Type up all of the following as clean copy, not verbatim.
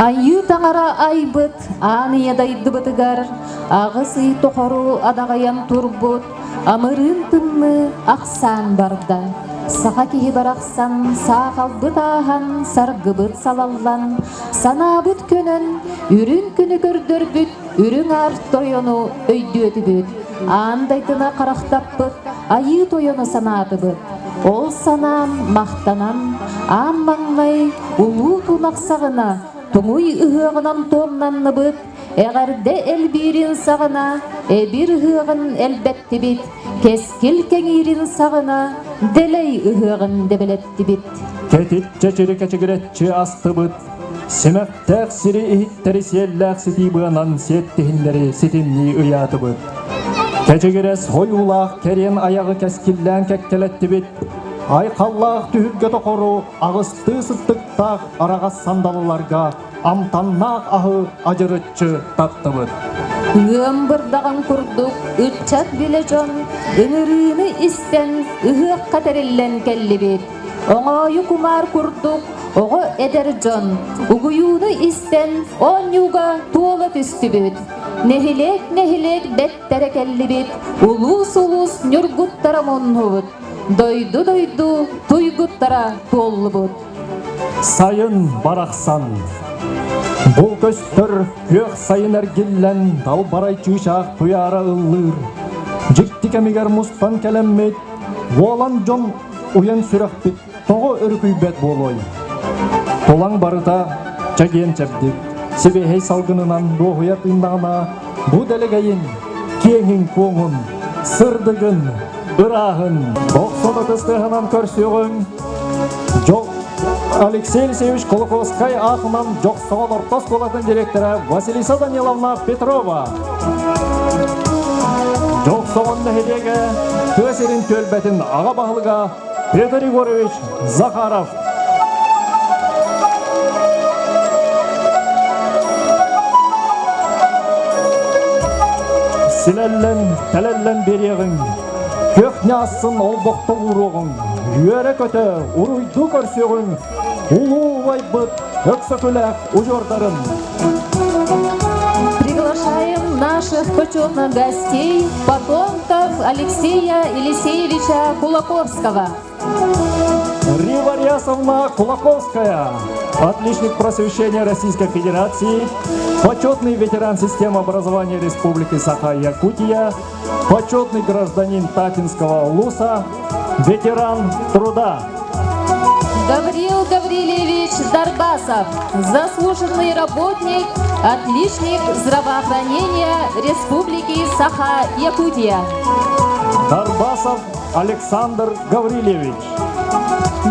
Айыы таҥара айбыт аан ийэ дайдыбытыгар аҕыс ый тохору адаҕайан турбут амырыын тымныы ахсаан барда. Саха киһи барахсан саахалбыт ааһан, саргыбыт салаллан, санаабыт көнөн, үрүҥ күнү көрдөрбүт үрүҥ аар тойону өйдүөтүбүт, аан дайдына харахтаппыт айыы тойону санаатыбыт. Ол санаам махтанан, аан маҥнай улуу тунах саҕана туҥуй ыһыаҕынан туомнанныбыт, эҕэрдэ элбиирин саҕана эбир ыһыаҕын элбэттибит, кэскил кэҥиирин саҕана дэлэй ыһыаҕын дэбэлэттибит. Кэтит чэчири кэчигирэччи астыбыт, симэхтээх сири иһиттэри сиэллээх ситии быанан сиэттиһиннэри ситимнии ыйаатыбыт. Кэчигирэс хойуулаах кэриэн айаҕы кэскиллээн кэккэлэттибит, айхаллаах түһүлгэ тохору аҕыстыы сыттыктаах араҕас сандалыларга амтаннаах аһы адьырыччы таттыбыт. Ыам бырдаҕын курдук ыччат билэ дьон ыҥырыыны истэн ыһыахха тэриллэн кэллибит. Оҥоойу кумаар курдук оҕо эдэр дьон угуйууну истэн оонньууга туола түстүбүт. Нэһилиэк-нэһилиэк бэттэрэ кэллибит, улуус-улуус ньургуттара муннубут, дойду-дойду туйгуттара туоллубут. Сайын барахсан. Бу көстөр күөх сайын эргиллэн далбарай чыычаах туйаара ыллыыр. Дьикти кэмигэр мустан кэлэммит, уолан дьон уйан сүрэхпит тоҕо өрүкүйбэт буолуой? Тулаҥ барыта чэгиэн чэбдик, сибиэһэй салгынынан дуоһуйа тыыннаҕына, бу дэлэгэйин, киэҥин-куоҥун, сырдыгын, ырааһын охсон ытыс тыаһынан көрсүөҕүҥ. Дьол Алексей Алексеевич Кулаковскай аатынан Дьохсоҕон орто оскуолатын директора Василиса Даниловна Петрова. Дьохсоҕон нэһилиэгэ тыа сирин түөлбэтин аҕа баһылыга Петр Егорович Захаров. Силэллэн, тэлэллэн биэриэҕиҥ, күөх ньаассын олбохто ууруоҕуҥ, үөрэ-көтө, уруйдуу көрсүөҕүҥ, улуу убайбыт Өксөкүлээх удьуордарын. Приглашаем наших почетных гостей, потомков Алексея Елисеевича Кулаковского. Рива Рясовна Кулаковская, отличник просвещения Российской Федерации, почетный ветеран системы образования Республики Саха-Якутия, почетный гражданин Татинского улуса, ветеран труда. Гаврил Гаврилевич Дарбасов, заслуженный работник, отличник здравоохранения Республики Саха-Якутия. Дарбасов Александр Гаврилевич.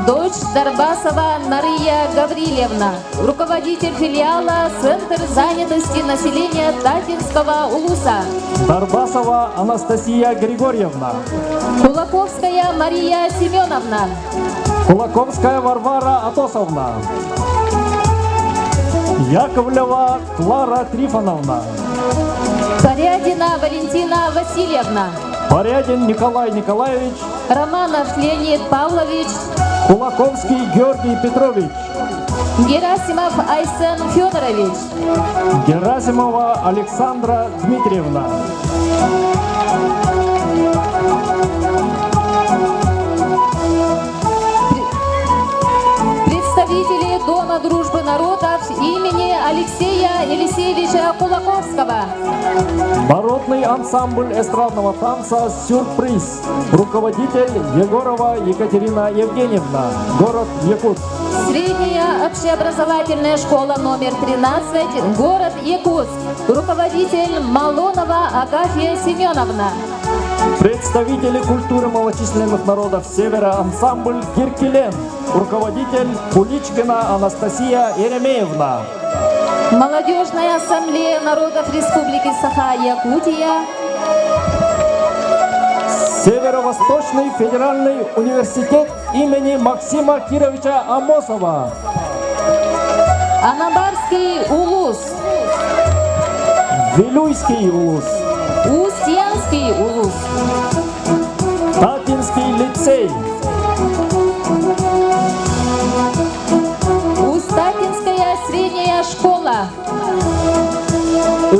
Дочь Дарбасова Мария Гаврилевна, руководитель филиала Центр занятости населения Татинского улуса. Дарбасова Анастасия Григорьевна. Кулаковская Мария Семеновна. Кулаковская Варвара Атосовна. Яковлева Клара Трифоновна. Порядина Валентина Васильевна. Порядин Николай Николаевич. Романов Леонид Павлович. Кулаковский Георгий Петрович. Герасимов Айсен Федорович. Герасимова Александра Дмитриевна. Представители Дома дружбы народов имени Алексея Елисеевича Кулаковского. Народный ансамбль эстрадного танца «Сюрприз». Руководитель Егорова Екатерина Евгеньевна. Город Якутск. Средняя общеобразовательная школа номер 13, город Якутск. Руководитель Малонова Агафья Семеновна. Представители культуры малочисленных народов Севера ансамбль «Киркилен». Руководитель Куличкина Анастасия Еремеевна. Молодежная ассамблея народов Республики Саха-Якутия. Северо-Восточный федеральный университет имени Максима Кировича Амосова. Анабарский улус. Вилюйский улус. Устьянский улус. Татинский лицей. Устатинская средняя школа.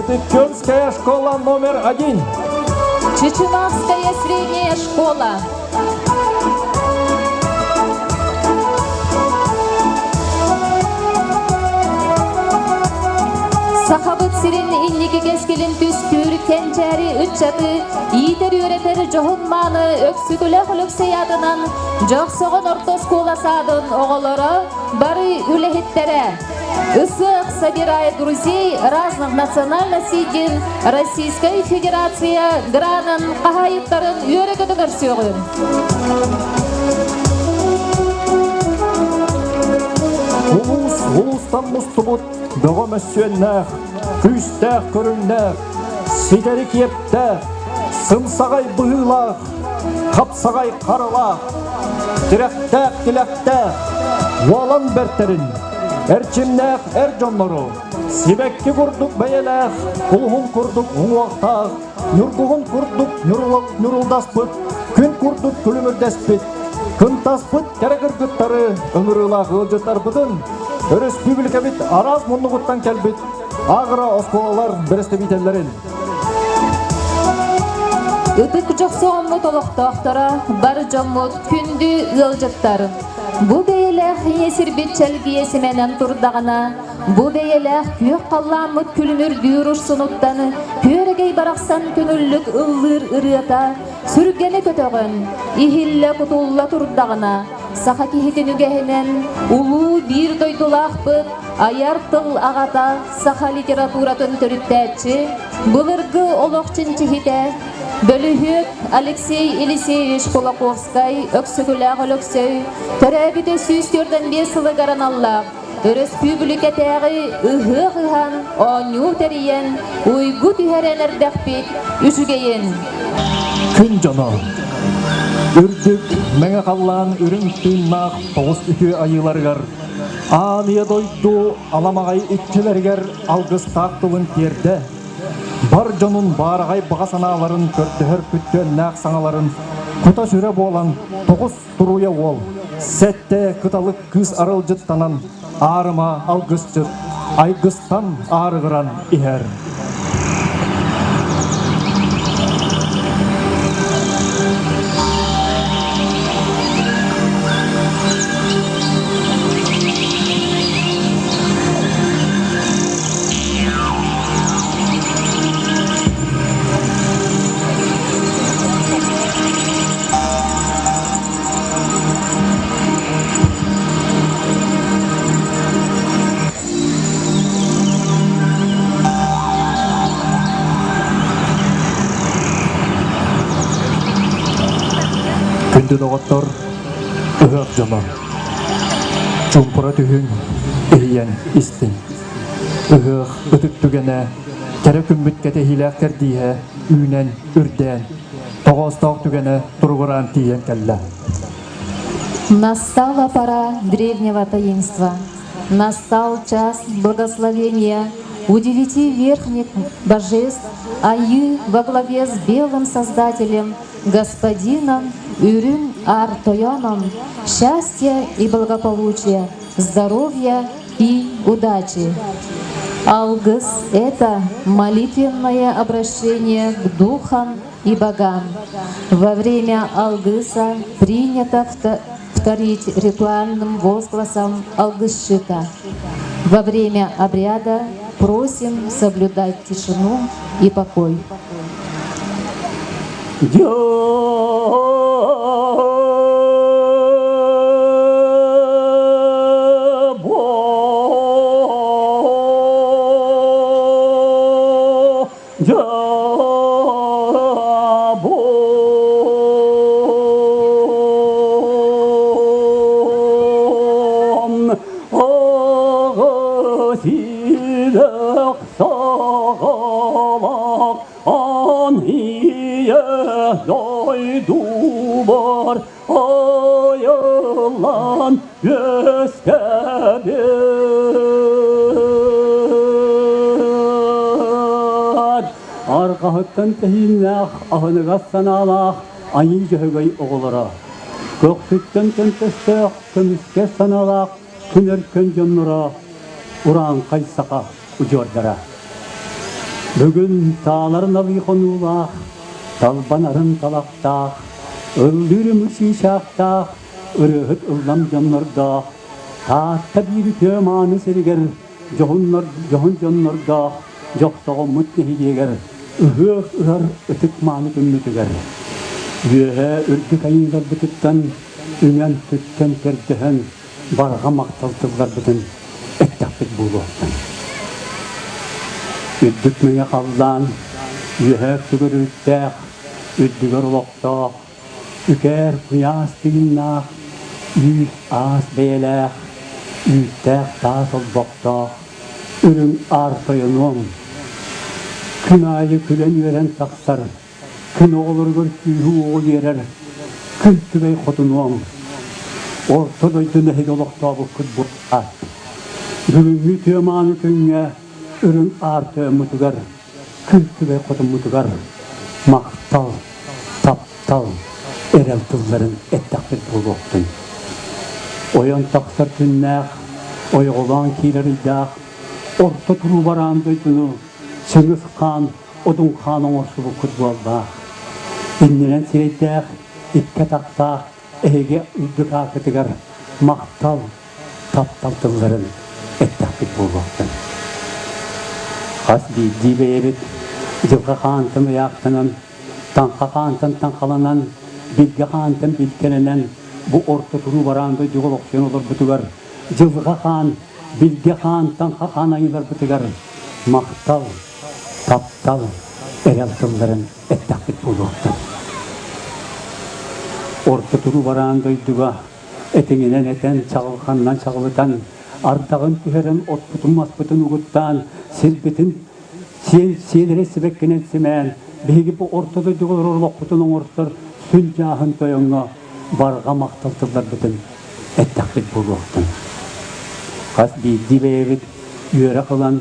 Ытык-Көлская школа номер 1. Чеченавская средняя школа. Сахабыт сирин инники кэскилин түстүүр кэнчээри ыччаты иитэр-үөрэтэр дьоһун-мааны Өксүкүлээх Өлөксөй аатынан Дьохсоҕон орто оскуола саадын оҕолоро бары үлэһиттэрэ. Ысыах собирает друзей разных национальностей диэн Российскай Федерация гранын хаһаайыттарын үөрэ-көтө көрсүөҕүм. Улуус улуустан мустубут бөҕө мөссүөннээх, күүстээх көрүҥнээх, ситэри киэптээх, сымсаҕай быһыылаах, хапсаҕай харалаах, тирэхтээх тилэхтээх, уолан бэртэрин, эрчимнээх эр дьоннору, сибэкки курдук бэйэлээх, кулуһун курдук уҥуохтаах, ньургуһун курдук ньурулдаспыт, күн курдук күлүмүрдэспит, кынтаспыт кэрэ кыргыттары ыҥырыылаах ыалдьыттарбытын өрөспүүбүлүкэбит араас муннугуттан кэлбит агро-оскуолалар бэрэстэбиитэллэрин Ытык дьохсоҕоммут олохтоохторо, бар дьоммут, күндү ыалдьыттар! Бу бэйэлээх ийэ сирбит чэлгийэ симэнэн турдаҕына, бу бэйэлээх күөх халлааммыт күлүмүрдүүр урсунуттан күөрэгэй барахсан көҥүллүк ыллыыр ырыата сүргэни көтөҕөн, иһиллэ-кутулла турдаҕына, саха киһитин үгэһинэн улуу биир дойдулаахпыт айар тыл аҕата саха литературатын төрүттээччи, былыргы олох чинчиһитэ, бөлүһүөк Алексей Елисеевич Кулаковскай Өксөкүлээх Өлөксөй төрөөбүтэ 145 сылыгар аналлаах өрөспүүбүлүкэтээҕи ыһыах ыһан, оонньуу тэрийэн, уйгу түһэрэн эрдэхпит үчүгэйин. Күн дьоно Үрдүк мэҥэ халлаан үрүҥ тыыннаах тоҕус үтүө айыыларыгар Аан ийэ дойду аламаҕай иччилэригэр алгыстаах тылын тиэрдэ, бар дьонун баараҕай баҕа санааларын көрдөһөр күттүөннээх саҥаларын кута-сүрэ буолан тоҕус туруйа уол, сэттэ кыталык кыыс арылдьыттанан аарыма алгысчыт айгыстан аарыгыран иһэр. Күндү доҕоттор, ыһыах дьоно, чуумпура түһүҥ, иһийэн истиҥ. Ыһыах ытык түгэнэ, кэрэ күммүт кэтэһиилээх кэрдииһэ үүнэн, үрдээн, тоҕоостоох түгэнэ туругураан тиийэн кэллэ. Настала пора древнего таинства. Настал час благословения у девяти верхних божеств Айы во главе с белым Создателем, Господином Үрүн Ар-Тойоном, счастья и благополучия, здоровья и удачи. Алгыс – это молитвенное обращение к духам и богам. Во время алгыса принято вторить ритуальным возгласом алгысчыта. Во время обряда просим соблюдать тишину и покой. Дьабон аҕыс саҕалах ан ийэ дойдубар айыллан үөскэбит. Арҕаһыттан тэһииннээх, аһыныгас санаалаах Айыы Дьөһөгөй оҕолоро, көхсүттэн көнтөстөөх, көмүскэс санаалаах күн өркөн дьонноро, урааҥхай саха удьуордара. Бүгүн тааларын алыы хонуулаах, талбан арын талахтаах, ыллыыр ымыр чыычаахтаах, ырыаһыт ыллам дьоннордоох, Таатта биир үтүө мааны сиригэр дьоһуннар, дьоһун дьоннордоох Дьохсоҕоммут нэһилиэгэр ыһыах ыһар ытык мааны күммүтүгэр үөһээ үрдүк айыыларбытыттан үҥэн-сүктэн көрдөһөн барҕа махтал тылларбытын эттэхпит буолуохтун. Үрдүк мэҥэ халлаан үөһээ өттүгэр үүттээх, үрдүгэр олохтоох, үкээр куйаас тыыннаах, үүс аас бэйэлээх, үүттээх таас олбохтоох, үрүҥ аар тойонуом. Күн аайы күлэн-үөрэн тахсар, күн оҕолоругар күүһү-уоҕу биэрэр күн түбэй хотунуоҥ. Орто дойдуну эһиги олохтообуккут буоллаат. Бүгүҥҥү үтүө мааны күҥҥэ үрүҥ аар тойоммутугар, күн түбэй хотуммутугар махтал, таптал, эрэл тылларын эттэхпит буолуохтун. Ойон тахсар күннээх, ойоҕолоон киирэр ыйдаах, орто туруу бараан дойдуну Чыҥыс хаан Одун хаан оҥорсубуккут буоллаах. Иннинэн сирэйдээх, икки атахтаах эһиги үрдүк ааккытыгар махтал, таптал тылларын эттэхпит буолуохтун. Хас биирдии бэйэбит дьылҕа хаантан ыйаахтанан, таҥха хаантан таҥхаланан, билгэ хаантан билгэлэнэн бу орто туруу бараан дойдуга олохсуйан олорбутугар дьылҕа хаан, билгэ хаан, таҥха хаан айыыларбытыгар махтал, таптал, эрэл тылларын эттэхпит буолуохтун. Орто туруу бараан дойдуга этиҥинэн этэн, чаҕылханынан чаҕылытан, ардаҕын түһэрэн, отпутун-маспытын угуттаан, сирбитин сиэлэри сибэккинэн симээн, биһиги бу орто дойдуга олорор олохпутун оҥорсор сүн дьааһын тойоҥҥо барҕа махтал тылларбытын эттэхпит буолуохтун. Хас биирдии бэйэбит үөрэх ылан,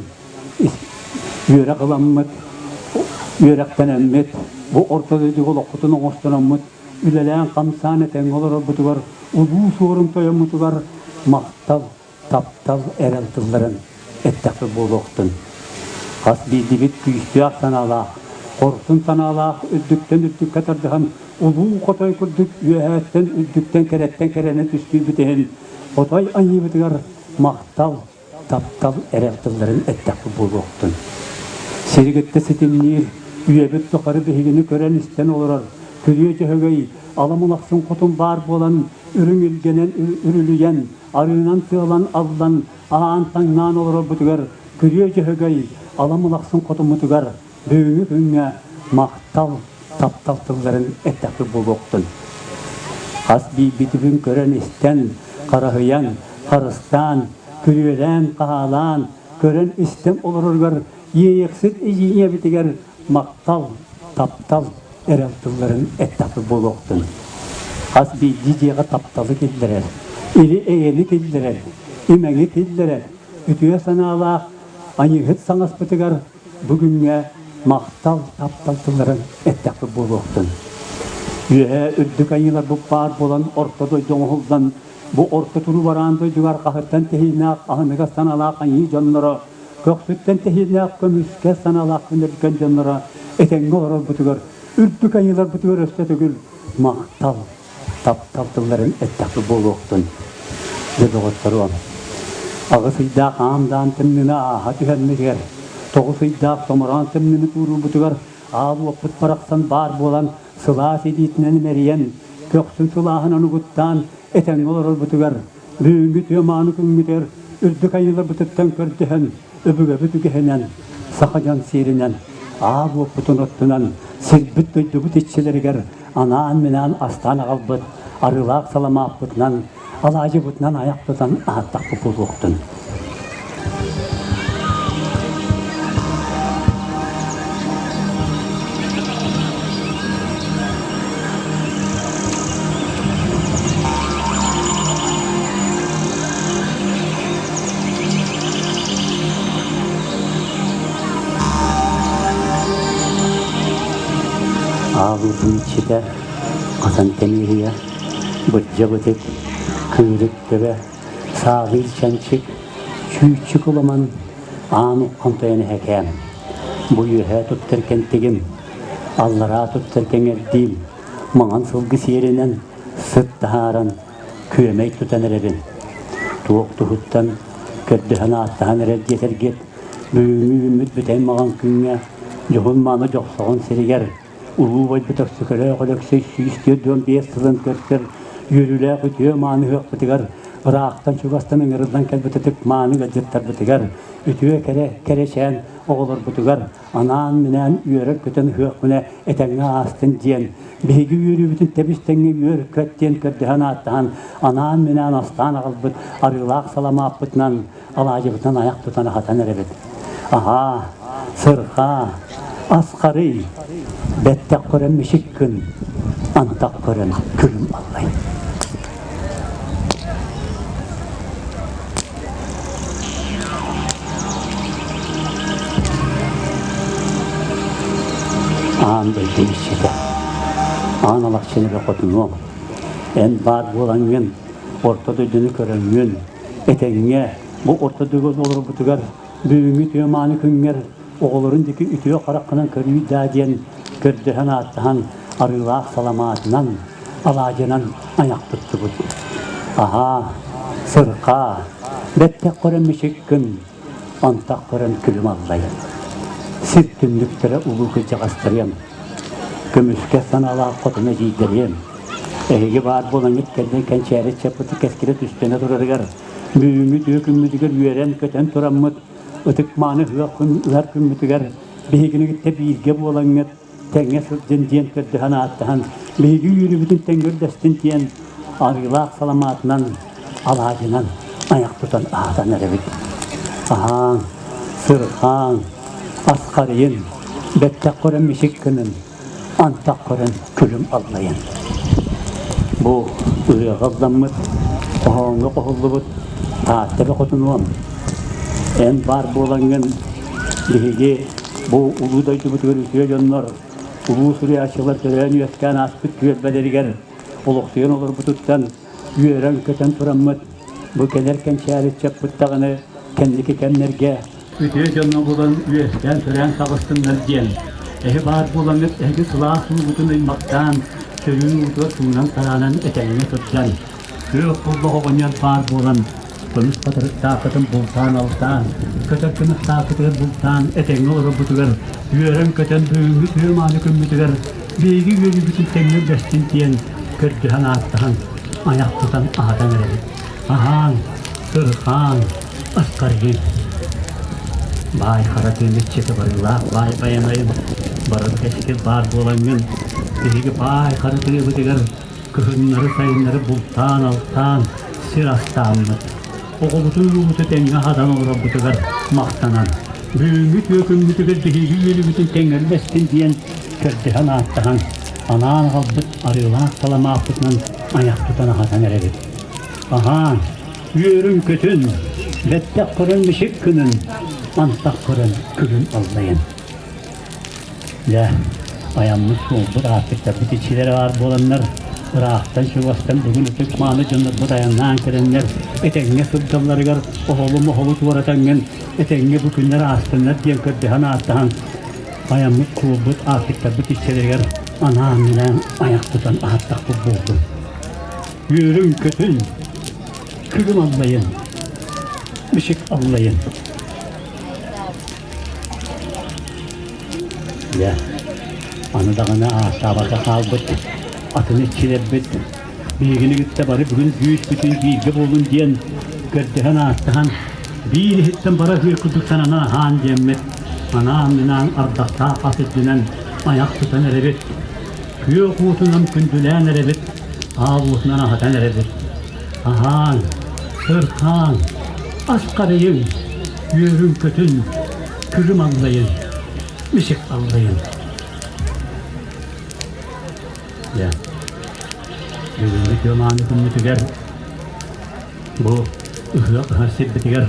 үөрэх ыламмыт, үөрэхтэнэммит, бу орто дойдуга олохпутун оҥостономмут, үлэлээн-хамсаан этэҥҥэ олорорбутугар, улуу суорун тойоммутугар махтал, таптал, эрэл тылларын эттэхпит буолуохтун. Хас биирдибит күүстээх санаалаах, хорсун санаалаах үрдүктэн үрдүккэ тардыһан, улуу хотой курдук үөһээттэн үрдүктэн кэрэттэн кэрэни түстүүрбүт иһин, хотой аньыыбытыгар махтал, таптал эрэл тылларын эттэхпит буолуохтун. Сири кытта ситимниир, үйэбит тухары биһигини көрөн-истэн олорор Күрүө Дьөһөгөй ала-мулахсын хотун баар буолан, үрүҥ илгэнэн үрүлүйэн, арыынан сыалан аллан, аан таҥнаан олорорбутугар Күрүө Дьөһөгөй ала-мулахсын хотуммутугар бүгүҥҥү күҥҥэ махтал, таптал тылларын эттэхпит буолуохтун. Хас биирбитин көрөн-истэн, хараһыйан, харыстаан, күрүөлээн-хаһаалаан, көрөн-истэн олороругар иэйэхсит ийэбитигэр махтал, таптал, эрэл тылларын эттэхпит буолуохтун. Хас биирдии дьиэҕэ тапталы киллэрэр, или-эйэни киллэрэр, имэҥи киллэрэр, үтүө санаалаах аньыыһыт саҥаспытыгар Бу күҥҥэ махтал, таптал тылларын эттэхпит буолуохтун. Үөһээ үрдүк айыыларбыт баар буолан орто дойду оҥоһуллан, бу орто туруу бараан дойдугар хаһыттан тэһииннээх аһыныгас санаалаах айыы дьонноро, көхсүттэн тэһииннээх көмүскэ санаалаах күнүргэн дьонноро этэҥҥэ олорорбутугар, үрдүк айыыларбытыгар өссө төгүл махтал, таптал тылларын эттэхпит буолуохтун. Дьэ доҕотторуом, аҕыс ыйдаах аам-даам тымныыны ааһа түһэммитигэр, тоҕус ыйдаах томороон тымныыны туоруурбутугар аал уоппут барахсан баар буолан сылаас илиитинэн имэрийэн, көхсүн сылааһынан угуттаан этэҥҥэ олорорбутугар, бүгүҥҥү үтүө мааны күммүтүгэр үрдүк айыыларбытыттан көрдөһөн, өбүгэбит үгэһинэн, саха дьон сиэринэн, аал уоппутун оттунан, сирбит-дойдубут иччилэригэр анаан-минээн астаан аҕалбыт арыылаах саламааппытынан, алаадьыбытынан айах тутан аһаттахпыт буолуохтун. Аалыытын иччитэ Хасан Тэмиэрийэ, Бырдьа Бытык, Кыырык Төбө, Саалыыр Чанчык, Чүүччүк Уламан, Аан Уххан Тойон Эһэкээн. Бу үөһээ туттар кэнтигим, аллараа туттар кэҥэрдиим, маҥан сылгы сиэринэн сыт таһааран күөмэй тутан эрэбин. Туох туһуттан көрдөһөн-ааттаһан эрэр диэтэргит, бүгүҥҥү үүммүт бүтэй маҕан күҥҥэ дьоһун-мааны дьохсоҕон сиригэр Улуу убайбыт Өксөкөлөөх Өлөксөй 145 сылын көрсөр үөрүүлээх үтүө мааны ыһыахпытыгар ыраахтан-чугастан ыҥырыллан кэлбит ытык мааны ыалдьыттарбытыгар, үтүө кэрэ кэрэчээн оҕолорбутугар анаан-минээн үөрэр-көтөн ыһыах күнэ этэҥҥэ аастын диэн, биһиги үөрүүбүтүн тэбис-тэҥҥэ үөр-көт диэн көрдөһөн-ааттаһан, анаан-минээн астаан аҕалбыт арыылаах саламааппытынан, алаадьыбытынан айах тутан аһатан эрэбит. Аһаа, сырҕаа, асхарый, бэттэх көрөн мичик күн, антах көрөн күлүм аллай. Аан дойду иччитэ, аан алахчын эрэ хотунуом, эн баар буолаҥҥын, орто дойдуну көрөҥҥүн, этэҥҥэ бу орто дойдуга олорбутугар бүгүҥҥү үтүө мааны күҥҥэр оҕолорун диэки үтүө хараххынан көрүүй даа диэн көрдөһөн ааттаһан арыылаах саламаатынан алаадьынан айах туттубут. Аһаа, сырхаа, бэттэх көрөн мичик күн, антах көрөн күлүм аллайын. Сир түннүктэрэ улуу кырдьаҕастарыам, көмүскэ санаалаах хотун эдьиийдэриэм, Эһиги баар буолаҥҥыт кэллин кэнчээри чаппыты кэскилэ түстэнэ турарыгар, бүгүҥҥү үтүө күммүтүгэр үөрэн-көтөн тураммыт, ытык-мааны ыһыах ыһар күммүтүгэр биһигини кытта бииргэ буолаҥҥыт тэҥҥэ сылдьын диэн көрдөһөн ааттаһан, биһиги үөрүүбүтүн тэҥҥэ үллэстин диэн арыылаах саламаатынан, алаадьынан айах тутан аһатан эрэбит. Аһааҥ, сырхааҥ, асхарыйын, бэттэх көрөн мичик гынын, антах көрөн күлүм аллайан. Бу ырыаҕа ылламмыт, хоһооҥҥо хоһуллубут Таатта бөхөтүнуом. Эн баар буолаҥҥын биһиги бу улуу дойдубутугар үтүө дьоннор, улуу суруйааччылар төрөөн-үөскээн ааспыт түөлбэлэригэр олохсуйан олорбутуттан үөрэн-көтөн тураммыт, бу кэлэр кэнчээри ыччаппыт даҕаны кэнники кэмнэргэ үтүө дьоно булан үөскээн-төрөөн таҕыстыннар диэн, эһи баар буолаҥҥыт эһиги сылаас уугутун ыймахтаан, сөрүүн уутугар суунан-тараанан этэҥҥэ сылдьан, күөх куллах оҕонньор баар буолан, көмүс хатырыктааххытын бултаан-алтаан, көтөр кынаттааххытыгар бултаан этэҥҥэ олорорбутугар, үөрэн-көтөн бүгүҥҥү үтүө мааны күммүтүгэр биһиги үөрүүбүтүн тэҥҥэ үллэстин диэн көрдөһөн ааттаһан, айах тутан аһатан эрэбит. Аһааҥ, сырхааҥ, аскаргын. Баай хара тыын иччитэ барыылаах баай байанайым, барыл кэскил баар буолаҥҥын, биһиги баай хара тыабытыгар кыһыннары-сайыннары бултаан-алтаан сир астааммыт, оҕобутун уубуту тэҥҥэ аһатан олорорбутугар махтанан, бүгүҥҥү үтүө күммүтүгэр биһиги үөрүүбүтүн тэҥҥэллэстин диэн көрдөһөн ааттаһан, анаан аҕалбыт арыылаах саламааппытынан айах тутан аһатан эрэбит. Аһаан, үөрүн-көтүн, бэттэх көрөн мичик күнүн, антах көрөн күлүн аллайын. Дьэ, айаммыт суолбут аартыктарбыт иччилэрэ баар буоланнар, ыраахтан-чугастан бүгүн ытык мааны дьоннорбут айаннаан кэлэннэр, этэҥҥэ сылдьалларыгар оһолу-моһолу туоратаҥҥын, этэҥҥэ бу күннэр аастыннар диэн көрдөһөн-ааттаһан, айаммыт суолбут аартыктарбыт иччилэригэр анаан-минээн айах тутан аһаттахпыт буоллун. Үөрүҥ-көтүн, күлүм аллайын, мичик аллайын. Дьэ, аны даҕаны ааттаабакка хаалбыт атын иччилэрбит биһигини кытта бары бүгүн күүспүтүн бииргэ буолун диэн көрдөһөн-ааттаһан биир иһиттэн бара сыыр курдук сананан аһаан диэммит анаан-минаан ардахтаах ас үрдүнэн айах тутан эрэбит. Күөх уутунан күндүлээн эрэбит, аал уутунан аһатан эрэбит. Аһааҥ, сырхааҥ, ас харыйыҥ, үөрүҥ-көтүн, күлүм аллайын, мичик аллайын. Дьэ, бүгүҥҥү үтүө-мааны күммүтүгэр Бу ыһыах ыһар сирбитигэр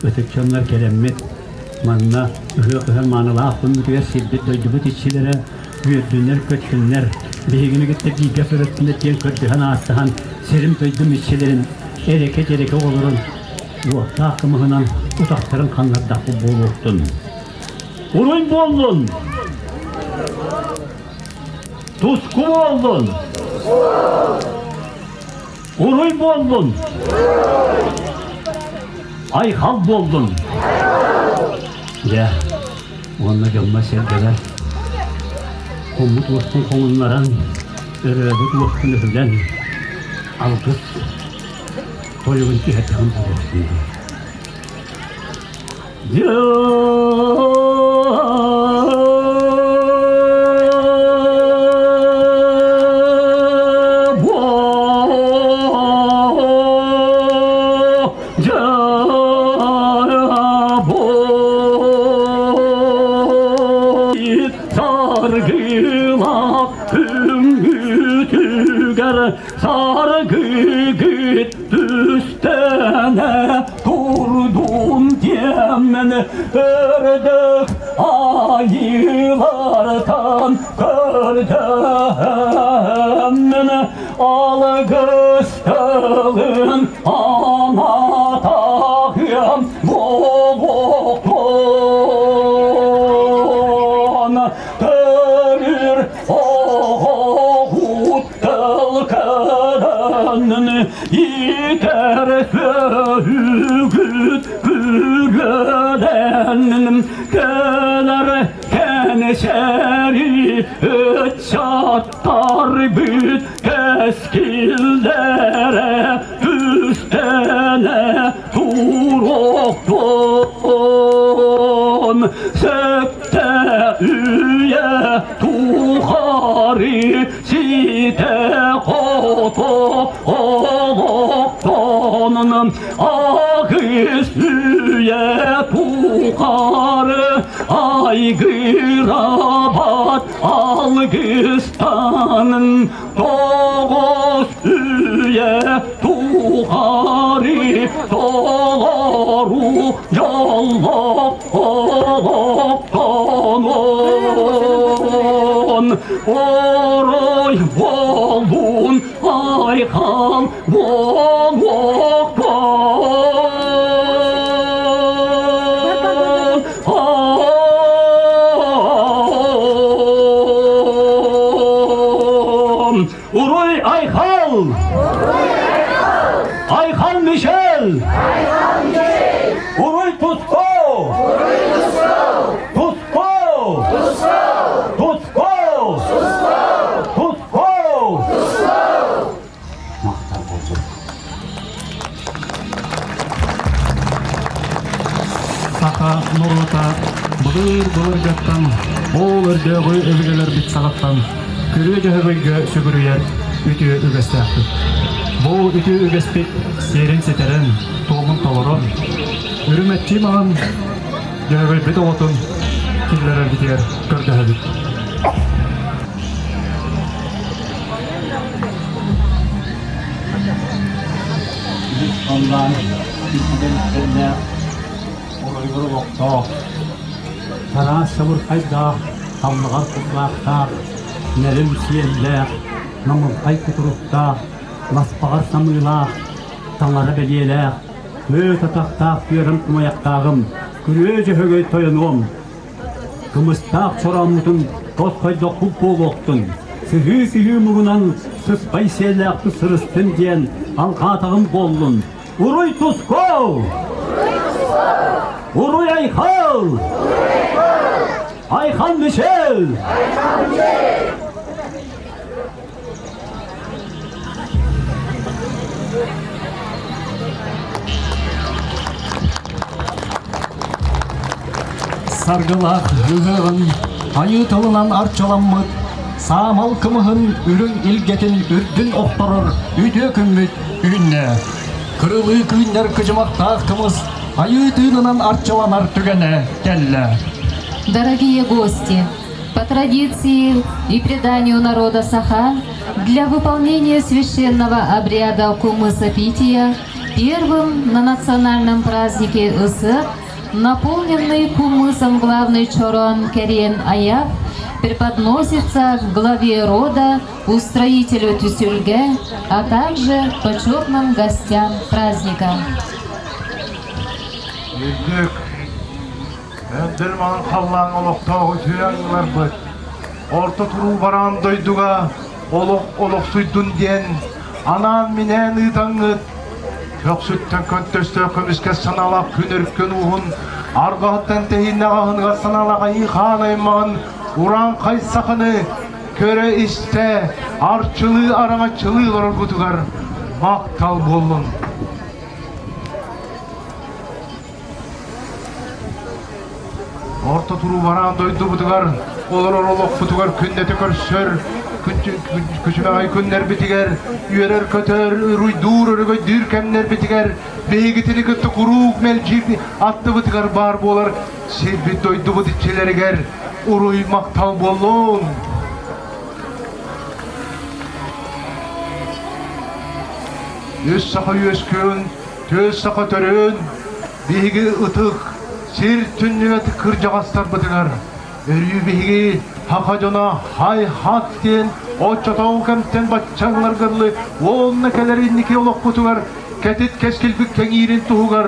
ытык дьоннор кэлэммит, манна ыһыах ыһар маанылаах күммүтүгэр сирбит дойдубут иччилэрэ үөрдүннэр-көттүннэр, биһигини кытта бииргэ сырыттыннар диэн көрдөһөн-ааттаһан сирим-дойдум иччилэрин эрэкэ-дьэрэкэ оҕолорун уоттаах кымыһынан утахтарын ханнардахпыт буолуохтун. Уруй буоллун! Туску буоллун! Уруй буоллун! Айхал буоллун! Дьэ, уонна дьоммо-сэргэбэр хоммут уоспун хоҥуннаран, өрөөбүт уоспун өһүлэн, алгыс тойугун түһэрдэҕим буолуохтун дии. Саргылаах үҥүүтүгэр саргыгыт түстэнэ турдун диэммин өрдөх айыылартан көрдөһөммүн алгыс тылын анатаһыам буолуохтун төрүр оҕоҕут тыл кэлэнин иитэр сүөһүгүт күрүөлэнин кэлэр кэнсэри ыччаттарбыт кэскиллэрэ түстэнэ туруохтун сөптө үйэ тухары ситэ-хото олохтонун аҕыс үйэ тухары айгырабат алгыстанын тоҕус үйэ тухары толору дьоллоох олохтонун орой буоллун айхал буолуохтун Уруй Айхал! Айхал Мишель! Уруй Туско! Туско! Туско! Туско! Махтал болсун. Саха норуота былыр-былыргаттан ол өрдөөҕү өбүгэлэрбит саҕаттан күрүө дьөһөгөйгө сүгүрүйэр үтүө үгэстээхпит. Бу үтүө үгэспит сиэрин ситэрэн, туомун толорон, үрүмэччи маҥан дьөһөгөйбүт оҕотун киллэрэрбитигэр көрдөһөбүт. Онлайн итилэриннээх оройугар олохтоох, чараас чабырхайдаах, таммаҕар кулгаахтаах, нэлим сиэллээх, намылхай кутуруктаах, ласпаҕар самыылаах, таҥара бэлиэлээх, күөт атахтаах түөрэм кумайахтааҕым, күрүө дьөһөгөй тойонуом, Кымыстаах чорооммутун тосхойдохпут буолуохтун, сыһыы-сыһыы муҥунан сыспай сиэллээхпит сырыстын диэн алҕаатаҕым буоллун. Уруй туску! Уруй айхал! Айхан Мишель! Саргылаах ыһыаҕын айыы тылынан арчыламмыт саамал кымыһын үрүҥ илгэтин үрдүн охторор үтүө күммүт үүннэ. Кырылыы күүннэр кыдьымахтаах кымыс айыы тыынынан арчыланар түгэнэ кэллэ. Дорогие гости, по традиции и преданию народа Саха, для выполнения священного обряда кумысопития первым на национальном празднике Ысык, наполненный кумысом главный чорон Керен Аяв, преподносится главе рода, устроителю Тюсюльге, а также почетным гостям праздника. Үрдүк. Өндөл маҥан халлаан олохтоох үтүө айыларбыт орто туруу бараан дойдуга олох олохсуйдун диэн анаан-минээн ыытаҥҥыт көхсүттэн көнтөстөөх көмүскэс санаалаах күн өркөн ууһун арҕаһыттан тэһииннээх аһыныгас санаалаах айыы хаан аймаҕын урааҥхай саханы көрө-истэ арчылыы араҥаччылыы олороргутугар махтал буоллун. Орто туруу бараан дойдубутугар олорор олохпутугар күннэтэ көрсөр күчүмэҕэй күннэрбитигэр үөрэр-көтөр, уруйдуур, өрөгөйдүүр кэмнэрбитигэр биһигитини кытта куруук мэлдьи аттыбытыгар баар буолар сирбит дойдубут иччилэригэр уруй махтал буоллун! Үс саха үөскүөн, түөс саха төрөөн, биһиги ытык сир түннүбэт кырдьаҕастарбытыгар өрүү биһиги саха дьоно хай-хат диэн оччотооҕу кэмтэн баччаҥларга дылы уонна кэлэр инники олохпутугар кэтит кэскилбит кэҥиирин туһугар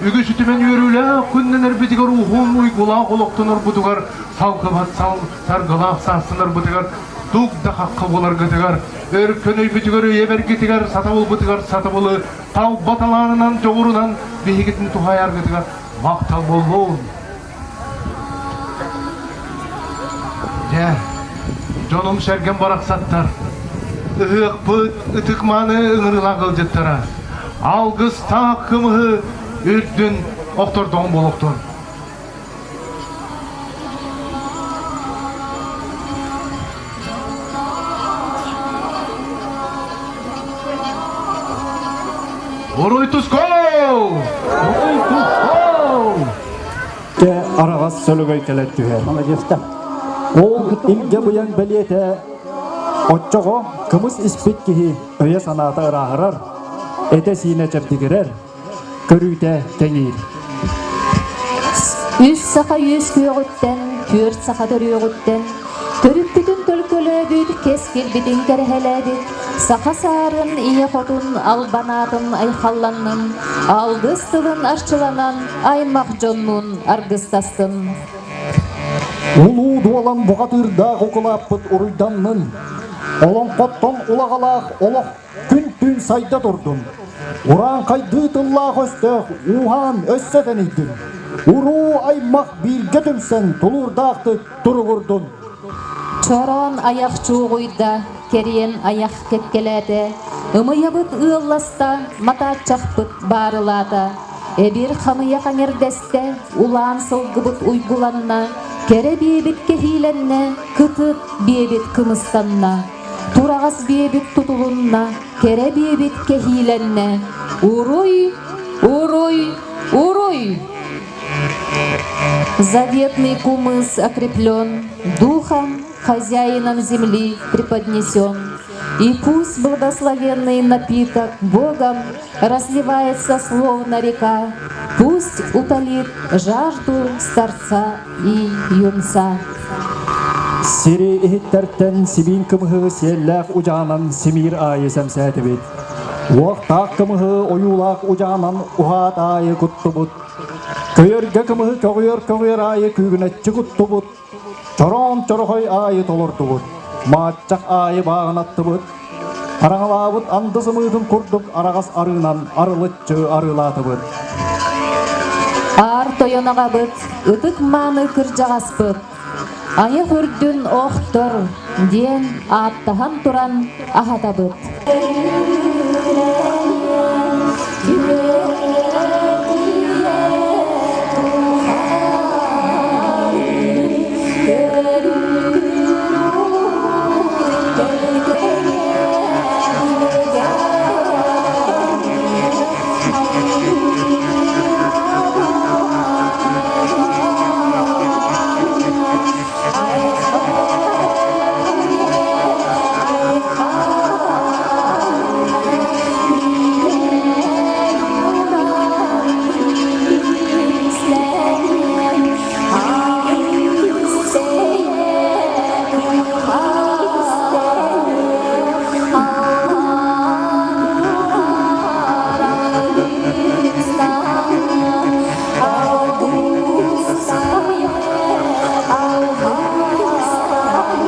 үгүс үтүмэн үөрүүлээх күннэнэрбитигэр уһун уйгулаах олохтонорбутугар салгыбат сал саргылаах саастанарбытыгар дук да хахха буоларгытыгар өркөн өйбүтүгэр өйө сатабылбытыгар сатабылы талба талаанынан дьоҕурунан биһигитин туһаайаргытыгар махтал буоллун. Дьэ, дьонум-сэргэм барахсаттар, ыһыахпыт ытык-мааны ыҥырыылаах ыалдьыттара, алгыстаах кымыһы үрдүн охтордоҕум буолуохтун. Уруй туску! Уруй туску! Те араҕас сөлөгөй кэлэн түһэр. Молодецтар. Ол илгэ быйаҥ бэлиэтэ оччоҕо кымыс испит киһи өйө-санаата ырааһырар, этэ-сиинэ чэбдигирэр, көрүүтэ кэҥиир. Үс саха үөскүөҕүттэн, түөрт саха төрүөҕүттэн, төрүппүтүн төлкөлөөбүт, кэскилбитин кэрэһэлээбит, саха саарын ийэ хотун албанаатын айхалланнын, алгыс тылын арчыланан, аймах дьоннуун аргыстастын. Улуу дуолан бухатыырдаах укулааппыт уруйданнын, олоҥхоттон улаҕалаах олох Күн-түүн сайда турдун, урааҥхайдыы тыллаах өстөөх ууһаан өссө тэнийдин, уруу аймах бииргэ түмсэн тулуурдаахтык туругурдун. Чороон айах чуугуйда, кэриэн айах кэккэлээтэ, ымыйабыт ыалласта, матааччахпыт баарылаата, эбир хамыйах эҥэрдэстэ, улаан сылгыбыт уйгуланна, кэрэ биэбит кэһиилэннэ, кытыт биэбит кымыстанна. Тураҕас биэбит тутулунна, кэрэ биэбит кэһиилэннэ. Уруй, уруй, уруй! Заветный кумыс окреплен, духом хозяином земли преподнесен. И пусть благословенный напиток Богом разливается словно река, пусть утолит жажду старца и юнца. Сири иһиттэртэн сибиин кымыһы сиэллээх удьаанан симиир аайы сэмсээтибит. Уохтаах кымыһы ойуулаах удьаанан уһаат аайы куттубут. Көйөргө кымыһы көҕүйөр-көҕүйөр аайы күүгүнэччи куттубут. Чороон чорохой аайы толордубут. Мааччах аайы бааҕынаттыбыт. Хараҥалаабыт анды сымыытын курдук араҕас арыынан арылыччы арыылаатыбыт. Аар тойон аҕабыт, ытык мааны кырдьаҕаспыт, айах үрдүн охтор диэн ааттаһан туран аһатабыт.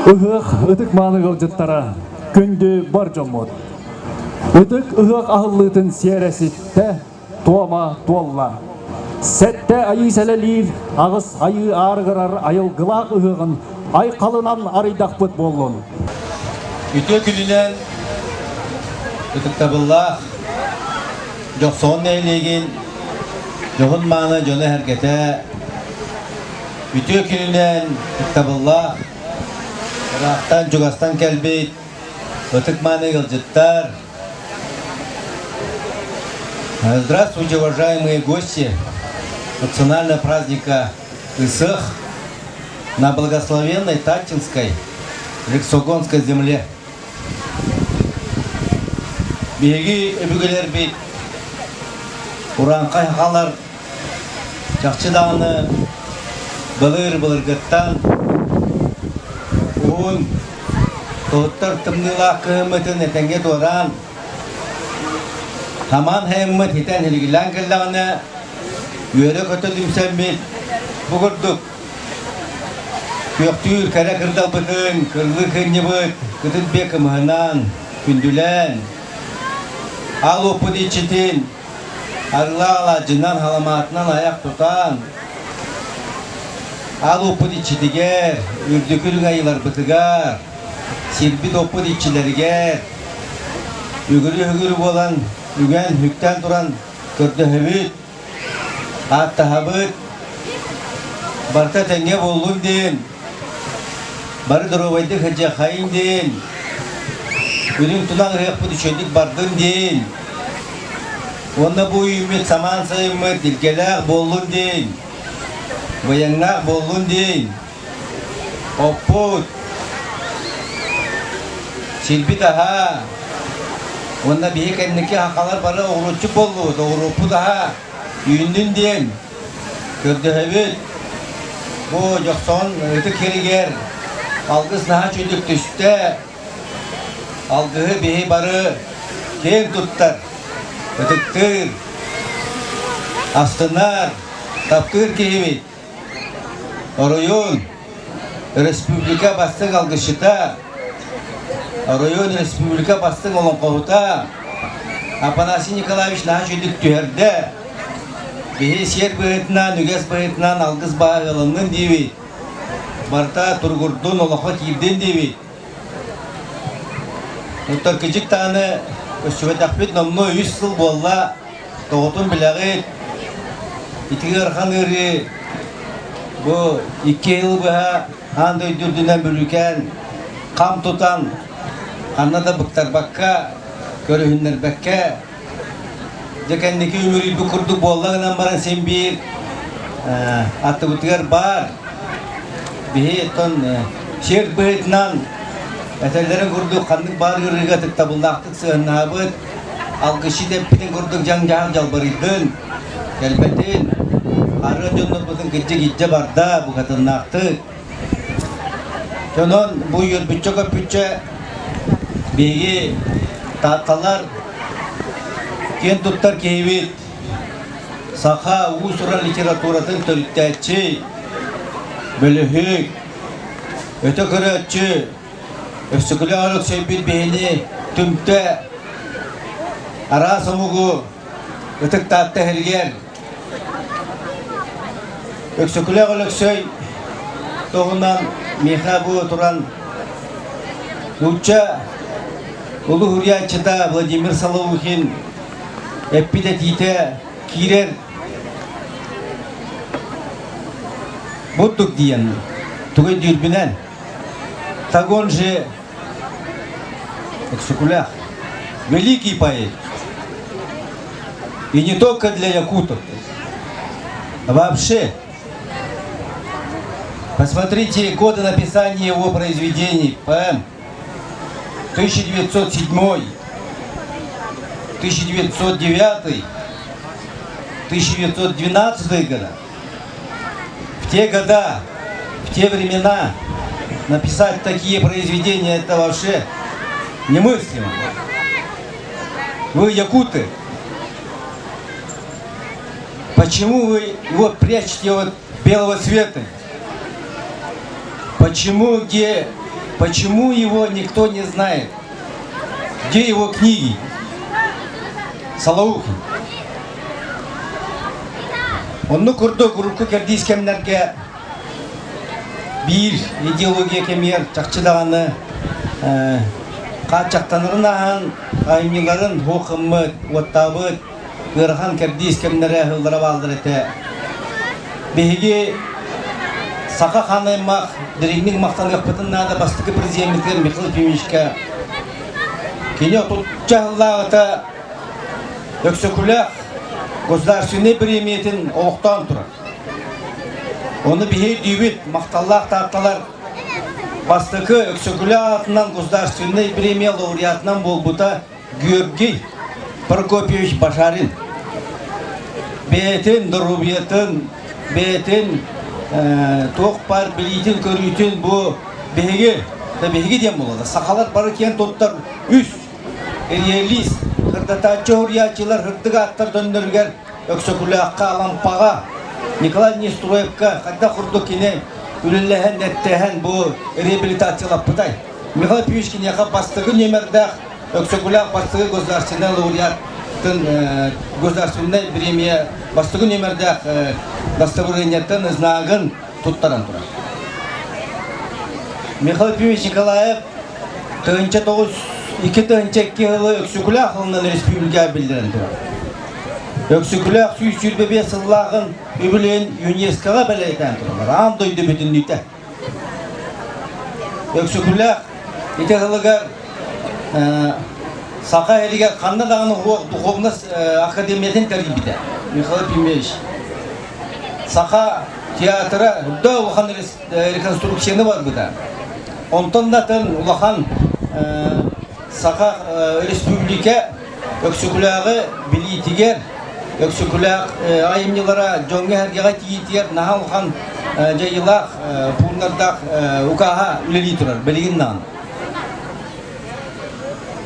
Ыһыах ытык мааны ыалдьыттара, күндү бар дьоммут. Ытык ыһыах аһыллыытын сиэрэ ситтэ, туома туолла. Сэттэ айыы сэлэлиир, аҕыс айыы аарыгырар айылгылаах ыһыаҕын айхалынан арыйдахпыт буоллун. Үтүө күнүнэн ытыктабыллаах Дьохсоҕон нэһилиэгин дьоһун мааны дьоно-сэргэтэ үтүө күнүнэн ытыктабыллаах ыраахтан чугастан кэлбит ытык мааны ыалдьыттар Здравствуйте, уважаемые гости национального праздника Ысыах на благословенной Таттинской Лексогонской земле. Биһиги өбүгэлэрбит урааҥхай сахалар чахчы даҕаны былыр-былыргыттан уһун тоһуттар тымныылаах кыһыммытын этэҥҥэ туораан, самаан сайыммыт итэн илгилээн кэллэҕинэ, үөрэ-көтө түмсэммит бу курдук Күөхтүүр кэрэ кырдалбытын, кырлыы кынньыбыт, кытыт биэ кымыһынан, күндүлээн, аал уоппут иччитин, арыылаах алаадьынан, халамаатынан айах тутан, аал уоппут иччитигэр, үрдүкү үрүҥ айыыларбытыгар, сирбит-уоппут иччилэригэр, үгүрү-үгүрү буолан, үгэн, үктээн туран көрдөһөбүт, Ааттаһабыт, барыта тэҥҥэ буоллун диэн, бары доруобайдык сылдьыаххайын диэн, үрүҥ тунах ыһыахпыт үчүгэйдик бардын диэн, уонна бу үүммүт самаан сайыммыт илгэлээх буоллун диэн, быйаҥнаах буоллун диэн, Оппут, сирбит аһа уонна биһи кэнники сахалар бары оҕуруотчут буоллубут, оҕуруоппут аһа үүннүн диэн көрдөһөбүт. Бу Дьохсоҕон ытык сиригэр алгыс наһаа үчүгдүк түстэ. Алгыһы биһи бары киэн туттар, ытыктыыр, астынар, таптыыр киһибит. Оройуон, республика бастыҥ алгысчыта, оройуон республика бастыҥ олоҥхоһута Афанасий Николаевич наһаа үчүгдүк түһэрдэ. Биһи сиэр быһыытынан, үгэс быһыытынан алгыс баһа ыалыннын диибит. Барыта туругурдун, олоххо киирдин диибит. Оттон кыдьык даҕаны өссүбэтэхпит номнуо үс сыл буолла. Тоҕотун билэҕит, ити ыарахан ыарыы бу икки сыл быһа аан дойду үрдүнэн бүрүүкээн, хам тутан, ханна да быктарбакка, көрүһүннэрбэккэ, дьэ кэнники үмүрүйбүт курдук буолла гынан баран син биир аттыбытыгар баар. Биһи оттон сир быһыытынан этэллэрин курдук ханнык баар ыарыыга ытыктабыллаахтык сыһыаннаһабыт, алгысчыт эппитин курдук дьаҥ-дьаһах дьалбарыйдын, кэлбэтин, арыан дьоннорбутун кырдьык илдьэ барда букатыннаахтык. Онон бу үөрбүччэ-көппүччэ биһиги таатталар киэн туттар киһибит саха уус-уран литературатын төрүттээччи, бөлөһүк, өтө көрөөччү Өксөкүлээх Өлөксөйбүт биһини түмтэ араас омугу Ытык Таатта иһиригэр Өксөкүлээх Өлөксөй туһунан миэхэ бу туран нуучча улуу суруйааччыта Владимир Солоухин эппит этиитэ киирэр бурдук диэн тугу өйдүүрбүнэн так он же Өксөкүлээх великий поэт и не только для якутов а вообще посмотрите годы написания его произведений поэм 1907 1909 1912 года в те года в те времена написать такие произведения это вообще немыслимо. Вы якуты. Почему вы его прячете от белого света? Почему где Почему его никто не знает? Где его книги? Солоухин. Онну курдук урукку кэрдиис кэмнэргэ биир идеология кэмигэр чахчы даҕаны хааччахтанарын ааһан айымньыларын хуохыммыт, уоттаабыт ыарахан кэрдиис кэмнэрэ ыһыллара бааллар этэ. Биһиги саха хаан аймах дириҥник махтаныахпытын наада бастакы президеммитигэр Михаил Ефимовичка. Кини отучча сыллааҕыта Өксөкүлээх государственнай премиятын олохтоон турар. Ону биһи өйдүүбүт, махталлаах таатталар бастакы Өксөкүлээх аатынан государственнай премия лауреатынан буолбута Георгий Прокопьевич Башарин. Бэйэтин доруобуйатын, бэйэтин туох баар билиитин-көрүүтүн бу биһиги, да биһиги диэн буолла, сахалар бары киэн туттар үс реалист, сырдатааччы суруйааччылар сырдык ааттар дьонноругар Өксөкүлээххэ, Алампаҕа, Николай Нестроевка хайдах курдук кини үлэлэһэн, эттэһэн бу реабилитациялаппытай. Михаил Ефимович киниэхэ бастакы нүөмэрдээх Өксөкүлээх бастакы государственнай лауреатын государственнай премия бастакы нүөмэрдээх дастабырыанньатын знагын туттаран турар. Михаил Ефимович Николаев 2002 сылы Өксөкүлээх сылынан республикаҕа биллэрэн турар. Өксөкүлээх 125 сыллааҕын үбүлүөйүн ЮНЕСКО-ҕа бэлиэтээн тураллар. Аан дойду бүтүннүүтэ. Өксөкүлээх ити сылыгар Саха сиригэр ханна даҕаны суох духовность академиятын тэрийбитэ Михаил Ефимович. Саха театра да улахан реконструкцияны барбыта. Онтон да атын улахан Саха Республика Өксөкүлээҕи билиитигэр, Өксөкүлээх айымньылара дьоҥҥо-сэргэҕэ тиийиитигэр наһаа улахан дьайыылаах, пууннардаах укааһа үлэлии турар билигин даҕаны.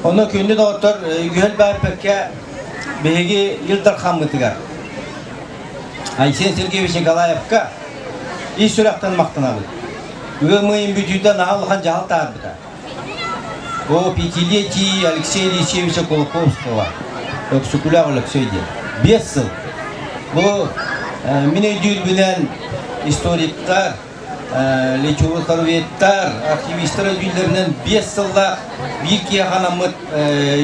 Онно күндү доҕоттор, үгүһэл баарбакка биһиги Ил Дархаммытыгар Айсен Сергеевич Николаевка ис сүрэхтэн махтанабыт. Ыам ыйын бүтүүтэ наһаа улахан дьаһал таһаарбыта. О пятилетии Алексея Алексеевича Кулаковского Өксөкүлээх Өлөксөй диэн. 5 сыл. Бу мин өйдүүрбүнэн историктар, литературоведтар, архивистар өйдүүллэринэн 5 сыллаах биир киһиэхэ анаммыт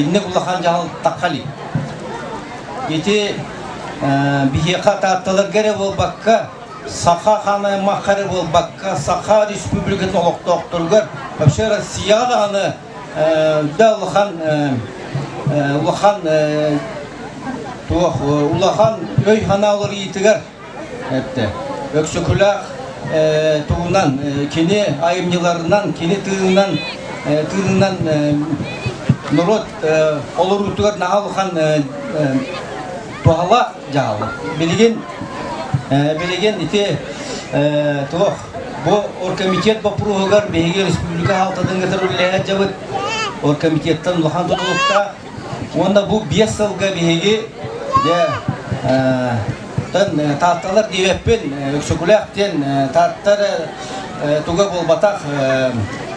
инник улахан дьаһал тахха илик. Ити биһиэхэ таатталарга эрэ буолбакка, саха хаана аймахха эрэ буолбакка, Саха Республикатын олохтоохторугар, вообще Россияҕа даҕаны да улахан улахан туох улахан өй-санаа уларыйыытыгар эттэ. Өксөкүлээх туһунан кини айымньыларынан, кини тыынынан тыынынан норуот олоруутугар наһаа улахан туһалаах дьаһал. Билигин билигин ити туох бу оргкомитет боппуруоһугар биһиги республика хаалтатын кытары үлэлэһэ дьабыт оргкомитеттан улахан тутулуктаах уонна бу 5 сылга биһиги дьэ тан таатталар диэбэппин Өксөкүлээх диэн тааттар туга буолбатах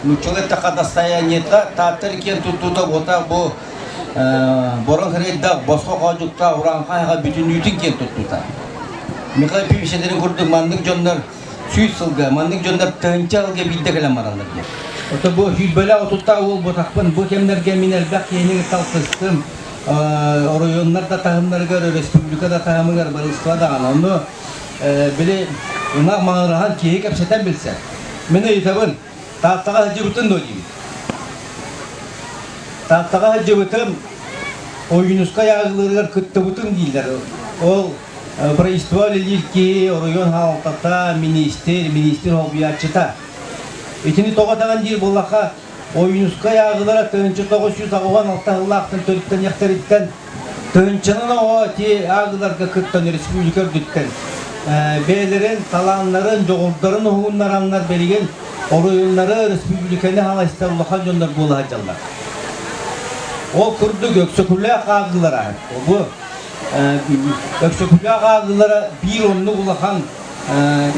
нууччалыы эттэххэ достояниета тааттар киэн туттуута буолбатах бу Борон Хрейдах босхо хоодьуктаах урааҥхай бүтүннүүтүн киэн туттута. Михаил Ефимович этэрин курдук маннык дьоннор 100 сылга, маннык дьоннор тыһыынча сылга биирдэ кэлэн бараллар диэн. Ото бу сүүрбэлээх отуттаах уол буотахпын, бу кэмнэргэ мин элбэх киһини кытта алтыстым. Оройуоннар да таһымнарыгар, республика да таһымыгар, правительство даҕаны. Онно били ынах маҥыраһан киһи кэпсэтэн билсэр. Мин ыйытабын, Тааттаҕа сылдьыбытын дуо диибин. Тааттаҕа сылдьыбытым, Ойуунускай ааҕыыларыгар кыттыбытым дииллэр. Ол правительство үлэлиир киһи, оройуон салалтата, миниистир, миниистир солбуйааччыта. Итини тоҕо даҕан диир буоллахха, Ойуунускай ааҕыылара 1986 сыллаахтан төрүттэниэхтэриттэн Тыһыынчанан оҕо ити ааҕыыларга кыттан республика үрдүттэн бэйэлэрин талааннарын, дьоҕурдарын уһугуннараннар билигин оройуоннары, республиканы халайсар улахан дьоннор буола сылдьаллар. Ол курдук Өксөкүлээх ааҕыылара, бу Өксөкүлээх ааҕыылара биир оннук улахан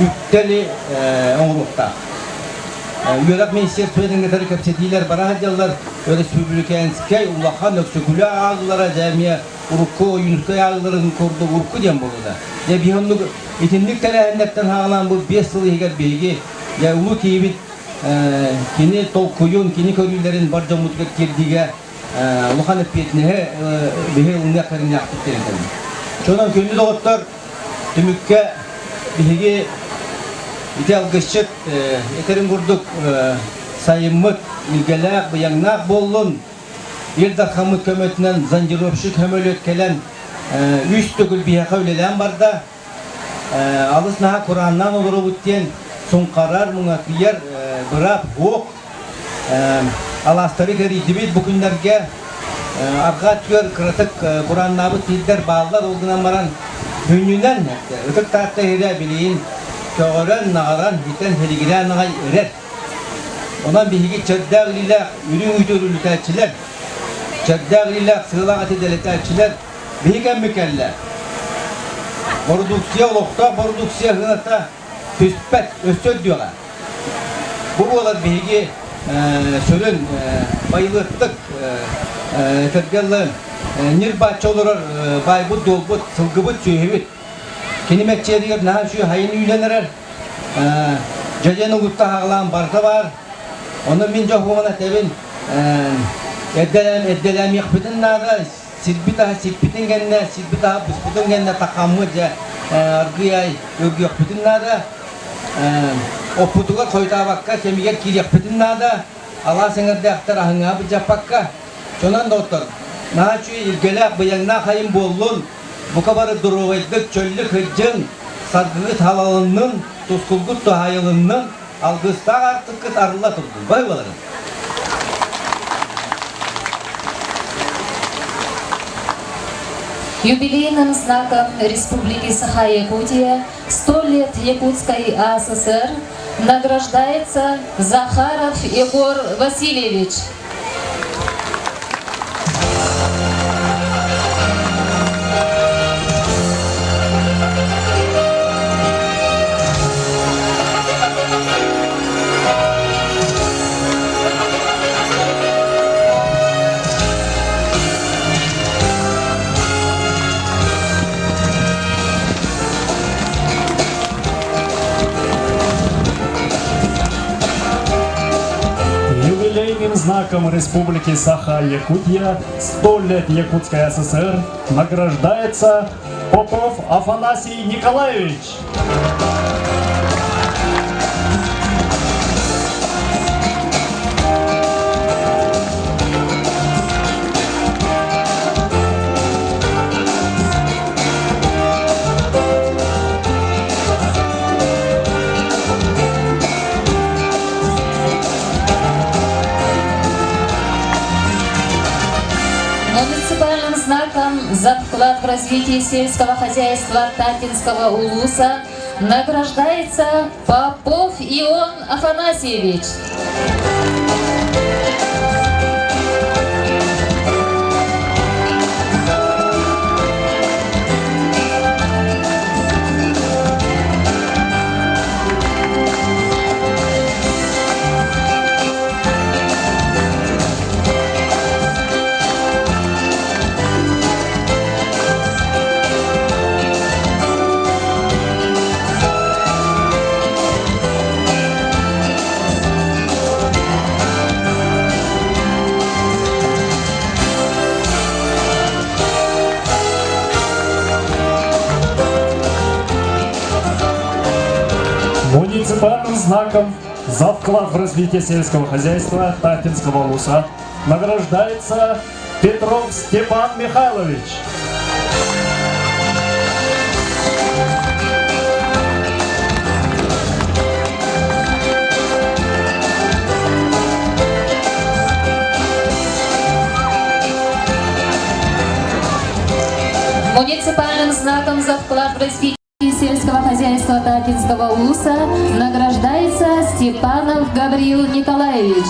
үктэли оҥоруохтаах. Үөрэх министерствотын кытары кэпсэтиилэр бара сылдьаллар. Өрөспүүбүлүкээнскэй улахан Өксөкүлэ ааҕыылара дьэ эмиэ урукку Ойуунускай ааҕыыларын курдук урукку диэн буолуо. Дьэ биһи оннук итинник тэрээһиннэртэн саҕалаан бу 5 сыл иһигэр биһиги дьэ улуу киһибит кини толкуйун, кини көрүүлэрин бар дьоммутугар тиэрдиигэ улахан эппиэтинэһи биһи ылыныах кэриҥнээхпит диэн этэбин. Чонон күндү доҕоттор, түмүккэ биһиги ити алгысчыт этэрин курдук сайыммыт илгэлээх, быйаҥнаах буоллун, Ил Дархаммыт көмөтүнэн зондировщик сөмөлүөт кэлэн үс төгүл биһиэхэ үлэлээн барда. Алыс наһаа курааннаан олоробут диэн суҥхарар, муҥатыйар быраап суох. Алаастары кэрийдибит бу күннэргэ. Арҕаа өттүгэр кыратык курааннаабыт сирдэр бааллар, ол гынан баран сүнньүнэн Ытык Таатта иһирэ билигин көҕөрөн, наҕаран, итэн, һиригирээн аҕай эрэр. Онон биһиги чэрдээх илиилээх үрүҥ үүтү үрүлүтээччилэр, чэрдээх илиилээх сыалаах эти дэлэтээччилэр биһи кэммит кэллэ. Бородууксуйа олохтоох бородууксуйа сыаната түспэт, өссө үрдүөҕэ. Бу буолар биһиги сүрүн байылыаттык этэргэ ньир-бааччы олорор баайбыт-дуолбут, сылгыбыт, сүөһүбүт. Кини мэччиэригэр наһаа үчүгэй хайын үүнэн эрэр. Дьэдьэн угутта хаҕылаан барыта баар. Ону мин дьоһуоҕун этэбин, эрдэлээн эрдэлээмиэхпитин наада, сирбит аһа сиппитин кэннэ, сирбит аһа буспутун кэннэ тахаммыт дьэ аргыый ай өлгүөхпүтүн наада. Оппутугар хойутаабакка кэмигэр киириэхпитин наада. Алаас эҥэрдээхтэр аһыҥаһа былдьаппакка. Чонон доҕоттор, наһаа үчүгэй илгэлээх, быйаҥнаах айым буоллун. Бука бары доруобайдык, чөллүк сылдьыҥ, саргыгыт халалыннын, тускулгут туһаайылыннын, алгыстаах аартыккыт арылла турдун. Бай буоларын. Юбилейным знаком Республики Саха-Якутия 100 лет Якутской АССР награждается Захаров Егор Васильевич. Юбилейным знаком Республики Саха-Якутия 100 лет Якутской ССР награждается Попов Афанасий Николаевич. Муниципальным знаком за вклад в развитие сельского хозяйства Татинского улуса награждается Попов Ион Афанасьевич. Муниципальным знаком за вклад в развитие сельского хозяйства Татинского луса награждается Петров Степан Михайлович. Муниципальным знаком за вклад в развитие сельского хозяйства Татинского улуса награждается Степанов Гавриил Николаевич.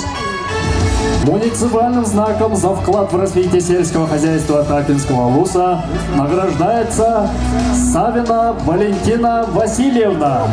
Муниципальным знаком за вклад в развитие сельского хозяйства Татинского улуса награждается Савина Валентина Васильевна.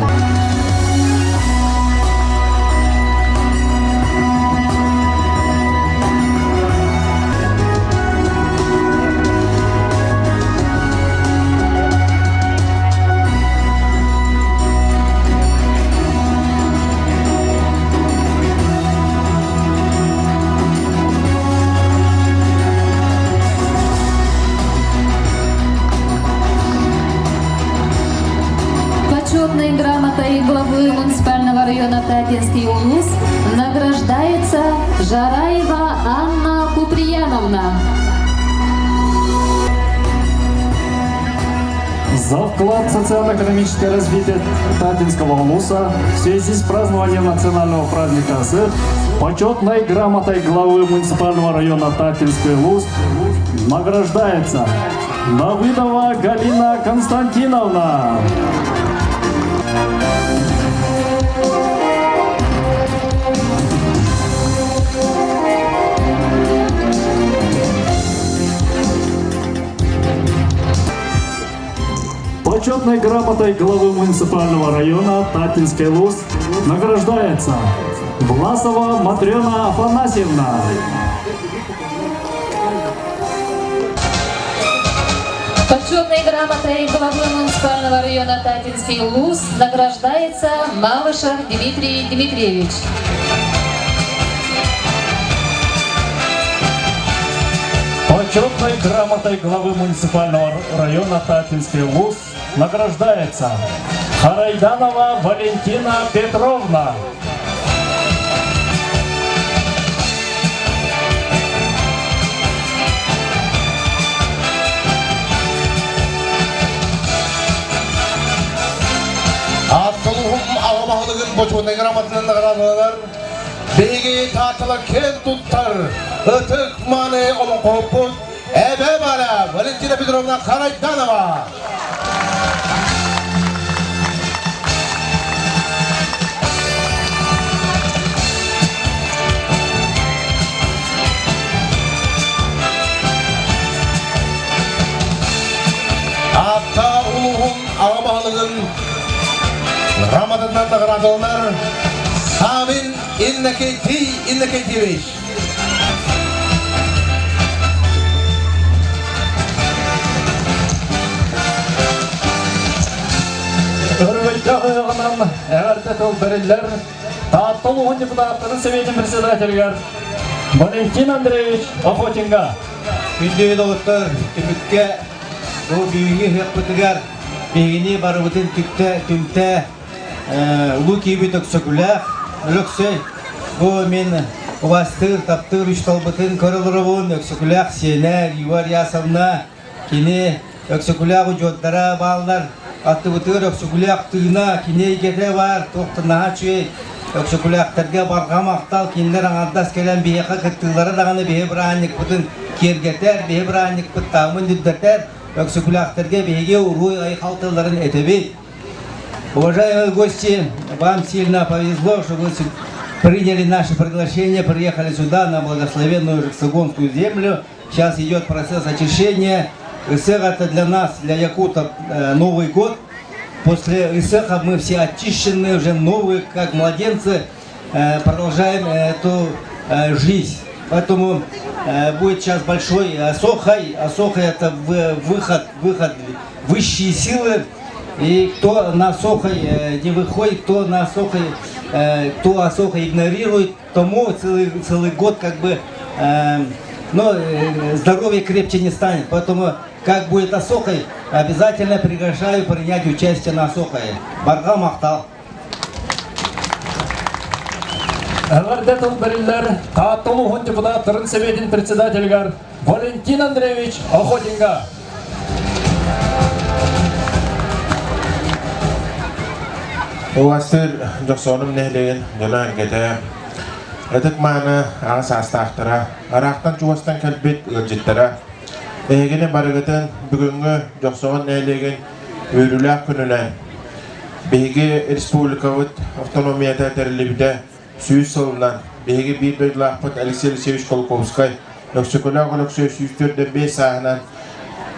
Почетной грамотой главы муниципального района Татинский улус награждается Жараева Анна Куприяновна. За вклад в социально-экономическое развитие Татинского улуса в связи с празднованием национального праздника Ысыах почетной грамотой главы муниципального района Татинский улус награждается Давыдова Галина Константиновна. Почетной грамотой главы муниципального района Татинский улус награждается Власова Матрена Афанасьевна. Почетной грамотой главы муниципального района Татинский улус награждается Малышев Дмитрий Дмитриевич. Почетной грамотой главы муниципального района Татинский улус награждается Харайданова Валентина Петровна. Аатталуһум аҕа баһылыгын бочуотунай грамотанан наҕараадаланар биһиги тааталар киэн туттар ытык мааны олоҥхоһуппут Эбээ Валя Валентина Петровна Харайданова. Аатта улууһун аҕа баһылыгын грамотатынан наҕараадаланар Савин Иннокентий Иннокентьевич. Өрөгөйдөөх ыһыаҕынан эҕэрдэ тыл бэриллэр Таатта улууһун депутаттарын Сэбиэтин председателигэр Валентин Андреевич Охотинга. Күндү доҕоттор, түмүккэ бу бүгүҥҥү ыһыахпытыгар биһигини барыбытын түктэ, түмтэ улуу киһибит Өксөкүлээх Өлөксөй бу мин убастыыр, таптыыр үс талбытын көрө олоробун Өксөкүлээх сиэнэ Ива Рясовна кини Өксөкүлээх удьуордара бааллар аттыбытыгар Өксөкүлээх тыына кини эйгэтэ баар туох да наһаа үчүгэй Өксөкүлээхтэргэ барҕа махтал кинилэр аҥардас кэлэн биһиэхэ кыттыылара даҕаны биһи бырааһынньыкпытын киэргэтэр биһи бырааһынньыкпыт таһымын үрдэтэр Өксөкүлээхтэргэ биһиги уруй айхал тылларын этэбит Уважаемые гости, вам сильно повезло, что вы приняли наше приглашение, приехали сюда, на благословенную Жексогонскую землю. Сейчас идет процесс очищения. Ысыах это для нас, для якутов, Новый год. После Ысыаха мы все очищены, уже новые, как младенцы, продолжаем эту жизнь. Поэтому будет сейчас большой Асохай. Асохай это выход, выход высшие силы. И кто на Асохай не выходит, кто на Асохай, кто Асохай игнорирует, тому целый, целый год как бы но здоровье крепче не станет. Поэтому как будет Асохай, обязательно приглашаю принять участие на Асохае. Барҕа махтал. Эҕэрдэ тыл бэриллэр Таатта улууһун депутаттарын Сэбиэтин председателигэр Валентин Андреевич Охотинга. Убастыыр Дьохсоонум нэһилиэгин дьоно-сэргэтэ, ытык-мааны аҕа саастаахтара, ыраахтан-чугастан кэлбит ыалдьыттара, эһигини барыгытын бүгүҥҥү Дьохсоҕон нэһилиэгин үөрүүлээх күнүнэн биһиги республикабыт автономията тэриллибитэ 100 сылынан биһиги биир дойдулаахпыт Алексей Алексеевич Колоковскай Өксөкөлөөх Өлөксөй 145 сааһынан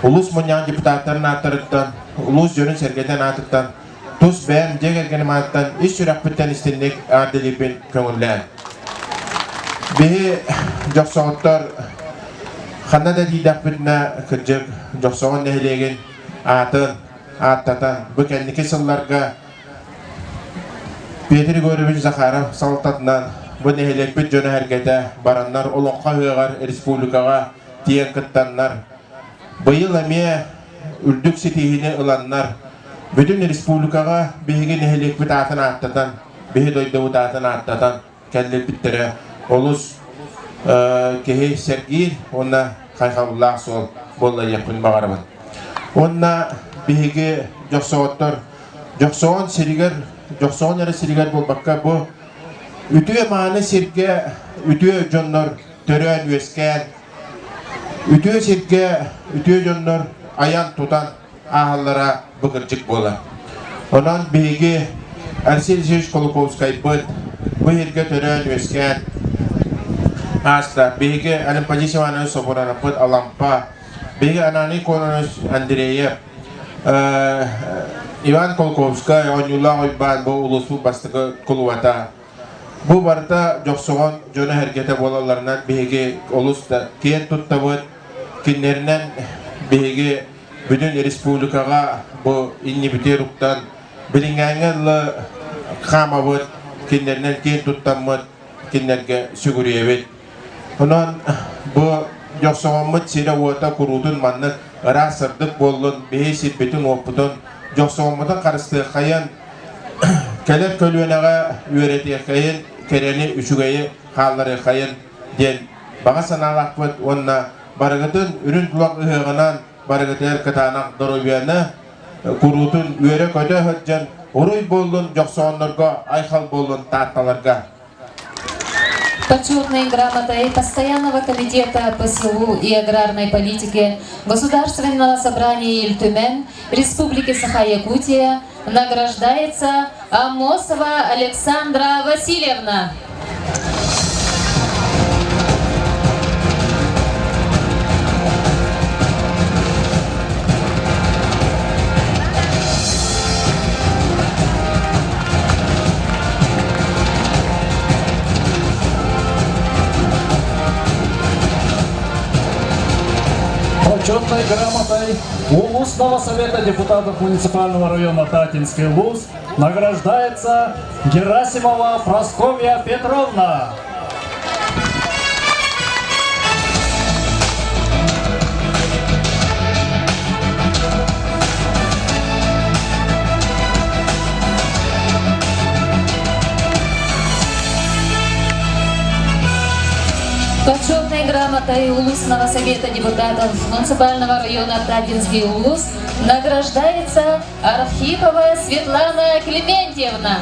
улуус мунньаҕын депутаттарын ааттарыттан, улуус дьонун-сэргэтин аатыттан, тус бэйэм дьиэ кэргэним аатыттан ис сүрэхпиттэн истинник эҕэрдэлиирбин көҥүллээн. Биһи дьохсоҕоттор ханна да тиийдэхпитинэ кырдьык Дьохсоҕон нэһилиэгин аатын ааттатан бу кэнники сылларга Петр Егорович Захаров салалтатынан бу нэһилиэкпит дьоно-сэргэтэ бараннар Олоҥхо ыһыаҕар республикаҕа тиийэн кыттаннар быйыл эмиэ үрдүк ситиһиини ыланнар. Бүтүн республикаҕа биһиги нэһилиэкпит аатын ааттатан, биһи дойдубут аатын ааттатан кэллирбиттэрэ олус киһи сэргиир уонна хайҕабыллаах суол буолла диэхпин баҕарабын. Уонна биһиги дьохсоҕоттор Дьохсоҕон сиригэр, Дьохсоҕон эрэ сиригэр буолбакка бу үтүө мааны сиргэ үтүө дьоннор төрөөн-үөскээн, үтүө сиргэ үтүө дьоннор айан-тутан ааһаллара бу кырдьык буолар. Онон биһиги Алексей Алексеевич Кулаковскайбыт бу сиргэ төрөөн-үөскээн ааста. Биһиги Олимпадис Иванович Собуранаппыт Алампа, биһиги Ананий Кононович Андреев, Иван Колковскай, Оонньуулаах Уйбаан бу улууспут бастакы кулубата. Бу барыта Дьохсоҕон дьоно-сэргэтэ буолалларынан биһиги олус да киэн туттабыт. Кинилэринэн биһиги бүтүн республикаҕа бу иннибитигэр уктан билиҥҥээҥҥэ дылы хаамабыт, кинилэринэн киэн туттаммыт, кинилэргэ сүгүрүйэбит. Онон бу Дьохсоҕоммут сирэ-уота куруутун маннык ыраас сырдык буоллун, биһи сирбитин-уоппутун, Дьохсоҕоммутун харыстыаххайын, кэлэр көлүөнэҕэ үөрэтиэххэйин, кэрэни, үчүгэйи хаалларыаххайын диэн баҕа санаалаахпыт уонна барыгытын үрүн тулах ыһыаҕынан барыгытыгар кытаанах доруобуйаны куруутун үөрэ-көтө сылдьан уруй буоллун дьохсоҕоннорго, айхал буоллун таатталарга! Почетной грамотой Постоянного комитета по селу и аграрной политике Государственного собрания Ильтюмен Республики Саха-Якутия награждается Амосова Александра Васильевна. Почетной грамотой Улусного совета депутатов муниципального района Татинский Улус награждается Герасимова Прасковья Петровна. Почетной грамотой Улусного совета депутатов муниципального района Татинский Улус награждается Архипова Светлана Клементьевна.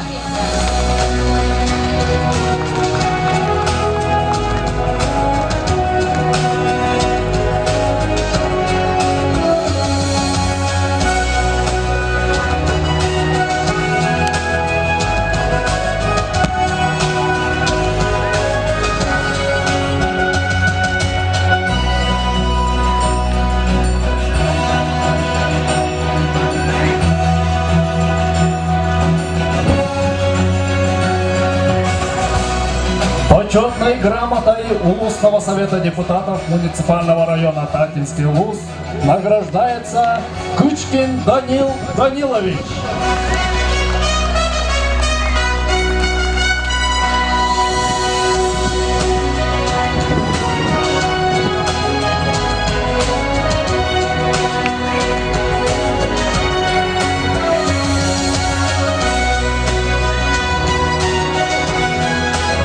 Почетной грамотой Улусного совета депутатов муниципального района Таттинский улус награждается Кычкин Данил Данилович.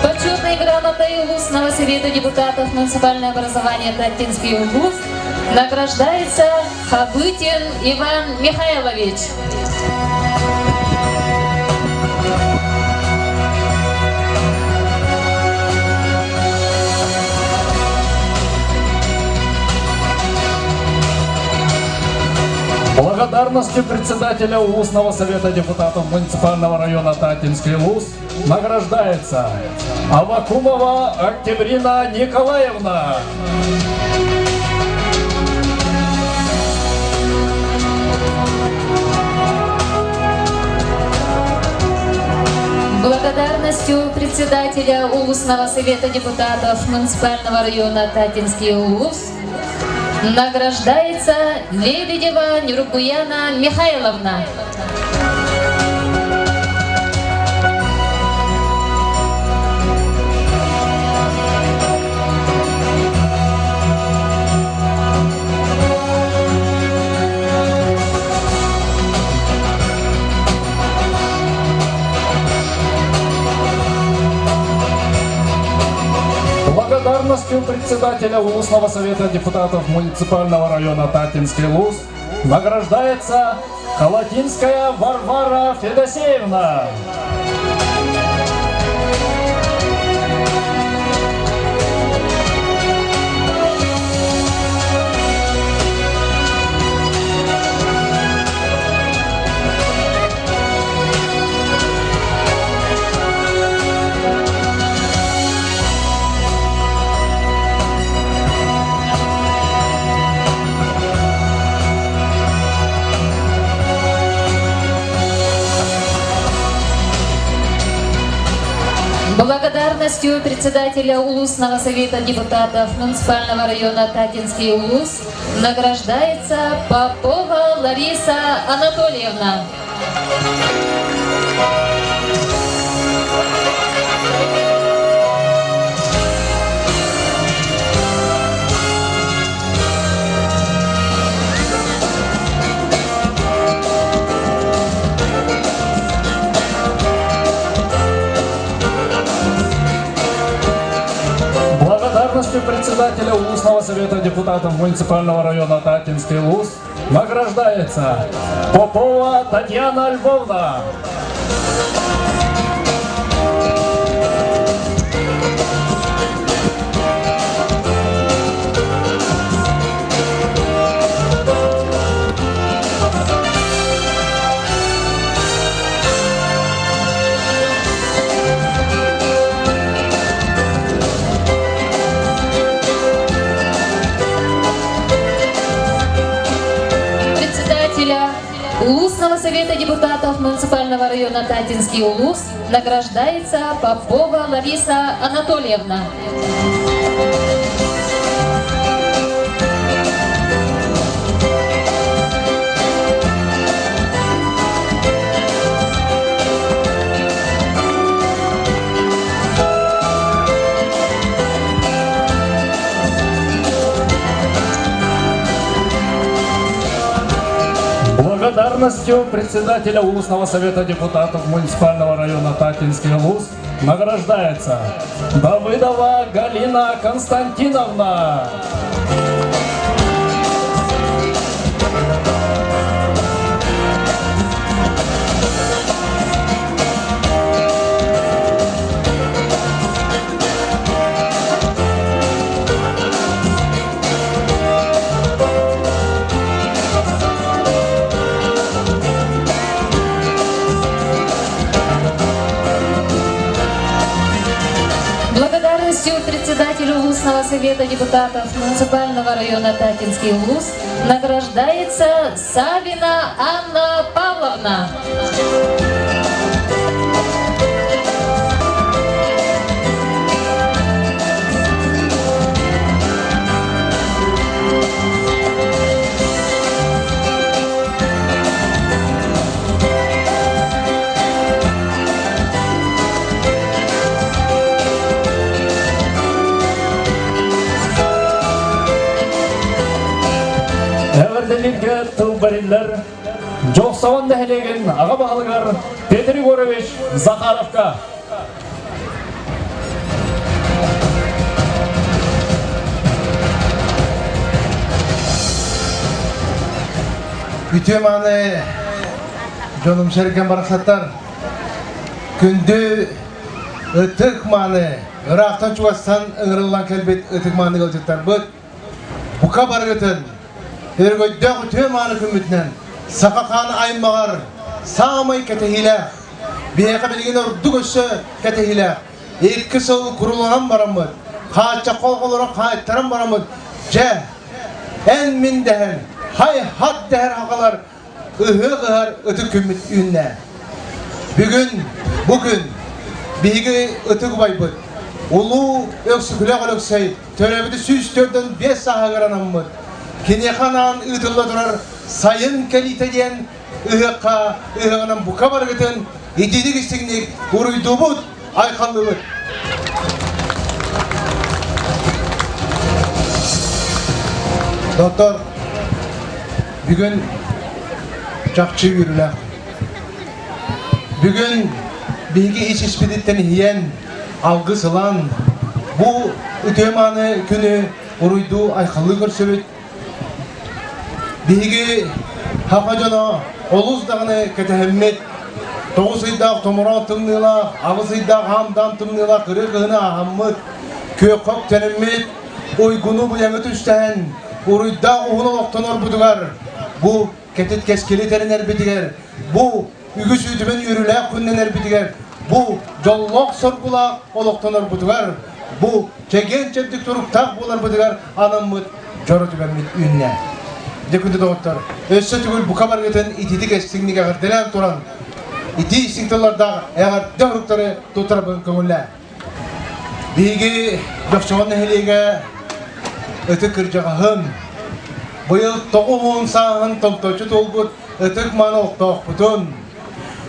Почетной грамотой Улусного совета депутатов муниципального образования Таттинский улус награждается Хабытин Иван Михайлович. Благодарностью председателя Улусного совета депутатов муниципального района Татинский Улус награждается Авакумова Октябрина Николаевна. Благодарностью председателя Улусного совета депутатов муниципального района Татинский Улус награждается Лебедева Нюркуяна Михайловна. Благодарностью председателя Улусного совета депутатов муниципального района Татинский Улус награждается Колотинская Варвара Федосеевна. Благодарностью председателя Улусного совета депутатов муниципального района Татинский Улус награждается Попова Лариса Анатольевна. Благодарностью председателя Улусного совета депутатов муниципального района Татинский Улус награждается Попова Татьяна Львовна. Председателя Улусного совета депутатов муниципального района Татинский Улус награждается Попова Лариса Анатольевна. Благодарностью председателя Улусного совета депутатов муниципального района Татинский Улус награждается Давыдова Галина Константиновна. Благодарностью председателю Улусного совета депутатов муниципального района Татинский Улус награждается Савина Анна Павловна. Эҕэрдэлииргэ тыл бэриллэр Дьохсоҕон нэһилиэгин аҕа баһылыгар Петр Егорович Захаровка. Үтүө мааны дьонум сэргэм барахсаттар күндү ытык мааны ыраахтан чугастан ыҥырыллан кэлбит ытык мааны ыалдьыттарбыт бука барыгытын өрөгөйдөөх үтүө мааны күммүтүнэн саха хаан аймаҕар саамай кэтэһиилээх биһиэхэ билигин ордук өссө кэтэһиилээх икки сыл куруланан бараммыт хааччахха олорон хаайтаран бараммыт дьэ эн мин дэһэн хай-хат дэһэр хахалар ыһыах ыһар ытык күммүт үүннэ. Бүгүн, бу күн биһиги ытык убайбыт Улуу Өксөкүлээх Өлөксөй төрөөбүтэ 145 сааһыгар анаммыт, киниэхэ анаан ыытылла турар Сайын кэлиитэ диэн ыһыахха ыһыаҕынан бука барыгытын итиитик истиҥник уруйдуубут, айхаллыыбыт. Доктор, бүгүн чахчы үөрүүлээх. Бүгүн биһиги ис-испититтэн иһийэн, алгыс ылан, Бу үтүө-мааны күнү уруйдуу айхаллыы көрсөбүт. Биһиги саха дьоно олус даҕаны кэтэһэммит, тоҕус ыйдаах томороон тымныылаах, аҕыс ыйдаах аам-даам тымныылаах кырыы кыһыны ааһаммыт, күөххэ үктэнэммит, уйгуну быйаҥы түстэһэн, уруйдаах уһун олохтонорбутугар, бу кэтит кэскили тэринэрбитигэр, бу үгүс үтүмэн үөрүүлээх күннэнэрбитигэр, бу дьоллоох-соргулаах олохтонорбутугар, бу чэгиэн-чэбдик туруктаах буоларбытыгар анаммыт дьоро түгэммит үүннэ. Дьэ күндү доҕоттор, өссө төгүл бука барыгытын итиитик эстиҥник эҕэрдэлээн туран, итии истиҥ тыллардаах эҕэрдэ уруктары туттарабын көҥүллээ. Биһиги Дьохсоҕон нэһилиэгэ ытык кырдьаҕаһын, быйыл 90 сааһын томточчу туолбут ытык мааны олохтоохпутун,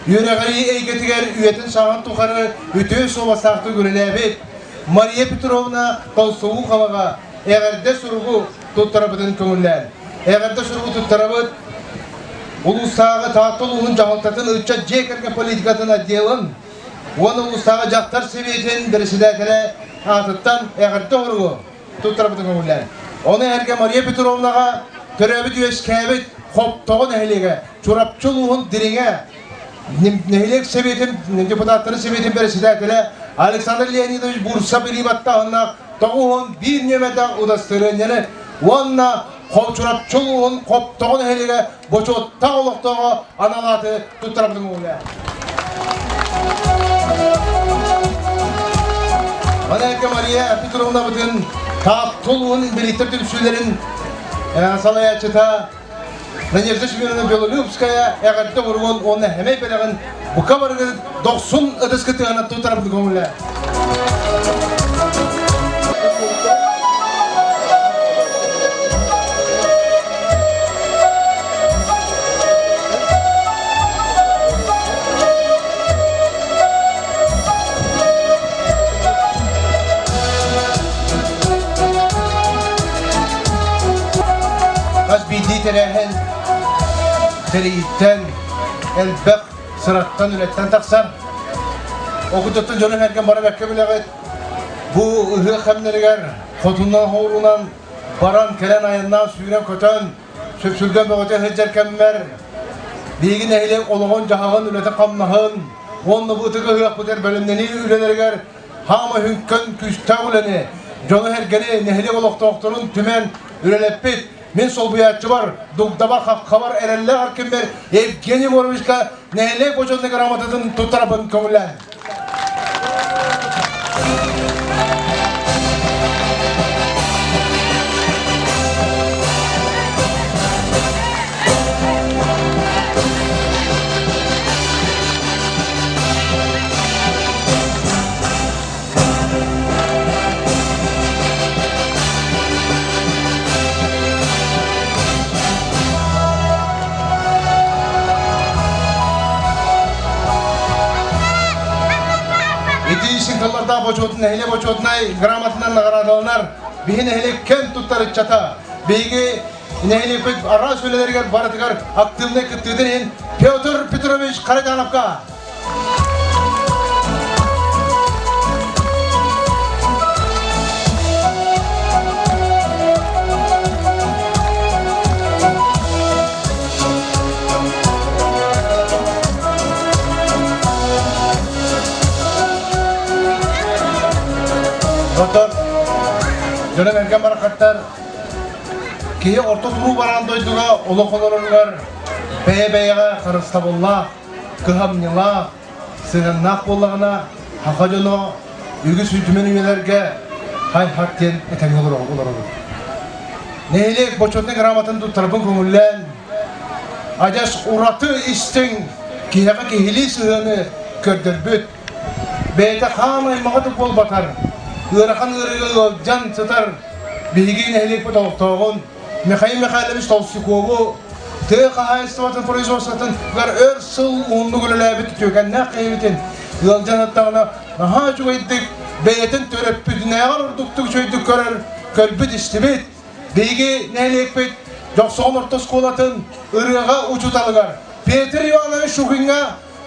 үөрэҕирии эйгэтигэр үйэтин сааһын тухары үтүө суобастаахтык үлэлээбит Мария Петровна Толстоуховаҕа эҕэрдэ суругу туттарабытын көҥүллээн. Эҕэрдэ суругу туттарабыт улуустааҕы Таатта улууһун дьаһалтатын ыччат дьиэ кэргэн политикатын отделын уонна улуустааҕы дьахтар сэбиэтин бэрэссэдээтэлэ аатыттан эҕэрдэ оһоругу туттарабытын көҥүллээн. Ону эргэ Мария Петровнаҕа төрөөбүт-үөскээбит Хоптоҕо нэһилиэгэ Чурапчы улууһун Дириҥэ нэһилиэк сэбиэтин депутаттарын сэбиэтин бэрэссэдээтэлэ Александр Леонидович Бурцев илии баттааһыннаах 91 нүөмэрдээх удастырыанньаны уонна Чурапчы улууһун Хоптоҕо нэһилиэгэ бочуоттаах олохтооҕо анал ааты туттарабытын көҥүллээ. Маныаха Мария Петровнабытын Таатта улууһун инбэлииттэр түмсүүлэрин салайааччыта Надежда Семеновна Белолюбская эҕэрдэ уругун уонна хэмэй бэлэҕин бука барыгыт дохсун ытыскытыгана туттарабыт көҥүлэ. Хас биирдии тэрээһин тэрийиттэн элбэх сыраттан үлэттэн тахсар. Окутуттан дьону эргэн бара бэркэ билэҕит. Бу ыһыах кэмнэригэр хотунан хоорунан баран кэлэн айаннаан сүүрэн-көтөн сүпсүлгэн бөҕөтө сылдьар кэммэр биһиги нэһилиэк олоҕун-дьаһаҕын үлэтин-хамнаһын уонна бу ытык ыһыахпытыгар бэлэмнэнии үлэлэригэр хаама үһүҥкөн күүстээх үлэни, дьону-сэргэни, нэһилиэк олохтоохторун түмэн үлэлэппит мин солбуйааччыбар, дугдабар, хаххабар эрэллээх эркиммэр Евгений Егоровичка нэһилиэк бочуотунай грамотатын туттарабын көҥүллээн. Ити сыҥкаллардаах бочуотун нэһилиэк бочуотунай грамотанан наҕараадаланар биһи нэһилиэк кэн туттар ыччата. Биһиги нэһилиэкпит араас үлэлэригэр барытыгар активнай кыттыытын иһин Петр Петрович Каратановка Доктор, дьоно мэргэн барахаттар киһи орто туруу бараан дойдуга олох олороругар бэйэ-бэйэҕэ харыстабыллаах кыһамньылаах, сыһыаннаах буоллаҕына, саха дьоно үгүс үтүмэн үйэлэргэ хай-хат диэн этэҥҥэ олоробут. Нэһилиэк бочуотунай грамотатын туттарбын көҥүллээн, адьас ураты истиҥ киһиэхэ киһилии сыһыаны көрдөрбүт, бэйэтэ хаан аймаҕа да буолбатар, ыарахан ыарыыга ыалдьан сытар биһиги нэһилиэкпит олохтооҕун Михаил Михайлович Толстякову тыа хаһаайыстыбатын производствотыгар өр сыл уһуннук үлэлээбит үтүөкэннээх киһибитин ыалдьан аттаҕына наһаа үчүгэйдик бэйэтин төрөппүтүнээҕэр ордуктук үчүгэйдик көрөр, көрбүт-истибит. Биһиги нэһилиэкпит Дьохсоҕон орто оскуолатын ырыаҕа учууталыгар Петр Иванович Шухиҥҥа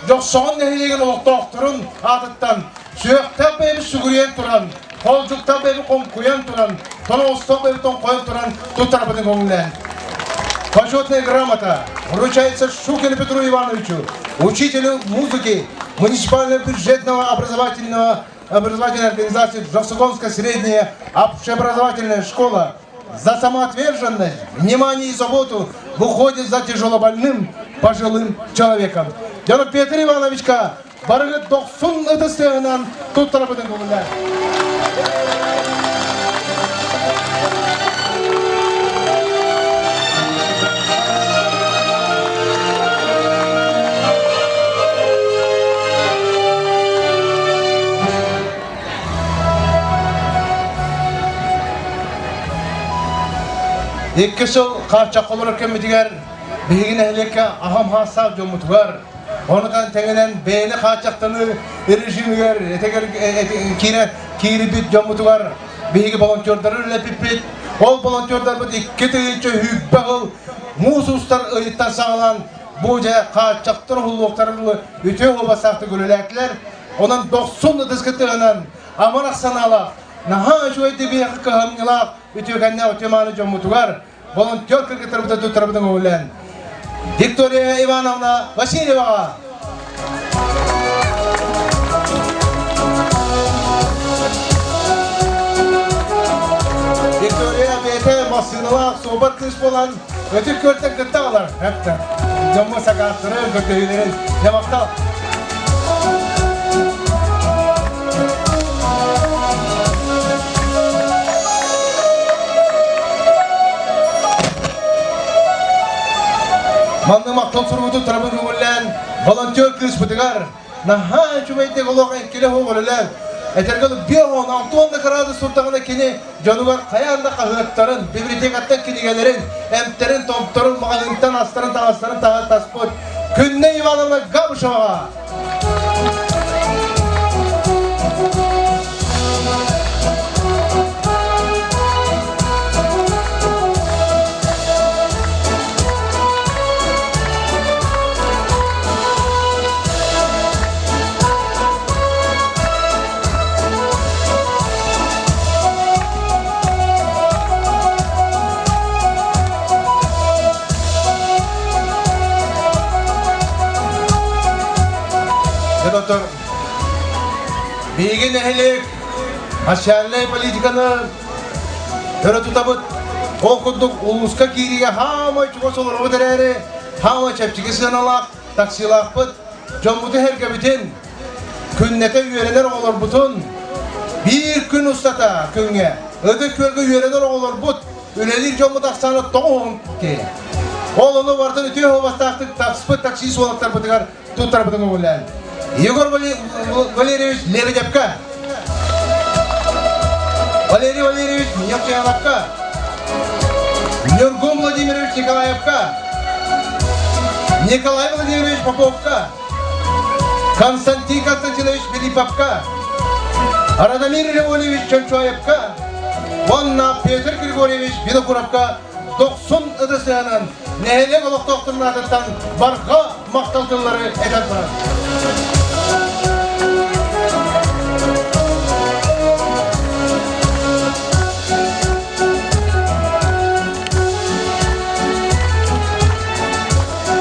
Дьохсоҕон нэһилиэгин олохтоохторун аатыттан сүһүөхтээх бэйэбит сүгүрүйэн туран. Холдьуктар бэби хоҥкуйан туран, тоноҕостор бэби тоҥхойон туран туттарбытын көҥүллээн. Почетная грамота вручается Шукину Петру Ивановичу, учителю музыки муниципального бюджетного образовательного образовательной организации Джавсугонская средняя общеобразовательная школа за самоотверженность, внимание и заботу в уходе за тяжелобольным пожилым человеком. Дьоно Петр Ивановичка барыгыт дохсун ытыстыынан туттарабытын көҥүллээн. Икки сыл хааччахха олорор кэммитигэр биһиги нэһилиэккэ аҕам хаастаах дьоммутугар, онутан тэҥинэн бэйэни хааччахтаныы режимигэр киирэ киирбит дьоммутугар биһиги волонтердары үлэлэппиппит. Ол волонтердарбыт 2020 сыл муус устар ыйыттан саҕалаан бу дьэ хааччахтар уһуллуохтарын үтүө уобастаахтык үлэлээтилэр. Онон дохсун ытыскытыгынан амарах санаалаах, наһаа үчүгэй дибиэхэ кыһамньылаах үтүөкэннээх үтүө-мааны дьоммутугар волонтер кыргыттарбытын туттарбытын көҥүллээн Виктория Ивановна Васильеваҕа Виктория бэйэтэ массыыналаах суобар кыыс буолан өтүк көртөн кытта алар. Дьомму сакаастары, көрдөһүүлэрин дьэ махтал. Манна махтал суругутун турабын көҥүллээн волонтер кыыспытыгар наһаа үчүгэйдик олох эҥкилэ суох үлэлээн этэргэ биэһон алтуон да кыраадыс турдаҕына кини дьонугар хайаан да хаһыаттарын, библиотекаттан кинигэлэрин, эмтэрин, томторун, маҕаһыынтан астарын, таҥастарын таһа таспыт Күннэ Ивановна Габышеваҕа Доктор, биһиги нэһилиэк социальнай политиканы өрө тутабыт. Ол курдук улууска киириигэ хаамай чугас олоробут эрээри, хаамай чэпчэки сыаналаах таксилаахпыт. Дьоммуту сэргэбитин, күннэтэ үөрэнэр оҕолорбутун биир күн устата күҥҥэ Ытык Күөлгэ үөрэнэр оҕолорбут, үлэлиир дьоммут ахсаана 90 киһи. Ол ону барытын үтүө суобастаахтык тапспыт таксист уолаттарбытыгар туттарбытын көҥүллээн. Егор Валерьевич Лебедевка, Валерий Валерьевич Нефтяновка, Нюргун Владимирович Николаевка, Николай Владимирович Поповка, Константин Константинович Филипповка, Радомир Леонидович Чончоевка уонна Петр Григорьевич Винокуровка дохсун ытысыанан нэһилиэк олохтоохторун аатыттан барҕа махтал тыллары этэн турар.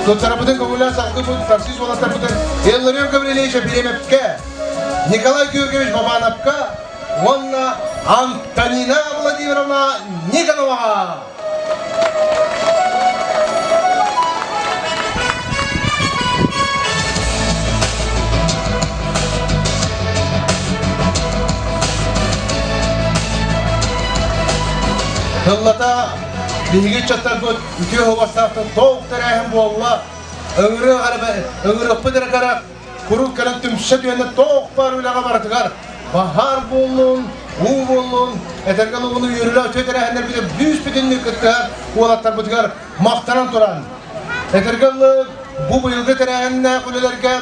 Туттарабытын көҥүллээн сахтыбыт таксист уолаттарбытын Илларион Гаврильевич Ефремовка, Николай Георгиевич Бабановка уонна Антонина Владимировна Никоноваҕа. Тыллата биһиги ыччаттарбыт үтүө суобастаахтан тоох тэрээһин буолла. Ыҥырыахпыт эрэ кэрэх куруук кэлэн түмсэ түһэнэ тоох баар үлэҕэ барытыгар баһаар буоллун, уу буоллун, этэргэ лугуну үөрүүлээх үтүө тэрээһиннэрбитин бүүс бүтүннүү кыттыһар уолаттарбытыгар махтанан туран, этэргэ дылы бу быйылгы тэрээһиннээх үлэлэргэ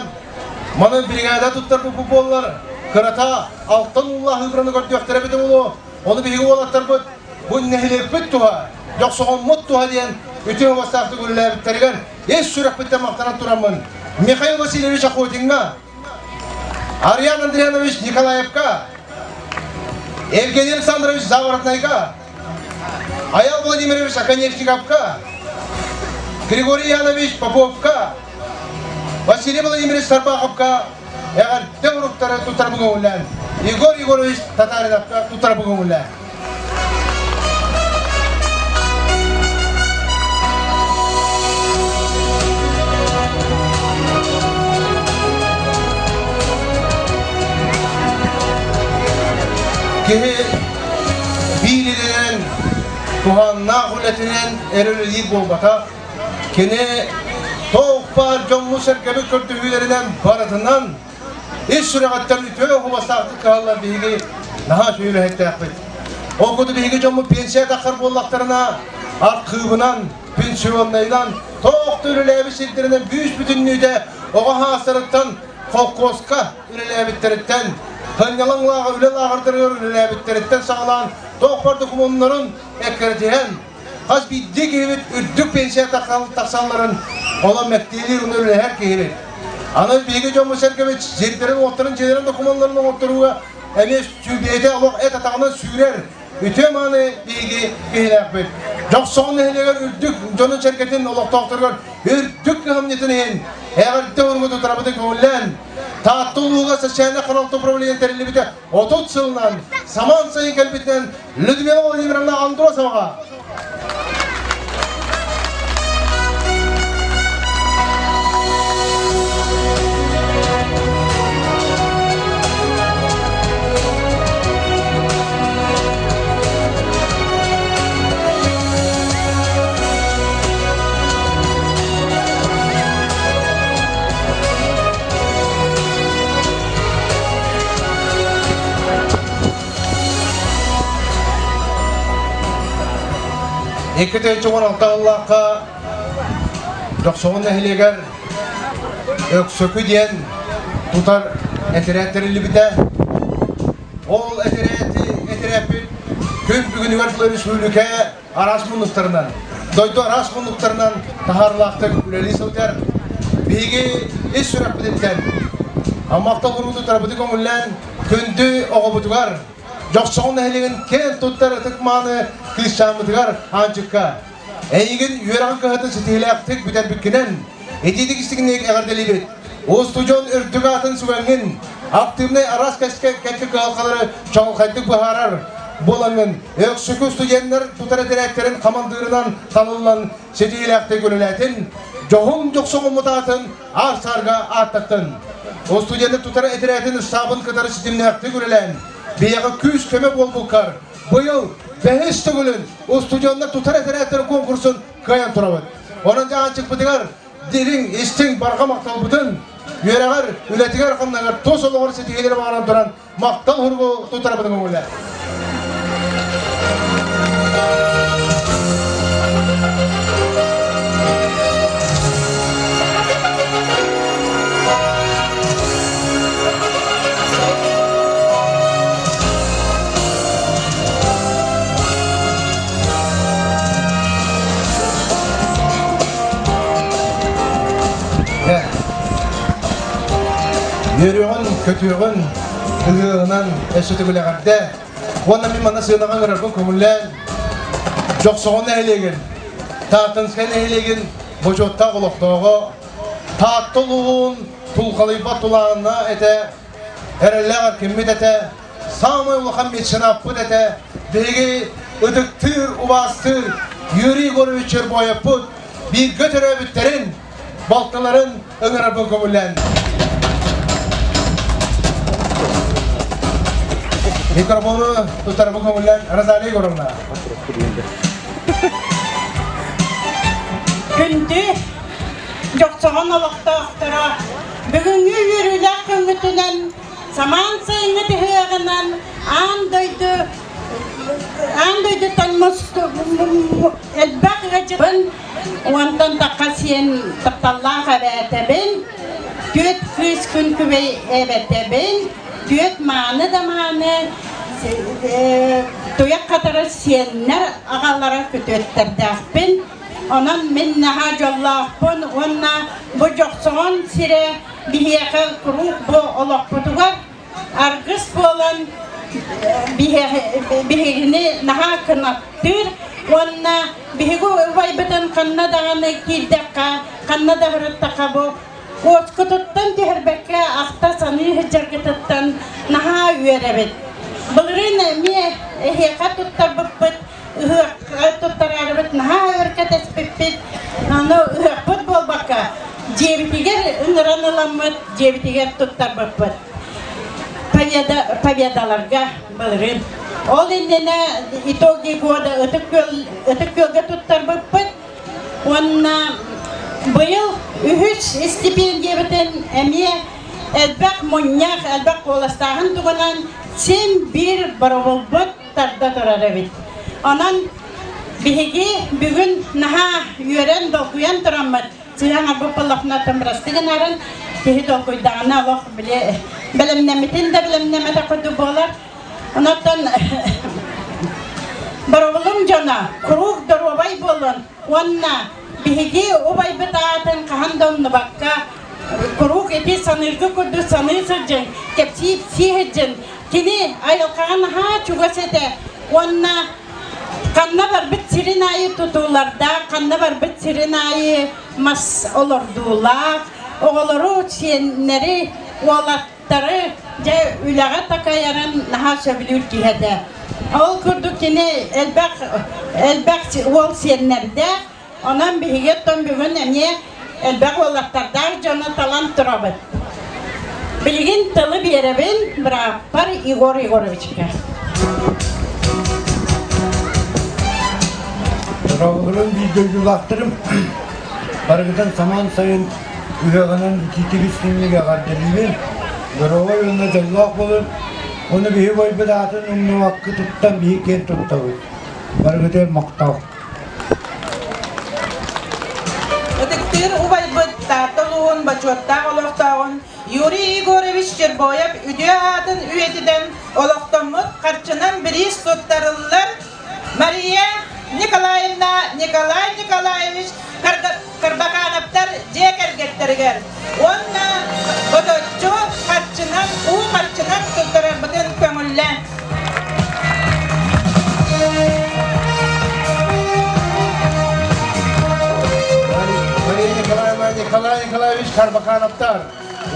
маны биригээдэ туттарбыт буоллар, кырата алтан уулаах ыыбыраны көрдүөхтэрэ эбитэ буолуо. Ону биһиги уолаттарбыт бу нэһилиэкпит туһа, дьохсоҕоммут туһа диэн үтүө уостаахтык үлэлээбиттэригэр ис сүрэхпиттэн махтанан тураммын Михаил Васильевич Охотиҥҥа, Ариан Андрианович Николаевка, Евгений Александрович Заворотнайга, Аял Владимирович Оконечниковка, Григорий Янович Поповка, Василий Владимирович Сарбаховка эҕэрдэ уруктары тутар бүгүҥүлээн Егор Егорович Татариновка тутар бүгүҥүлээн. Киһи биир идэнэн туһааннаах үлэтинэн эрэ үлэлиир буолбатах. Кини туох баар дьоммут-сэргэбит көрдөһүүлэринэн барытынан ис сүрэҕиттэн үтүө оһуобастаахтык кыһаллар биһиги наһаа үчүгэй үлэһиттээхпит. Ол курдук биһиги дьоммут пенсия таххар буоллахтарына архыыбынан, пенсионнайынан, туох да үлэлээбит сирдэринэн бүүс бүтүннүүтэ оҕо хаастарыттан холкуоска үлэлээбиттэриттэн, сынньалаҥ үлэ лааҕырдарыгар үлэлээбиттэриттэн саҕалаан туох бар докумуоннарын эккирэтиһэн хас биирдии киһибит үрдүк пенсия тахсалларын олом мэктиэлиир уну үлэһэр киһибит. Аны биһиги дьоммут-сэргэбит сирдэрин-уоттарын, дьиэлэрин докумуоннарын оҥотторууга эмиэ сүүбэйдэ олох эт атаҕынан сүүрэр үтүө мааны биһиги киһилээхпит. Дьохсоҕон нэһилиэгэр үрдүк дьонун-сэргэтин олохтоохторугар үрдүк кыһамньытын иһин эҕэрдэ уругу тутарабытын көҥүллээн Таатта улууһугар социальнай харалта управление тэриллибитэ 30 сылынан самаан сайын кэлбитинэн Людмила Владимировна Андросоваҕа 2016 сыллаахха Дьохсоҕон нэһилиэгэр Өксөкү диэн тутар этэрээт тэриллибитэ. Ол этэрээти этэрээппит күн бүгүнүгэр республика араас муннуктарынан, дойду араас муннуктарынан таһаарыылаахтык үлэлии сылдьар. Биһиги ис сүрэхпититтэн Аммахтал урууту тарабыты көҥүллээн күндү оҕобутугар Дьохсоҕон нэһилиэгин киэн туттар ытык-мааны кыысчааммытыгар Аанчыкка эйигин үөрэҕин кыһатын ситиһиилээхтик бүтэрбиккинэн итиитик истиҥник эҕэрдэлиибит. Устудьуон үрдүк аатын сүгэҥҥин, активнай араас кэскэ кэккэ кыһалҕалары чаҕылхайдык быһаарар буолаҥҥын, Өксөкү студеннар тутар этэрээттэрин хамандыырынан талыллан ситиһиилээхтик үлэлээтин, дьоһун дьохсоҕоммут аатын аар-саарга ааттаттын. Студенты тутар этэрээтин ыстаабын кытары ситимнээхтик үлэлээн, биһиэхэ күүс-көмө буолбуккар быйыл бэһис төгүлүн устудьуоннар тутар этэрээттэр конкурсун кыайан турабыт. Онон дьаһанчыкпытыгар дириҥ, истиҥ барҕа махталбытын үөрэҕэр, үлэтигэр-хамнаһыгар тус олоҕор ситиһиилэри баҕаран туран махтал суругу туттарабытын көҥүлэ. Үөрүөҕүн, көтүөҕүн, ыһыаҕынан өссө төгүл эҕэрдэ. Уонна мин манна сыанаҕа ыҥырарбын көҥүллээн, Дьохсоҕон нэһилиэгин, Тааттанскай нэһилиэгин бочуоттаах олохтооҕо, Таатта улууһун тулхалыйбат тулаана этэ, эрэллээх эркиммит этэ, саамай улахан меценаппыт этэ, биһиги ытыктыыр, убаастыыр Юрий Егорович Чербоевпут бииргэ төрөөбүттэрин, балтыларын ыҥырарбын көҥүллээн. Микрофону тутарбын көҥүллээн Розалия Егоровна. Күндү Дьохсоҕон олохтоохторо, бүгүҥҥү үөрүүлээх күҥҥүтүнэн самаан сайыҥҥы ыһыаҕынан аан дойду аан дойдуттан элбэх ыалдьытын уонтан тахха сиэн тапталлаах эбээтэбин, түөрт кыыс күн күбэй эбэтэбин, түөрт мааны да мааны туйах хатара сиэннэр аҕалара күтүөттэрдээхпин. Онон мин наһаа дьоллоохпун уонна бу Дьохсоҕон сирэ биһиэхэ куруук бу олохпутугар аргыс буолан. Биһигини наһаа кынаттыыр уонна биһиги убайбытын ханна даҕаны киирдэххэ, ханна да сырыттахха бу уоскутуттан түһэрбэккэ ахта саныы сылдьаргытыттан наһаа үөрэбит. Былырыын эмиэ эһиэхэ туттарбыппыт, ыһыахха туттараарыбыт наһаа өр кэтэспиппит. Аны ыһыахпыт буолбакка, дьиэбитигэр ыҥыран ыламмыт, дьиэбитигэр туттарбыппыт. Победа, победаларга былырыын. Ол иннинэ итоги года Ытык Күөл, Ытык Күөлгэ туттарбыппыт. Уонна быйыл үһүс стипендиябытын эмиэ элбэх мунньах, элбэх куоластааһын туһунан син биир боробулбут тарда турар эбит. Онон биһиги бүгүн наһаа үөрэн, долгуйан тураммыт, сыһан арбыт буоллахпына тымырастыы гынарын киһи долгуйдаҕына олох били бэлэмнэммитин да бэлэмнэммэтэх курдук буолар. Онон Боробулум дьоно куруук доруобай буолун уонна биһиги убайбыт аатын хаһан да умнубакка куруук ити саныыргы курдук саныы сылдьыҥ, кэпсии сылдьын. Кини айылҕаҕа наһаа чугас этэ уонна ханна барбыт сирин аайы тутуулардаах, ханна барбыт сирин аайы мас олордуулаах, оҕолору, сиэннэри, уолаттары Тары дьэ үлэҕэ такайарын наһаа сөбүлүүр киһи этэ. Ол курдук кини элбэх элбэх уол сиэннэрдээх, онон биһиги оттон бүгүн эмиэ элбэх уолаттардаах дьону талан турабыт. Билигин тылы биэрэбин бырааппар Егор Егоровичка. Дорооболорун биир дойдулаахтарым, барыгытын самаан сайын Ыһыаҕынан итиитик истиҥник эҕэрдэлиибин, доруобай уонна дьоллоох буолун, уонна биһи убайбыт аатын умнубакка туттан биһи киэн туттабыт. Барыгытыгар махтал. Ытыктыыр убайбыт Таатта улууһун бочуоттаах олохтооҕун Юрий Егорович Чербоев үтүө аатын үйэтитэн олохтоммут харчынан бириис туттарыллар Мария Николаевна Николай Николаевич Карбакановтар дьиэ кэргэттэригэр уонна боточчу харчынан, уу харчынан туттарарбытын көҥүллээн. Мария Николаевна, Николай Николаевич Карбакановтар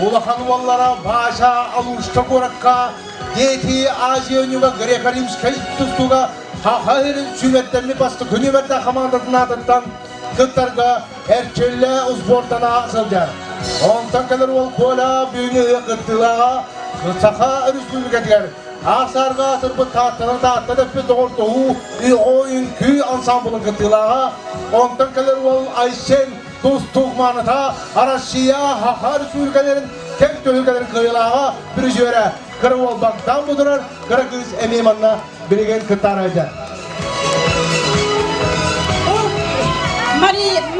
улахан уоллара Вася Алушта куоракка Дети Азия оонньууга греко-римскай тустууга Саха сирин сүүмэрдэммит бастакы нүөмэрдээх хамаандатын аатыттан кыттарга эрчиллэ сбордана сылдьар. Онтон кэлэр уол Коля бүгүҥҥү ыһыах кыттыылааҕа Саха Республикатыгар Аасаарга аатырбыт Тааттанан Таатта дэппит доҕордоһуу оҕо үҥкүү ансамблын кыттыылааҕа. Онтон кэлэр уол Айсен тустуук мааныта Россия Саха Республикаларын кэм түһүлгэлэрин кыайыылааҕа призерэ кыра уол Богдан Будурар, кыра кыыс эмиэ манна билигин кыттаарайда.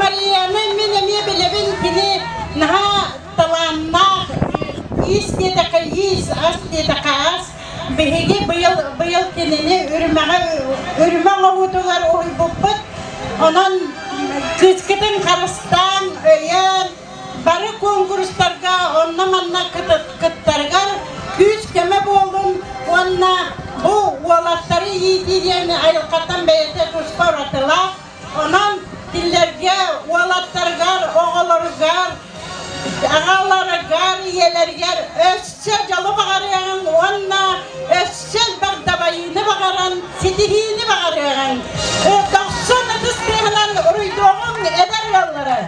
Марияны мин эмиэ билэбин, кини наһаа талааннаах, иис диэтэххэ иис, ас диэтэххэ ас. Биһиги быйыл, быйыл кинини үрүмэҕэ, үрүмэ оҥоһуутугар уһуйбуппут. Онон кыыскытын харыстаан, өйөөн, бары куонкурустарга онно-манна кыттарыгар күүс-көмө буоллун уонна бу уолаттары иитии диэн айылҕаттан бэйэтэ туспа уратылаах. Онон кинилэргэ уолаттарыгар, оҕолоругар, аҕаларыгар, ийэлэригэр өссө дьолу баҕарыаҕыҥ уонна өссө элбэх дабайыыны баҕаран, ситиһиини баҕарыаҕыҥ. Дохсун ытыс тыаһынан уруйдуоҕуҥ эдэр ыаллары!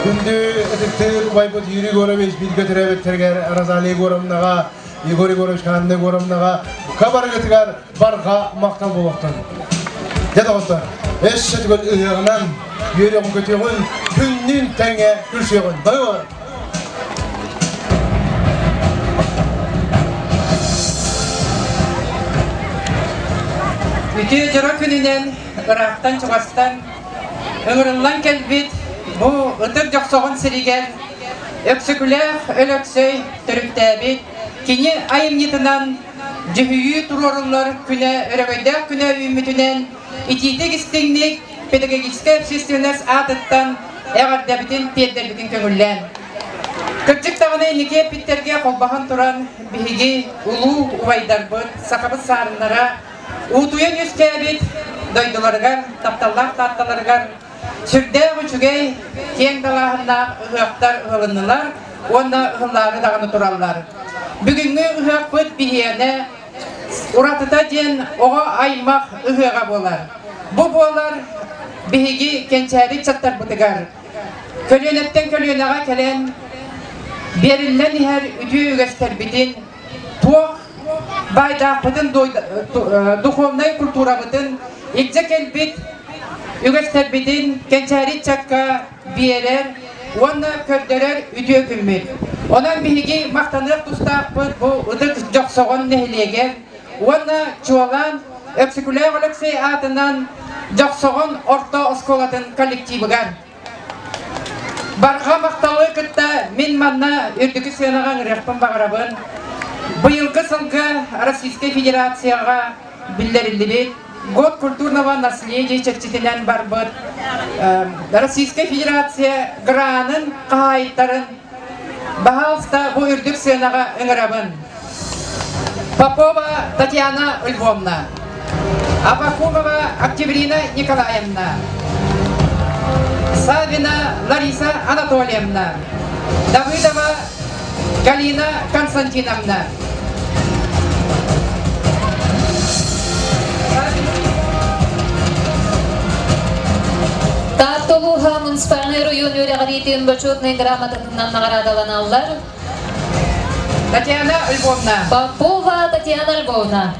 Күндү ытыктыыр убайбыт Юрий Егорович бииргэ төрөөбүттэригэр Розалия Егоровнаҕа, Егор Егорович Анна Егоровнаҕа бука барыгытыгар барҕа махтал буолуохтун. Дьэ доҕоттор, өссө түгэн ыһыаҕынан үөрүөҕүн көтүөҕүн, күннүүн тэҥэ күлсүөҕүн. Бары Үтүө дьоро күнүнэн ыраахтан-чугастан ыҥырыллан кэлбит бу ытык Дьохсоҕон сиригэр Өксөкүлээх Өлөксөй төрүттээбит кини айымньытынан дьүһүйүү туруоруллар күнэ өрөгөйдөөх күнэ үүммүтүнэн итиитик истиҥник педагогическай общественность аатыттан эҕэрдэбитин тиэрдэрбитин көҥүллээн. Кырдьык даҕаны инники эппиттэргэ холбоһон туран биһиги улуу убайдарбыт, сахабыт саарыннара уутуйан үөскээбит дойдуларыгар, тапталлаах таатталарыгар сүрдээх үчүгэй, киэҥ далааһыннаах ыһыахтар ыһылыннылар уонна ыһыллаары даҕаны тураллар. Бүгүҥҥү ыһыахпыт биһиэнэ уратыта диэн оҕо аймах ыһыаҕа буолар. Бу буолар биһиги кэнчээри ыччаттарбытыгар көлүөнэттэн көлүөнэҕэ кэлэн биэриллэн иһэр үтүө үгэстэрбитин туох баайдаахпытын духовнай культурабытын илдьэ кэлбит үгэстэрбитин кэнчээри ыччакка биэрэр уонна көрдөрөр үтүө күммүт. Онон биһиги махтаныах тустаахпыт бу ытык Дьохсоҕон нэһилиэгэр уонна чуолаан Өксөкүлээх Өлөксөй аатынан Дьохсоҕон орто оскуолатын коллективыгар. Барҕа махталы кытта мин манна үрдүкү сыанаҕа ыҥырыахпын баҕарабын. Быйылгы сылга Российскай Федерацияҕа биллэриллибит Год культурного наследия чэрчитинэн барбыт Российскай Федерация гранын хаһаайыттарын баһаалыста бу үрдүк сыанаҕа ыҥырабын. Попова Татьяна Львовна, Абакумова Октябрина Николаевна, Савина Лариса Анатольевна, Давыдова Галина Константиновна. Таатта улууһа муниципальнай район үөрэҕириитин бочуотунай грамотатынан наҕараадаланаллар. Татьяна Львовна. Попова Татьяна Львовна.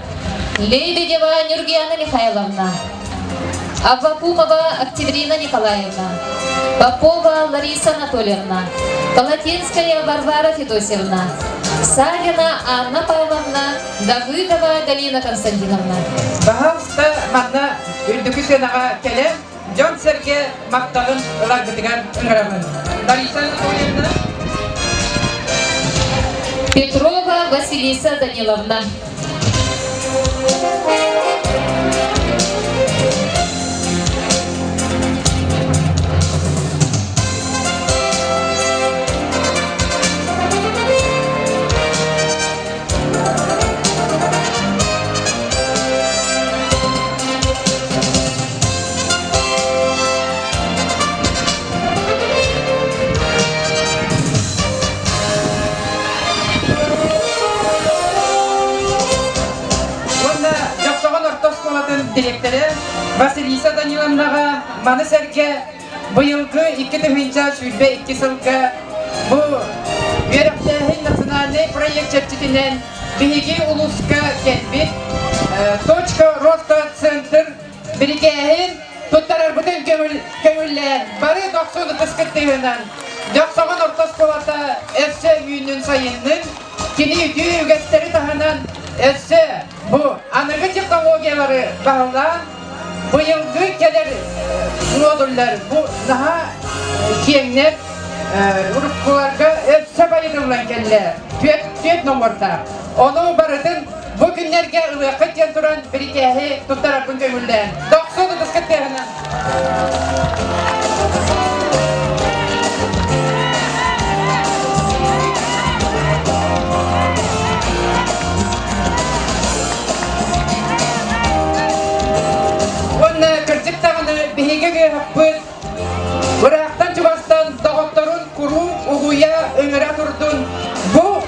Лебедева Нюргияна Михайловна. Аввакумова Октябрина Николаевна. Попова Лариса Анатольевна. Колотинская Варвара Федосьевна. Савина Анна Павловна. Давыдова Галина Константиновна. Баһаалыста манна үрдүкү сыанаҕа кэлэн дьон-сэргэ махталын ыларгытыгар ыҥырабын. Лариса Анатольевна. Петрова Василиса Даниловна. Уонна Дьохсоҕон орто оскуолатын дириэктэрэ Василиса Даниловнаҕа маны сэргэ быйылгы 2022 сылга бу үөрэхтээһин национальнай проект чэрчитинэн биһиги улууска кэлбит Точка роста центр бирикээһин туттарарбытын көҥүллээн бары дохсун ытыс кыттыһынан Дьохсоҕон орто оскуолата өссө үүннүн сайыннын кини үтүө үгэстэри таһынан өссө бу аныгы технологиялары баһылаан быйылгы кэлэр модуллар бу наһаа киэҥнэр уруккуларга өссө байытыллан кэллэ түөрт түөрт номердаах ону барытын бу күннэргэ ылыаххыт диэн туран бирикээһи туттарарбын көҥүллээн дохсун ытыскыт тыаһынан Уонна кырдьык даҕаны биһиги ыһыахпыт ыраахтан чугастан доҕотторун куруук угуйа ыҥыра турдун. Бу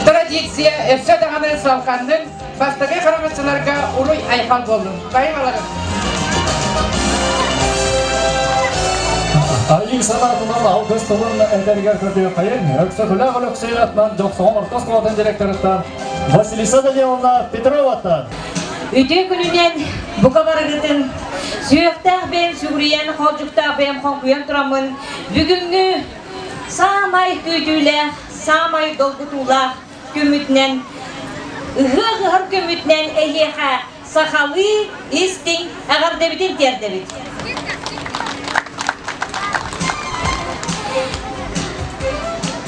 традиция өссө даҕаны салҕаннын бастакы хараҥаччыларга уруй айхал буоллун. Байымаларым. Айыы санаатынан алгыс тылын этэригэр көрдүөххэйин Өксөкүлээх Өлөксөй атынан Дьохсоҕон орто оскуолатын директорыттан Василиса Даниловна Петроваттан. Үтүө күнүнэн бука барыгытын сүһүөхтээх бэйэм сүгүрүйэн, хоолдьуктаах бэйэм хоҥкуйан тураммын бүгүҥҥү саамай күүтүүлээх, саамай долгутуулаах күммүтүнэн, ыһыах ыһар күммүтүнэн эһиэхэ сахалыы истиҥ эҕэрдэбитин тиэрдэбит.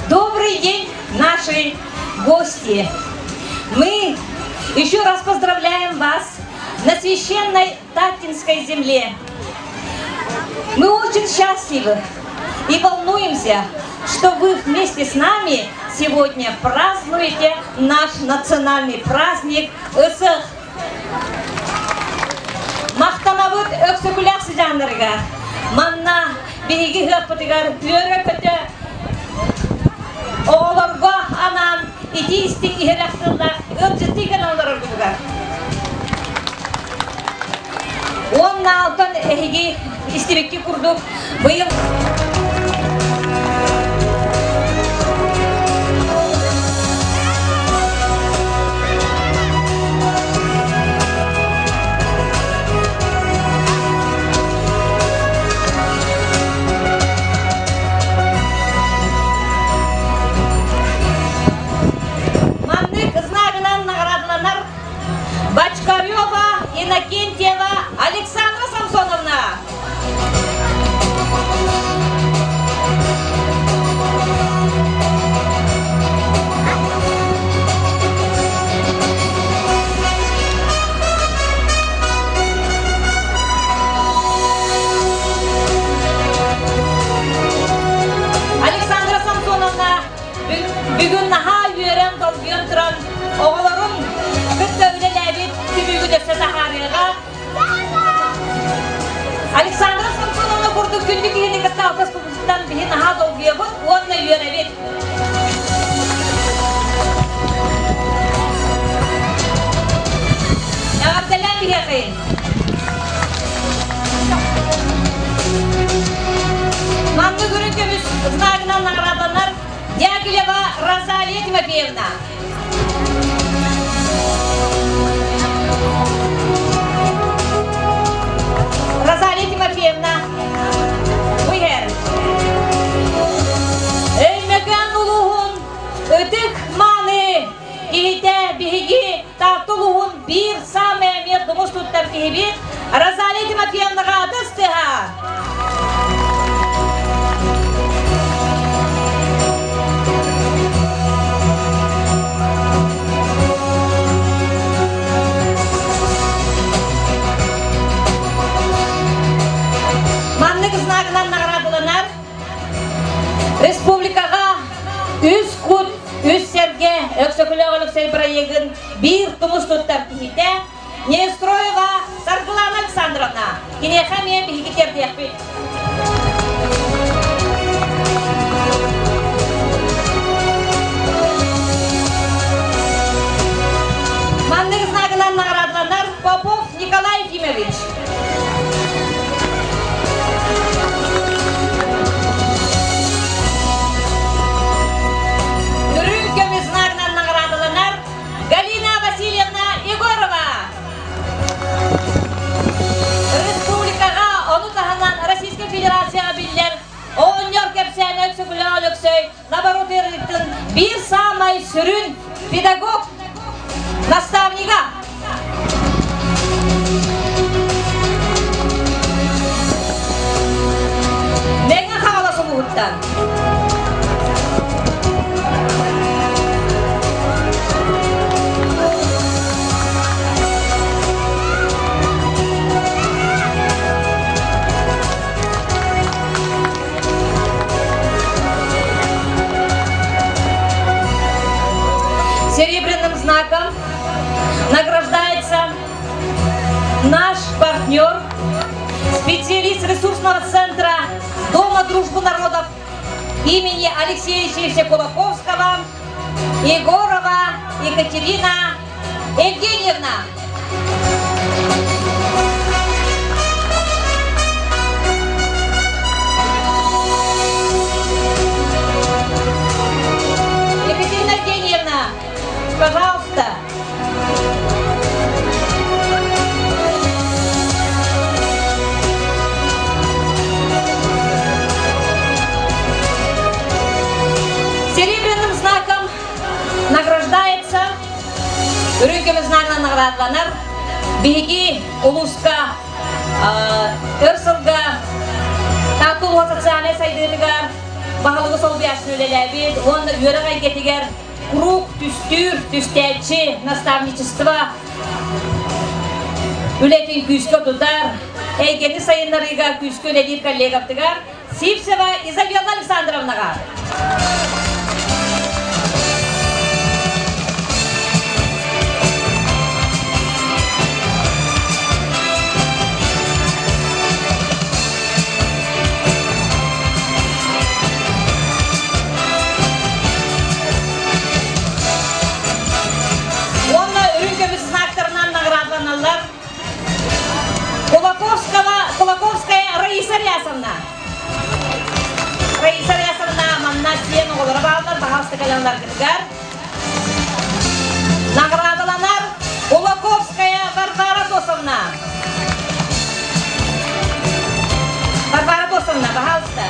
Добрый день, наши гости! Мы еще раз поздравляем вас на священной Таттинской земле. Мы очень счастливы и волнуемся, что вы вместе с нами сегодня празднуете наш национальный праздник Ысых. Махтанабыт Өксөкүлээх сыдьааннарыгар. Манна биһиги ыһыахпытыгар үөрэ-көтө оҕолорго анаан итии истиҥ иһирэх тыллаах ыалдьыттыы кэлэн олороргутугар. Уонна алтан эһиги истибикки курдук быйыл Маннык знагынан наҕараадаланар Бочкарева Иннокентьева Александра Самсоновна. Александра Самсоновна бүгүн наһаа үөрэн долгуйан туран оҕолорун кытта үлэлээбит түмүгүн өссө таһаарыаҕа. Александра Самсоновна курдук күндү киһини кытта алтыспыппытыттан биһи наһаа долгуйабыт уонна үөрэбит. Эҕэрдэлээн биһиэхин! Маннык үрүҥ көмүс знагынан наҕараадаланар Дягилева Розалия Тимофеевна. Розалия Тимофеевна, Буйер. Өймөкөөн улууһун ытык мааны киһитэ биһиги Таатта улууһун биир саамай эмиэ тумус туттар киһибит Розалия Тимофеевнаҕа ытыс тыаһа! Маннык знагынан наҕараадаланар Республикаҕа үс кут, үс сэргэ Өксөкүлээх Өлөксөй бырайыагын биир тумус туттар киһитэ Неустроева Саргылана Александровна. Киниэхэ эмиэ биһиги тиэрдиэхпит. Маннык знагынан наҕараадаланар Попов Николай Ефимович. Үрүҥ көмүс знагынан наҕараадаланар Галина Васильевна Егорова. Республикаҕа, ону таһынан Российскай Федерацияҕа биллэр оҕонньор кэпсээнэ Өксөкүлээх Өлөксөй лабораториятын биир саамай сүрүн педагог наставнига. Мэҥэ Хаҥалас улууһуттан. Серебряным знаком награждается наш партнер, специалист ресурсного центра Дома дружбы народов имени Алексея Алексеевича Кулаковского, Егорова Екатерина Евгеньевна. Екатерина Евгеньевна, пожалуйста. Серебряным знаком награждается Үрүҥ көмүс знагынан наҕараадаланар биһиги улууска өр сылга Таатта улууһа социальнай сайдыытыгар баһылыгы солбуйааччы үлэлээбит уонна үөрэх эйгэтигэр куруук түстүүр, түстээччи, наставничество үлэтин күүскэ тутар. эйгэни сайыннарыыга күүскэ үлэлиир коллегабытыгар Сивцева Изабелла Александровнаҕа. Уонна үрүҥ көмүс знактарынан наградланаллар Кулаковского, Кулаковская Раиса Рясовна. Раиса Рясовна манна сиэн оҕолоро бааллар, баһаалыста кэлэн Наградаланар Кулаковская Варвара Тосовна. Варвара Тосовна, пожалуйста.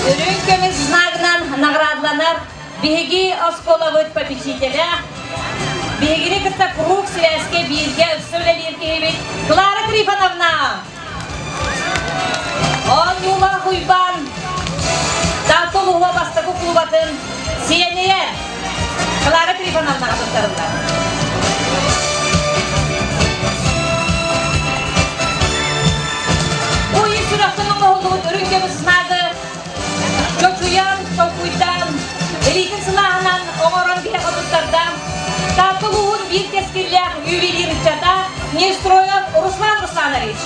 Үрүҥ көмүс знагынан наградланар биһиги оскуолабыт попечителэ, биһигини кытта куруук сибээскэ бииргэ ыкса үлэлиир киһибит Клара Трифоновна. Оонньуулаах Уйбаан Таатта улууһа бастакы кулубатын сиэнийэ Клара Трифоновнаҕа туттарыллар. Бу ис сүрэхтэн оҥоһуллубут үрүҥ көмүс знагы чочуйан, толкуйдаан, илиитин сылааһынан оҥорон биһиэхэ туттарда Таатта улууһун биир кэскиллээх ювелир ыччата Нестроев Руслан Русланович.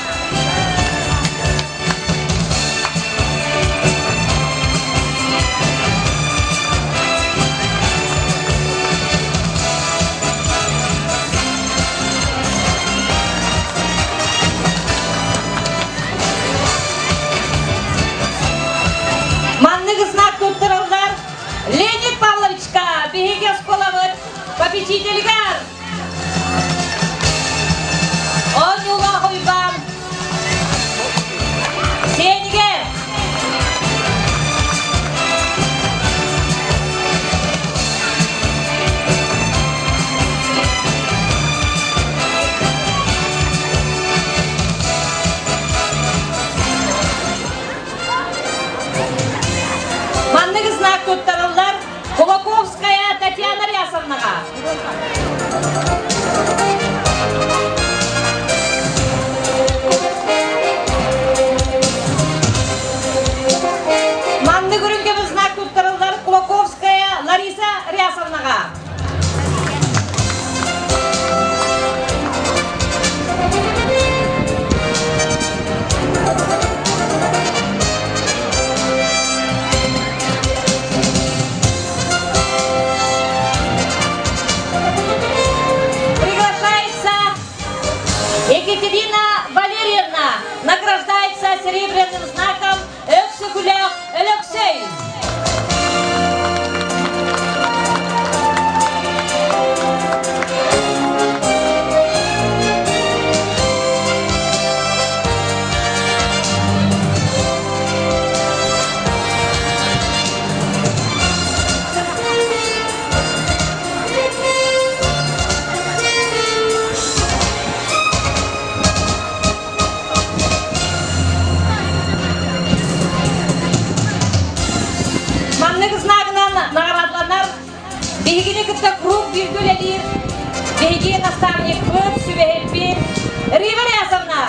Маннык знак туттараллар Леонид Павловичка биһиги оскуолабыт попечителигэр Оонньуулаах Уйбаан Сиэнигэр Маннык знак туттарыллар Кулаковская Татьяна Рясовнаҕа. Маннык үрүҥ знак туттарыллар Кулаковская Лариса Рясовнаҕа. Приглашается Екатерина Валерьевна, награждается серебряным знаком Өксөкүлээх Өлөксөй. Маннык знагынан наҕараадаланар биһигини кытта куруук бииргэ үлэлиир биһиги наставникпыт, сүбэһиппит Рива Рясовна.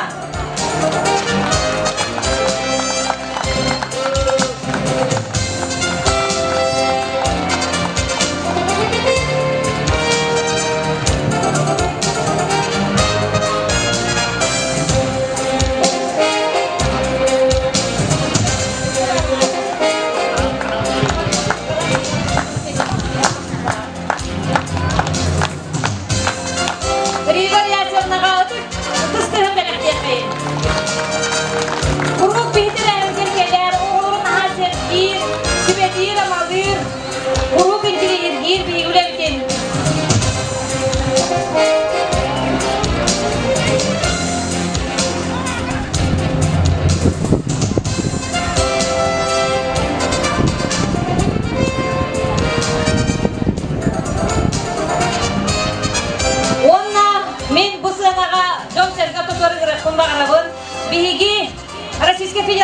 Рива Яковлевнаҕа ытык ытыс тыһын бэлэхтиэххэйин.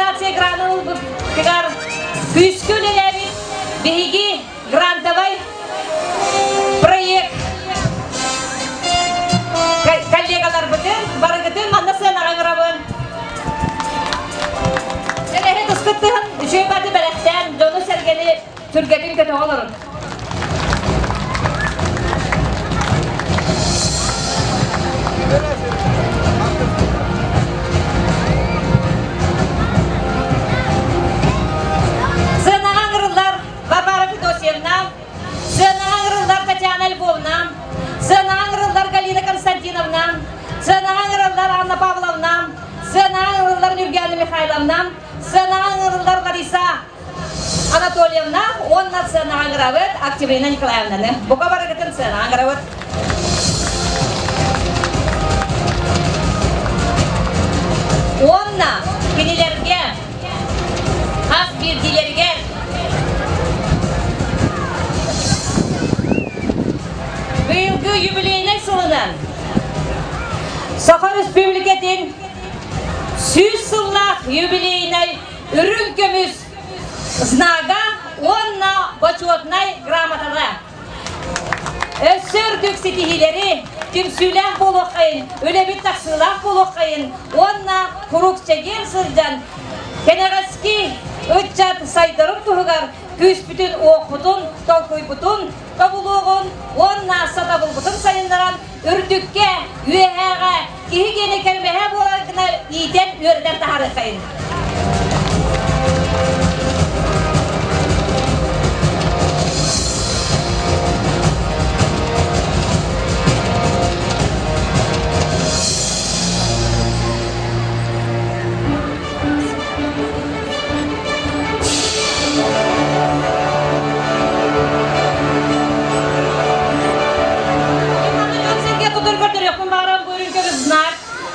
Федерация гранын ылбытыгар күүскэ үлэлээбит биһиги грантовай проект коллегаларбытын барыгытын манна сыанаҕа ыҥырабын. Эһи тускыттыһын үчүгэй баты бэлэхтээн дьону-сэргэни сүргэтин көтөҕө олорун. Сыанаҕа ыҥырыллар Варвара Федосьевна, сыанаҕа ыҥырыллар Татьяна Львовна, сыанаҕа ыҥырыллар Галина Константиновна, сыанаҕа ыҥырыллар Анна Павловна, сыанаҕа ыҥырыллар Нюргиана Михайловна, сыанаҕа ыҥырыллар Лариса Анатольевна уонна сыанаҕа ыҥырабыт Октябрина Николаевнаны. Бука барыгытын сыанаҕа ыҥырабыт. Уонна кинилэргэ хас биирдиилэригэр быйылгы юбилейнай сылынан Саха Республикатын 100 сыллаах юбилейнай үрүҥ көмүс знага уонна бочуотунай грамотата. Өссө үрдүк ситиһиилэри, түмсүүлээх буолуоххайын, үлэбит тахсыылаах буолуоххайын уонна куруук чэгиэн сылдьан кэнэҕэски ыччат сайдарын туһугар күүспүтүн-уохпутун, толкуйбутун тобулуоҕун уонна сатабылбытын сайыннаран үрдүккэ, үөһээҕэ киһи диэни кэрмэһэ буолар гына иитэн үөрэтэн таһаарыаххайын.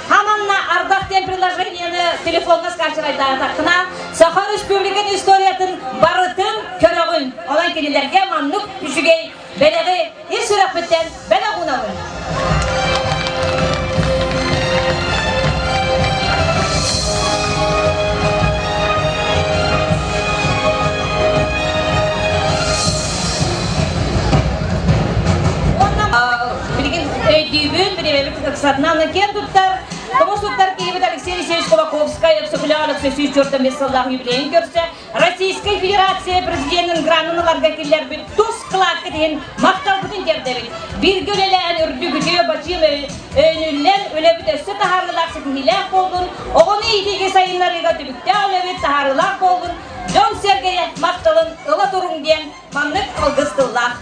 Хаманна ардах диэн приложениены телефоҥҥа скачивайдаатаххына, Саха Республикатын историятын барытын көрөҕүн. Онон кинилэргэ маннык үчүгэй бэлэҕи ис сүрэхпиттэн бэлэх уунабын. Билигин өйдүүбүн, бириэмэбит ыксатынан киэн туттар, тумус туттар киһибит Алексей Алексеевич Кулаковскай Өксөкүлээх Алексей 145 сыллаах юбилейин көрсө Российскай Федерация Президенин гранын ыларга киллэрбит тус кылааккыт иһин махталбытын тиэрдэбит. Бииргэ үлэлээн үрдүк үтүө бачыым өйөнүллэн үлэбит өссө таһаарыылаах ситиһиилээх буоллун, оҕону иитиигэ сайыннарыыга түбүктээх үлэбит таһаарыылаах буоллун, дьон-сэргэ махталын ыла туруҥ диэн маннык алгыс тыллаах.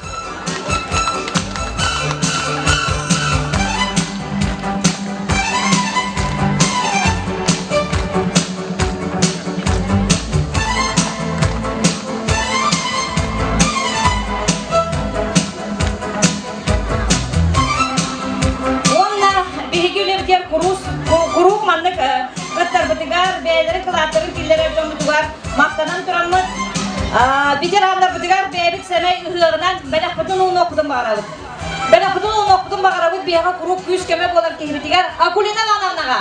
Уонна биһиги үлэбитигэр куруус куруук маннык ыттарбытыгар, бэйэлэрин кылааттарын киллэрэр дьоммутугар махтанан тураммыт, ветераннарбытыгар бэйэбит сэмэй ыһыаҕынан бэлэхпитин уунуохпутун баҕарабыт. Бэлэхпитин уунуохпутун баҕарабыт биһиэхэ куруук күүс-көмө буолар киһибитигэр Акулина Ивановнаҕа.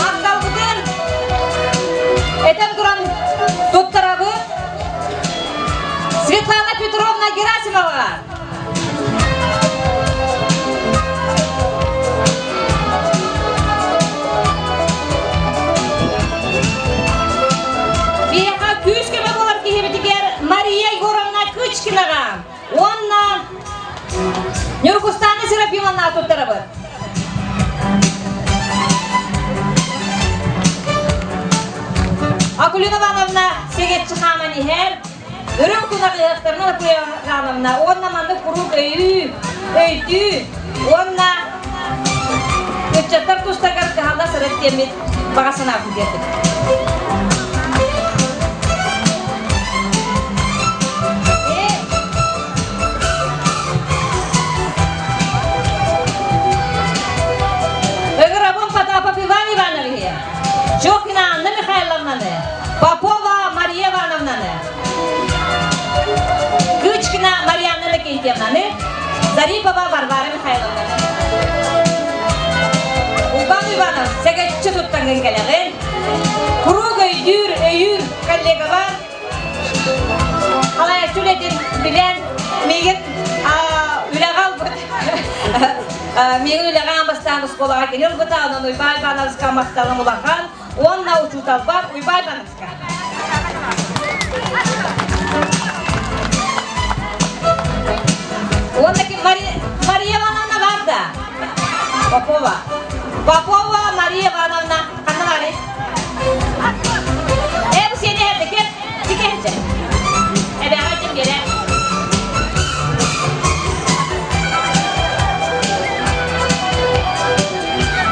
Махталбытын этэн туран туттарабыт Светлана Петровна Герасимоваҕа. Биһиэхэ күүс-көмө буолар киһибитигэр Мария Егоровна Кычкинаҕа уонна Ньургустаана Серафимовна туттарабыт. Акулина Ивановна сэгэтчи хааман иһэр, Үрүҥ тунах ыһыахтарынан Акулина Ивановна уонна маннык куруук өйүү, өйдүү уонна ыччаттар тустарыгар кыһалла сырыт диэммит баҕа санаабын тиэрдим. Ыҥырабын Потапов Иван Ивановиһы, Чохина Анна Михайловнаны, Попова Мария Ивановнаны, Кычкина Марианна Лакентьевнаны, Зарипова Варвара Михайловнаны. Уйбаан Уйбаанов, сэгэччи туттаҥҥын кэлэҕин. Куруук өйдүүр, өйүүр коллегабар Халайаччы үлэтин билэн, миигин үлэҕэ ылбыт. Миигин үлэҕэ аан бастаан оскуолаҕа кини ылбыта, онон Уйбаан Ивановичка махталым улахан уонна учууталбар Уйбаан Ивановичка. Уонна Мария Ивановна бар да? Попова. Попова Мария Ивановна. Ханна барый? Э, бу сиэни эбэкет, тикенче. Эбэҕэ дьим биэрэ.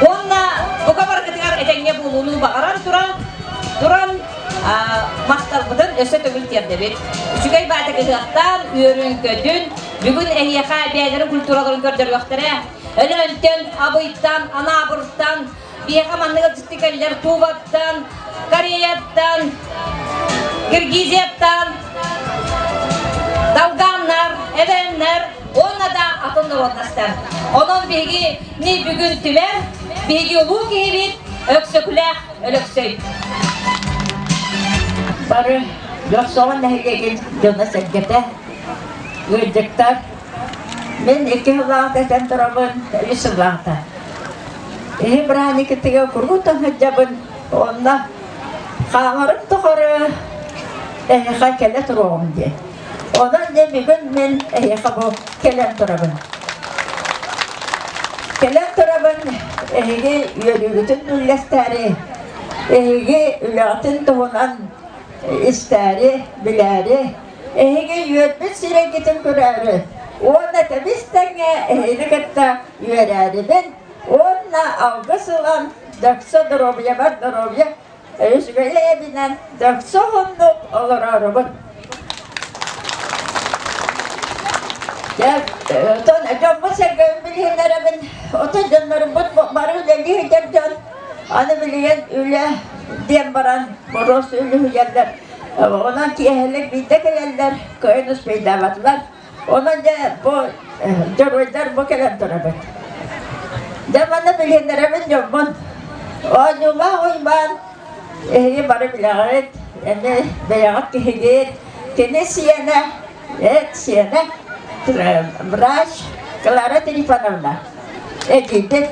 Уонна бука баргытыгар этэҥҥэ буолууну баҕаран туран, туран махталбытын өссө төгүл тиэрдэбит. Үчүгэй баата кыһыахтаан, үөрүн-көтүн, бүгүн эһиэхэ бэйэлэрин культураларын көрдөрүөхтэрэ. Өлөөнтөн, Абыйтан, Анаабыртан, биһиэхэ маннык ыалдьытты кэллэр Туваттан, Кореяттан, Киргизияттан, Долганнар, Эвеннэр уонна да атын народностар. Онон биһиги ни бүгүн түмэр, биһиги улуу киһибит Өксөкүлээх Өлөксөй. Бары Дьохсоҕон нэһилиэгин дьоно-сэргэтэ, ыалдьыттар, мин икки сыллааҕыта этэн турабын, үс сыллааҕыта. Иһи бырааникытыгар куруутун сылдьабын, онно хаамарым тухары эһиэхэ кэлэ туруоҕум диэн. Онон дьэ бүгүн мин эһиэхэ бу кэлэн турабын. Кэлэн турабын эһиги үөрүүгүтүн үллэстээри, эһиги үлэҕитин туһунан истээри, билээри, эһиги үөрбүт сирэйгитин көрөөрү уонна тэбис тэҥҥэ эһигини кытта үөрээрибин уонна алгыс ылан дөксө доруобуйабар доруобуйа Үчүгэйи эбинэн дөксө уһуннук олорорубут. Отон дьоммут сэргэбин билиһиннэрэбин. Отон дьоннорбут бары үлэлии сылдьар дьон. Аны билигин үлэ диэн баран боруос үлүһүйэллэр. Онон киэһэлик биирдэ кэлэллэр, кыайан успейдаабатылар. Онон дьэ бу дьоруойдар бу кэлэн турабыт. Дьэ манна билиһиннэрэбин дьоммун. Оонньуулаах Уйбаан эһиги бары билэҕит, эмиэ бэйэҕит киһигит. Кини сиэнэ, эт сиэнэ врач Клара Трифоновна эдьиийбит.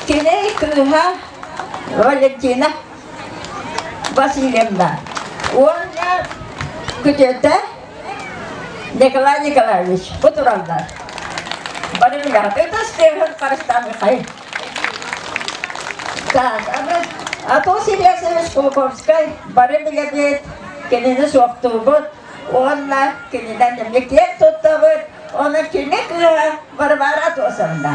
Кини кыыһа Валентина Васильевна уонна күтүөтэ Николай Николаевич, бу тураллар. Бары билэҕит. Ытыс тыаһын харыстаан Михаил. Так, аны Атос Ильясович Кулаковскай бары билэбит, кинини суохтуубут уонна кининэн эмиэ киэн туттабыт. Онон кини кыыһа Варвара Атосовна.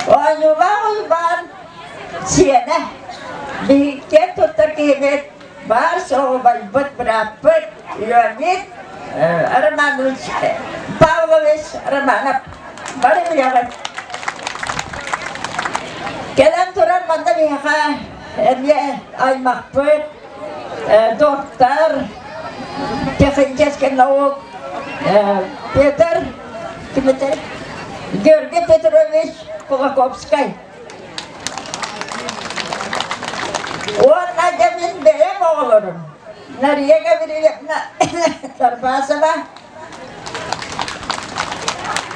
Оонньуулаах Уйбаан сиэнэ. Биһиги киэн туттар киһибит баар суоҕубайбыт бырааппыт Леонид Романович Павлович Романов бары билэҕит. Кэлэн туран манна биһиэхэ эмиэ аймахпыт доктор технический наук Петр Георгий Петрович Кулаковскай Уонна дьэ мин бэйэм оҕолорум Нария Гаврильевна Тарбасова,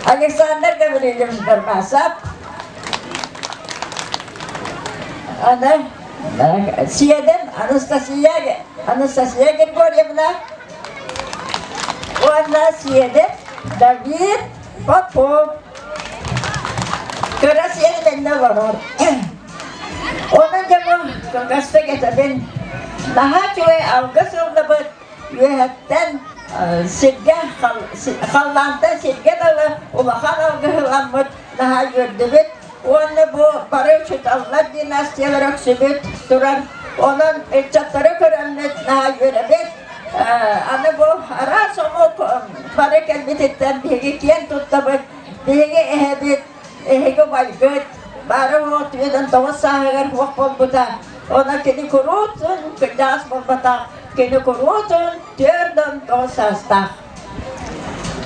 Александр Гаврильевич Барбасов, аны сиэним Анастасия Анастасия Григорьевна уонна сиэним Давид Попов. Кыра сиэним иннэ олорор. Онон дьону кылгастык этэбин. Наһаа үчүгэй алгыс ыллыбыт. Үөһэттэн сиргэ, халлаантан сиргэ дылы улахан алгыс ыламмыт наһаа үөрдүбүт. Уонна бу бары учууталлар династиялара үксүбүт туран, онон ыччаттары көрөммүт наһаа үөрэбит. Аны бу араас омук бары кэлбититтэн биһиги киэн туттабыт. Биһиги эһэбит, эһиги убайгыт бары 49 сааһыгар суох буолбута. Онон кини куруутун кырдьаҕас буолбатах, кини куруутун 49 саастаах.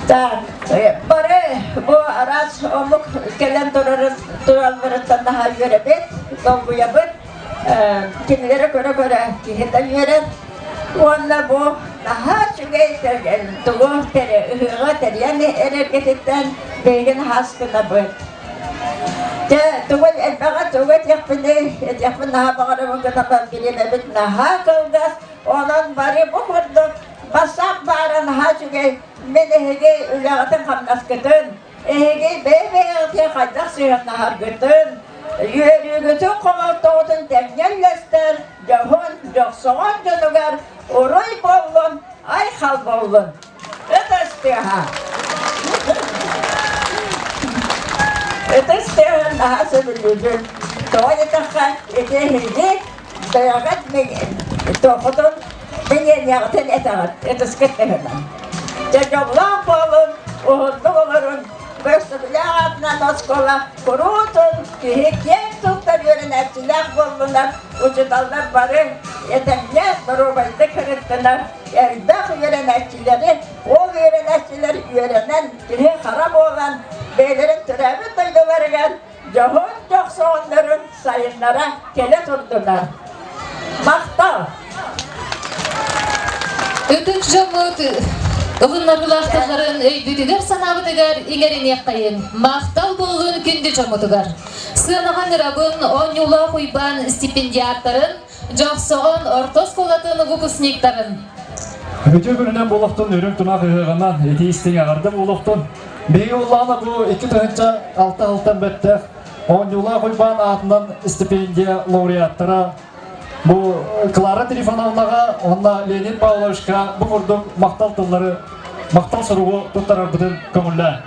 Так. Бары бу араас омук кэлэн туралларыттан наһаа үөрэбит, долгуйабыт. Кинилэри көрө-көрө киһи да үөрэр. Уонна бу наһаа үчүгэй тугу ыһыаҕы тэрийэн эрэргититтэн биһигин ааскынабыт. Дьэ, тугу элбэҕи тугу этиэхпиний, этиэхпин наһаа баҕарабын гынан бириэмэбит наһаа кылгас. Онон бары бу курдук бассаап баара наһаа үчүгэй. Мин эһиги үлэҕитин-хамнаскытын, эһиги бэйэ-бэйэҕитигэр хайдах сыһыаннаһаргытын, үөрүүгүтүн, хомолтоҕутун тэҥҥэ үллэстэр дьоһун, дьохсоҕон дьонугар уруй буоллун, айхал буоллун! Ытыс тыаһа! Ытыс тыаһын наһаа сөбүлүүбүн. Тоҕо диэтэххэ, ити эһиги бэйэҕит туоххутун мэниэнньэҕитин этэҕит, ытыскыт тыһынан. Дьэ дьоллоох буолун, уһуннук олорун, Бөсөбүлээх аатынан оскуола куруутун киһи киэҥ туттар үөрэнээччилээх буоллунар, учууталлар бары этэҥҥэ доруобайдык сырыттынар, элбэх үөрэнээччилэри, ол үөрэнээччилэр үөрэнэн киһи хара буолан бэйэлэрин төрөөбүт дойдуларыгар дьоһун дьохсоҕоннорун сайыннара кэлэ турдунар. Махтал! Ытык дьоммут ылыннарыылаах тылларын өйбүтүгэр-санаабытыгар иҥэриниэххэйин, махтал буоллун күндү дьоммутугар. Сыанаҕа ыҥырабын Оонньуулаах Уйбаан стипендиаттарын, Дьохсоҕон орто оскуолатын выпускниктарын. Үтүө күнүнэн буолуохтун, үрүҥ тунах ыһыаҕынан итии истиҥ эҕэрдэ буолуохтун. Биһиги улаана бу 2006 сылтан бэттэх Оонньуулаах Уйбаан аатынан стипендия лауреаттара бу Клара Трифоновнаҕа уонна Леонид Павловичка бу курдук махтал тыллары, махтал суругу туттарарбытын көҥүллээн.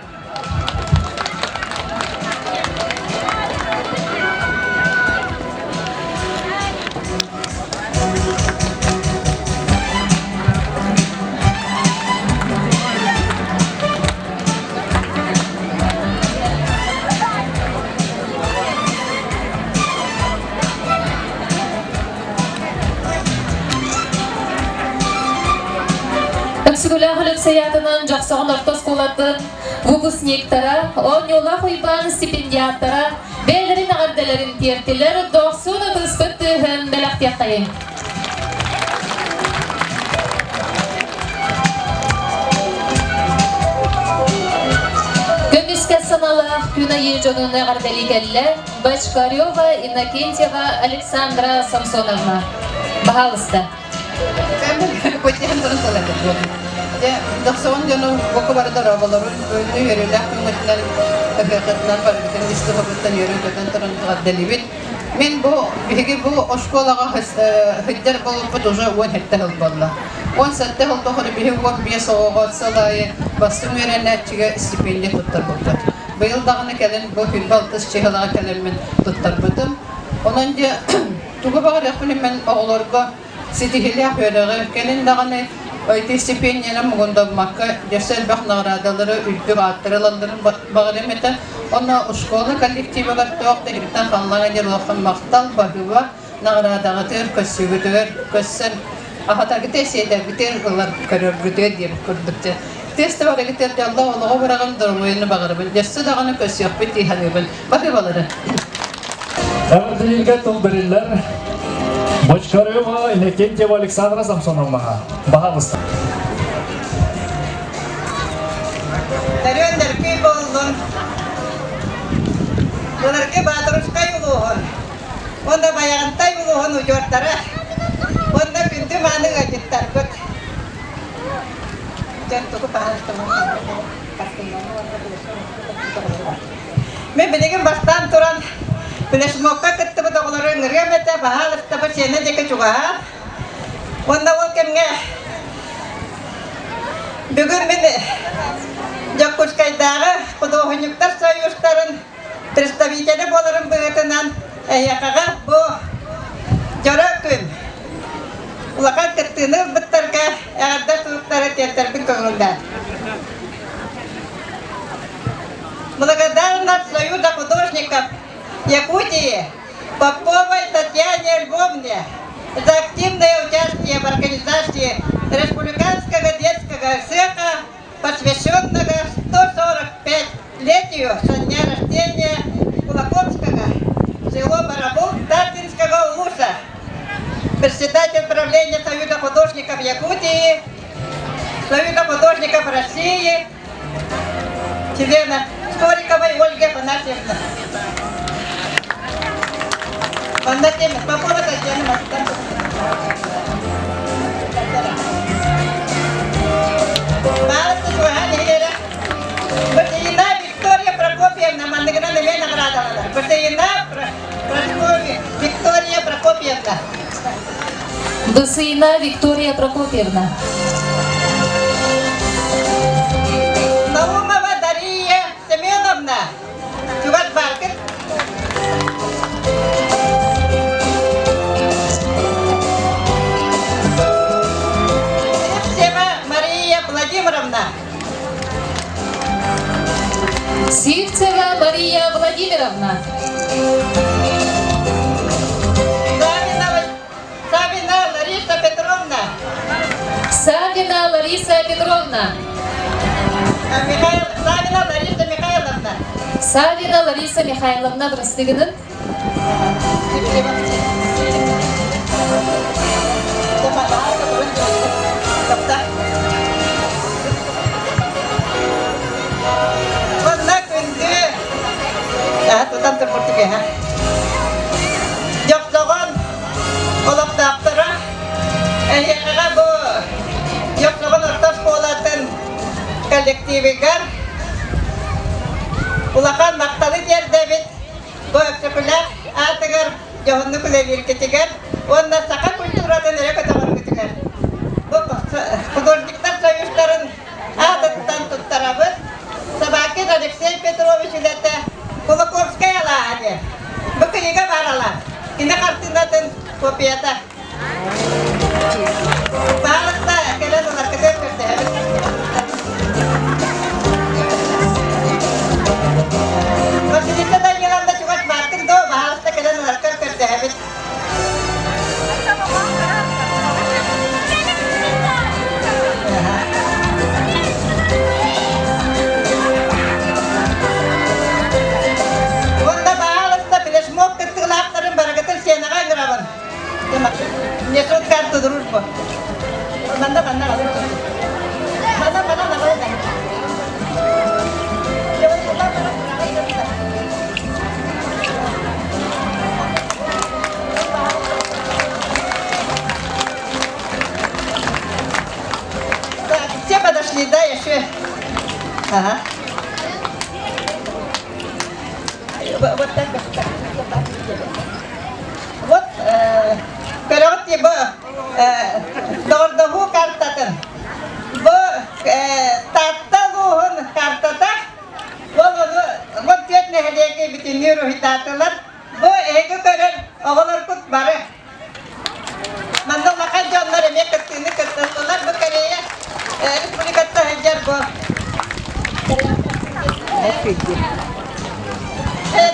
Өксүгүлээх Өлөксөй аатынан Дьохсоҕон орто оскуолатын выпускниктара, оонньуулаах Уйбаан стипендиаттара бэйэлэрин эҕэрдэлэрин тиэртилэр, дохсун ытыспыт тыаһын бэлэхтиэххэйиҥ. Көмүскэ саналаах күн айыы дьонун эҕэрдэлии кэллэ Бочкарева Иннокентьева Александра Самсоновна. Баһаалыста. Дохсоҕон дьону бука бары дорооболорун, бүгүҥҥү үөрүүлээх күҥҥүтүнэн, ыһыаххытынан барыгытын ис туһабыттан үөрэн-көтөн туран эҕэрдэлиибит. Мин бу биһиги бу оскуолаҕа сылдьар буолбуппут уже 17 сыл буолла. 17 сыл тухары биһи 15 оҕоҕо сыл аайы бастыҥ үөрэнээччигэ стипендия туттарбыппыт. Быйыл даҕаны кэлин бу күнбэ алтыс чыһылаҕа кэлэммин туттарбытым. Онон дьэ тугу баҕарыахпын мин оҕолорго ситиһиилээх үөрэҕи, кэлин даҕаны ити стипендиянан муҥунданмакка дьөссө элбэх наҕараадалары, үрдүк ааттары ылалларын баҕарыам этэ. Онно школа коллективыгар туох да иһиттэн халлаҥа диэн улахан махтал, баһыыба наҕараадаҕытыгар, көрсүүгүтүгэр көрсөн аһатаргытыгар, сиэтэргитигэр ылар көрөргүтүгэр диэбит курдук дьэ. Тыас да барыгытыгар дьоллоох олоҕу быраҕан доруобуйаны баҕарабын. Дьөссө даҕаны көрсүөхпүт дии саныыбын. Баһыыбалары. Эҕэрдэлииргэ тыл бэриллэр Бочкарева Иннокентьева Александра Самсоновнаҕа. Баһаалыста. Төрүөн Дөркүй буоллун, былыргы Баатырускай улууһун уонна Байаҕантай улууһун удьуордара уонна күндү мааны ыалдьыттарбыт. Дьон тугу Мин билигин бастаан туран флешмобка кыттыбыт оҕолору ыҥырыам этэ, баһаалыста бу сиэнэ диэки чугаһаан. Уонна ол кэмҥэ бүгүн мин Дьокуускайдааҕы худуоһунньуктар союзтарын представителэ буоларым быһыытынан эһиэхэҕэ бу дьоро күн улахан кыттыыны ылбыттарга эҕэрдэ суруктары тиэрдэрбин көҥүллээн. Благодарна Союза художников Якутии Поповой Татьяне Львовне за активное участие в организации Республиканского детского цеха, посвященного 140. летию со дня рождения Кулаковского, село Барабул Таттинского улуса, председатель правления Союза художников Якутии, Союза художников России, члена Скориковой Ольги Афанасьевны. Манна тема Попова Татьяна Мастан. Бытыйына Виктория Прокопьевна манныгынан эмиэ наҕараадаланар. Бытыйына Виктория Прокопьевна. Бысыйна Виктория Прокопьевна. Наумова Дария Семеновна. Чугас бааргыт. Сивцева Мария Владимировна. Сивцева Мария Владимировна. Савина, Савина Лариса Петровна. Савина Лариса Петровна. Михаил, Савина Лариса Михайловна. Савина Лариса Михайловна бырастыгынын. Манна күндү тутан турбуртук эһэ. Дьохсоҕон олохтоохторо эһиэхэҕэ бу Дьохсоҕон орто оскуолатын коллективигар улахан махталы тиэрдэбит. Бу Өксөкүлээх аатыгар дьоһуннук үлэлииргитигэр уонна саха культуратын өрө көтөҕөргүтүгэр бу художниктар союзтарын аатыттан туттарабыт. Собакин Алексей Петрович үлэтэ Кулаковскай алааһа диэн. Бу кинигэ баар алаас. Кини хартыынатын копията. Баалыкта кэлэн ыларгытыгар көрдөһөбүт. Василиса Даниловна чугас баартын доо, баһаалыста кэлэн ыларгар көрдөһөбүт. Уонна баһаалыста флешмоб кыттыылаахтарын барыгытын сценаҕа ыҥырабын. Несут карту дружбу. Манна манна Манна манна манна Так, все подошли, да, еще? Ага. Вот так, вот так, вот так. Вот, көрөҕүт дии бу доҕордоһуу картатын. Бу Таатта улууһун картата. Ол ону вот түөрт нэһилиэги бүтүннүү уруһуйдаатылар. Бу эһиги көрөр оҕолоргут бары. Манна улахан дьоннор эмиэ кыттыыны кыттыстылар. Бу Корея республикатта сылдьар бу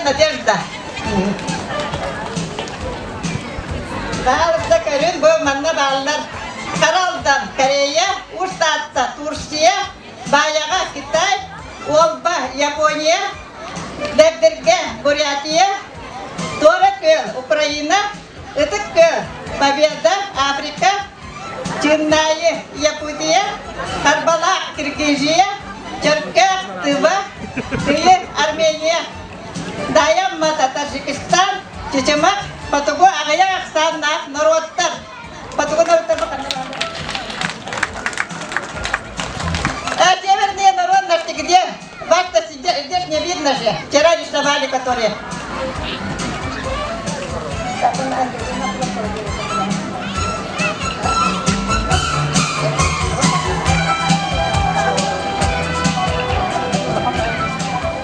Надежда. Баалыста көрүн бу манна бааллар Харалдан, Корея, Усть-Таатта, Турция, Баайаҕа, Китай, Уолба, Япония, Дэбдиргэ, Бурятия, Туора Күөл, Украина, Ытык Күөл, Победа, Африка, Чыннаайы, Якутия, Харбалаах, Киргизия, Чөркөөх, Тыва, Тыйы, Армения, Дайаммата, Таджикистан, Чычымах, Хотугу аҕыйах ахсааннаах норуоттар. Хотугу норуоттар А северные народности где? Вас-то здесь не видно же. Вчера рисовали, которые.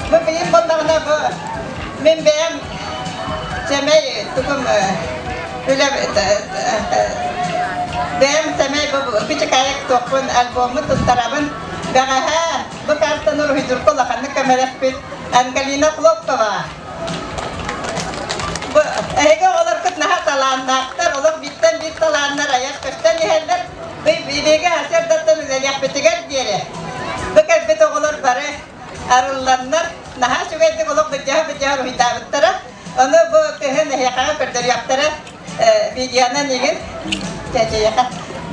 Бу билим буоллаҕына бу мин бэйэм сэмэй тугум үлэ бэйэм сэмэй бу кичикайык туохпун альбоммун туттарабын. Бэҕэһээ бу картаны уруһуйдуурга улаханнык көмөлөспүт Ангелина Хлопкова. Бу эһиги оҕолоргут наһаа талааннаахтар, олох бииртэн биир талааннар айар көстөн иһэллэр. Биһиги сарсыардаттан үлэлиэхпитигэр диэри бу кэлбит оҕолор бары арылланнар. Наһаа үчүгэйдик олох былдьаһа-былдьаһа уруһуйдаабыттара. Ону бу кыһын эһиэхэҕэ көрдөрүөхтэрэ видеонан игин чэчэйэхэ.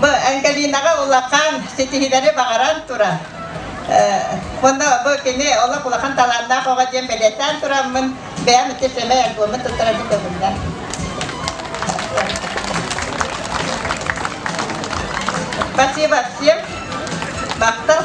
Бу Ангелинаҕа улахан ситиһиилэри баҕаран туран уонна бу кини олох улахан талааннаах оҕо диэн бэлиэтээн тураммын бэйэм ити сэмэй альбомун туттарарбын көҥүллээх. Спасибо всем. Махтал.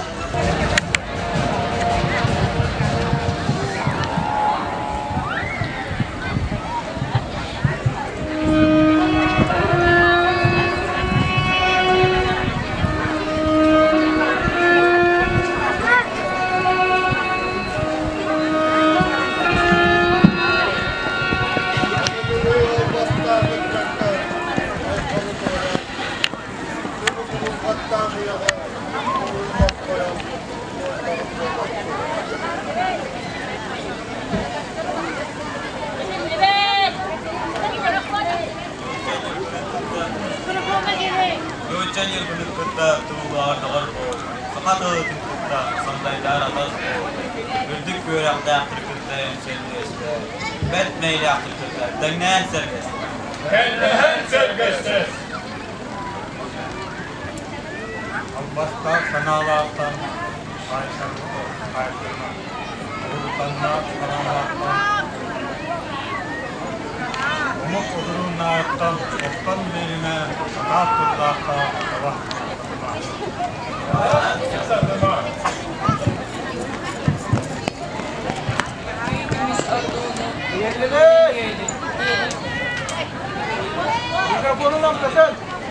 Нуучча ньырбынын кытта туруулаһар доҕор буол, саха тылын кытта сандайдаар атас буол, үрдүк үөрэхтээхтэр кытта эҥсэллиэстэ, бэрт мэйилээхтэр кытта тэҥнээн сэргэстэ. Тэҥнэһэн сэргэстэ. Албастаах санаалаахтан хаайтарыма, урутаннаах санаалаахтан омук одурууннааҕыттан охтон биэримэ, сатаат тыллаахха таба сатыма.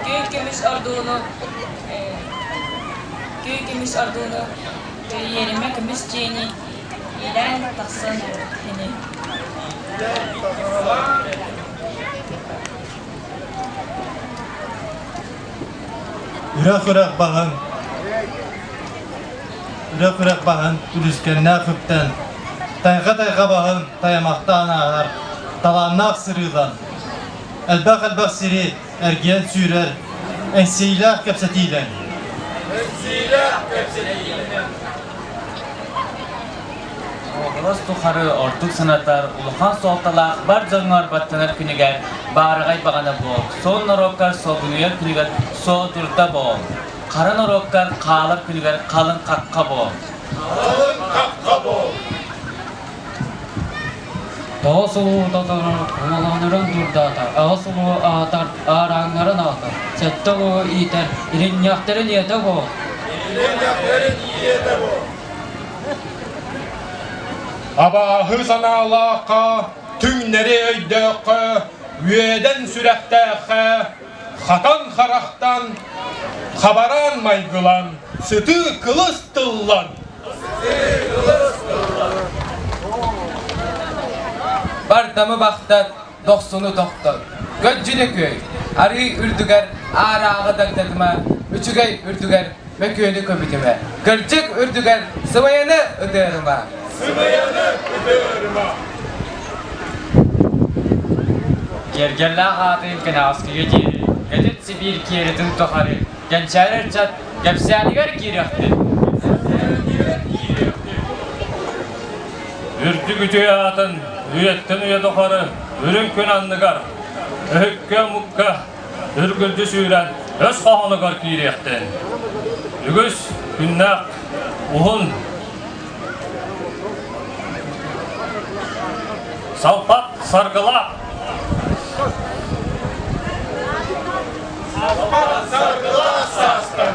Көй көмүс ордууну Көй көмүс ордууну Иэримэ көмүс дьиэни иилээн тахсан ини. Үрэх-үрэх баһын Үрэх-үрэх баһын үлүскэннээх үптэн, тайҕа-тайҕа баһын тайамахтаан ааһар талааннаах сырыылан, элбэх-элбэх сири эргийэн сүүрэр эҥсиилээх кэпсэтиилэн. Эҥсиилээх кэпсэтиилэн. Оҕолос тухары ордук санатар улахан суолталаах бар дьоҥҥор баттанар күнүгэр баараҕай баҕана буол, суон норуоккар солбунуйар күнүгэр суодурда буол, хара норуоккар хаалар күнүгэр халыҥ хахха буол. Халыҥ хахха буол. Тоҕус улуу тоторор уоланнарын дурдаатар, аҕыс улуу аатар аараҥнарын аатар, сэттэ улуу иитэр иринньэхтэрин ийэтэ буол. Иринньэхтэрин ийэтэ буол. Абааһы санаалаахха, түҥнэри өйдөөххө, үөдэн сүрэхтээххэ, хатан харахтан, хабараан майгылан, сытыы кылыс тыллан. Бардамы бахтат, дохсуну тохтот. Көддьүнэ күөй, арыы үрдүгэр аарааҕы дагдатыма, үчүгэй үрдүгэр мөкүөнү көбүтүмэ, кырдьык үрдүгэр сымыйаны ытыарыма. Сымыйаны ытыарыма. Киэргэллээх аатын кэнэҕэскигэ диэри, кэтит Сибиир киэритин тухары, кэнчээри ыччат кэпсээнигэр киириэхтин. Үрдүк үтүө аатын үйэттэн үйэ тухары үрүҥ күн анныгар, өһүккэ омукка үргүлдьү сүүрэн өс хоһоонугар киириэхтин. Үгүс күннээх уһун салпат саргылаах Салпат саргылаах саастан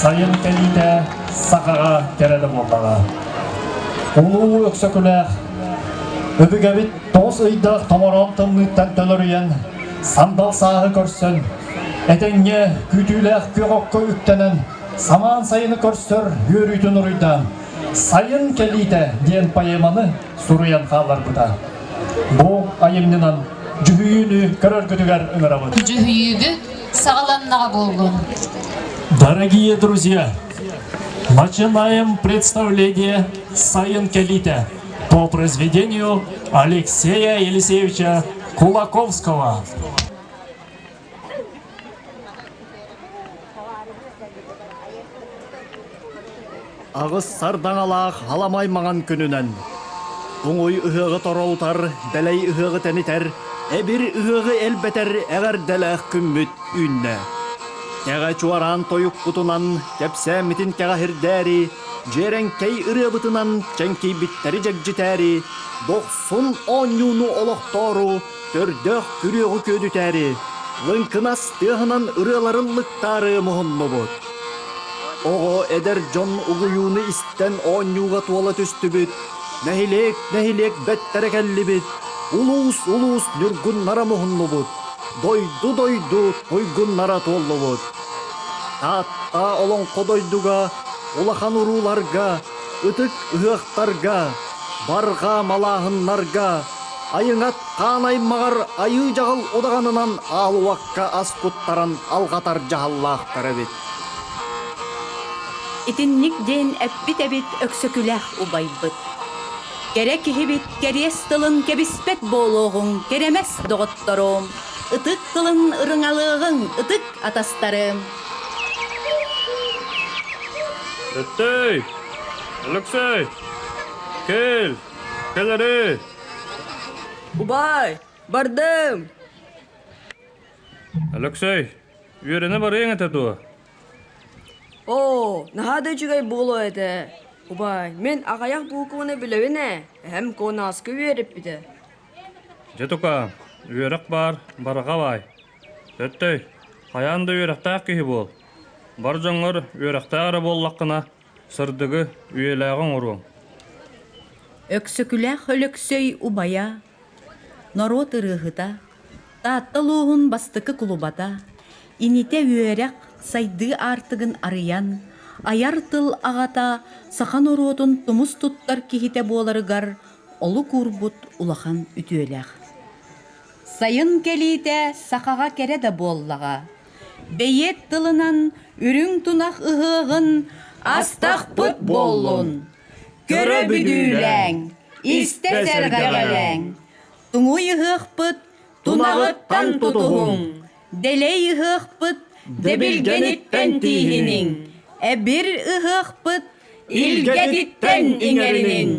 Сайын кэлиитэ сахаҕа кэрэ да буоллаҕа. Улуу Өксөкүлээх өбүгэбит тоҕус ыйдаах томороон тымныыттан төлөрүйэн, сандал сааһы көрсөн, этэҥҥэ күүтүүлээх күөх окко үктэнэн, самаан сайыны көрсөр үөрүүтүн уруйдаан, «Сайын кэлиитэ» диэн поэманы суруйан хаалларбыта. Бу айымньынан дьүһүйүүнү көрөргүтүгэр ыҥырабыт. Дьүһүйүүбүт саҕаланнаҕа буоллун. Дорогие друзья, начинаем представление «Сайын кэлиитэ» по произведению Алексея Елисеевича Кулаковского. Аҕыс сардаҥалаах аламай маҥан күнүнэн Туҥуй ыһыаҕы торолутар, дэлэй ыһыаҕы тэнитэр, эбир ыһыаҕы элбэтэр эҕэрдэлээх күммүт үүннэ. Кэҕэ чуораан тойукпутунан кэпсээммитин кэҕэһирдээри, дьиэрэҥкэй ырыабытынан чэҥкийбиттэри дьэгдьитээри, дохсун оонньууну олохтоору, көрдөөх күрүөҕү күөдүтээри, лыҥкынас тыаһынан ырыаларын лыктаары муһуннубут. Оҕо эдэр дьон угуйууну истэн оонньууга туола түстүбүт, нэһилиэк нэһилиэк бэттэрэ кэллибит, улуус улуус ньургуннара муһуннубут, дойду дойду туйгуннара туоллубут. Таатта олоҥхо дойдуга, улахан урууларга, ытык ыһыахтарга, барҕа малааһыннарга, айыҥат хаан аймаҕар айыы дьаҕыл удаҕанынан аалуакка ас куттаран алҕатар дьаһаллаахтар эбит. Итинник диэн эппит эбит Өксөкүлээх убайбыт. Кэрэ киһибит кэриэс тылын кэбиспэт буолуоҕуҥ, кэрэмэс доҕотторум, ытык тылын ырыҥалыаҕыҥ, ытык атастарым. Өттөй! Өлөксөй! Кэл! Кэл эрэ! Убаай, бардым! Өлөксөй, үөрэнэ барыаҥ этэ дуо? Оо, наһаа да үчүгэй буолуо этэ. Убаай, мин аҕыйах буукубаны билэбин ээ, эһэм Куонааскы үөрэппитэ. Дьэ тукаам, үөрэх баар, барҕа баай. Өттөй, хайаан да үөрэхтээх киһи буол. Бар дьоҥҥор үөрэхтээх эрэ буоллаххына, сырдыгы, үйэлээҕи оҥоруоҥ. Өксөкүлээх Өлөксөй убайа, норуот ырыаһыта, Таатта улууһун бастакы кулубата, инитэ үөрэх, сайдыы аартыгын арыйан, айар тыл аҕата саха норуотун тумус туттар киһитэ буоларыгар олук уурбут улахан үтүөлээх. Сайын кэлиитэ сахаҕа кэрэ да буоллаҕа. Бэйиэт тылынан үрүҥ тунах ыһыаҕын астахпыт буоллун. Көрө бүдүүлээҥ, истэ сэргэҕэлээҥ. Туҥуй ыһыахпыт тунаҕыттан тутуһуҥ. Дэлэй ыһыахпыт дэбилгэниттэн тииһиниҥ. Эбир ыһыахпыт илгэтиттэн иҥэриниҥ.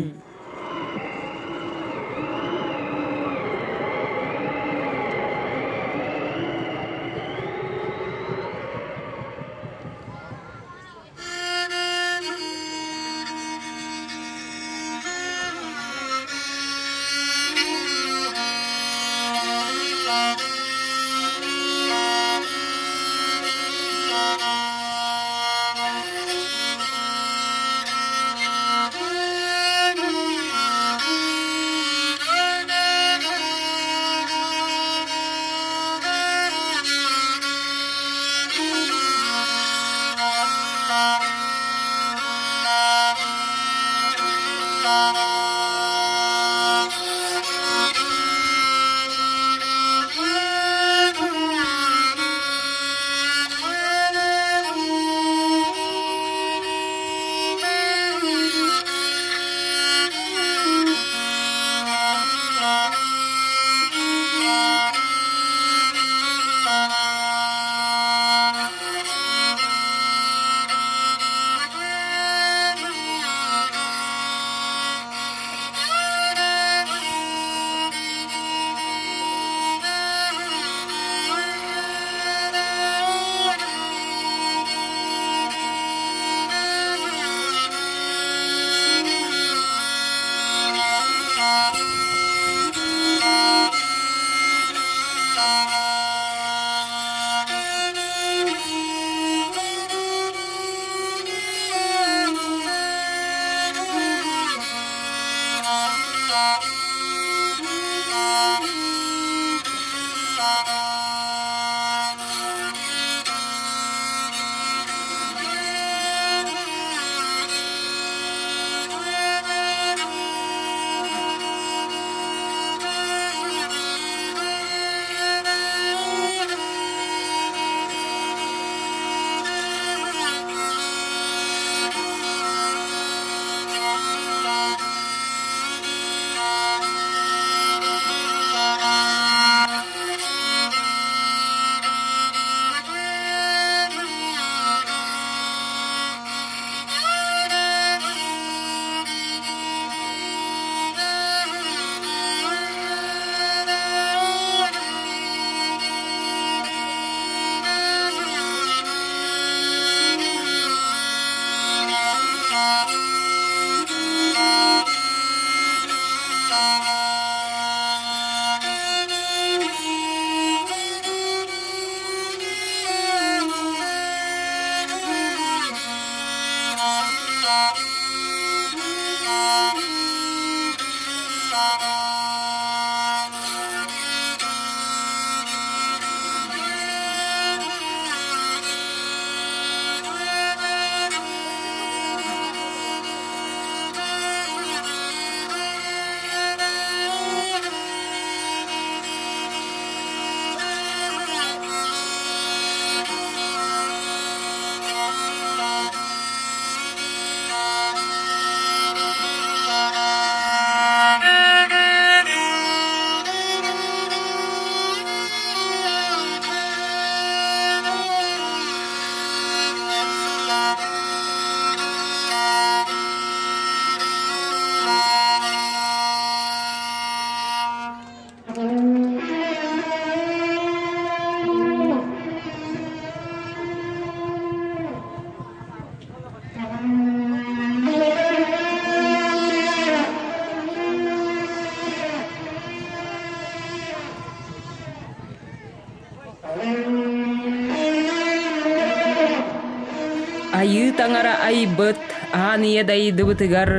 Айыы таҥара айбыт аан ийэ дайдыбытыгар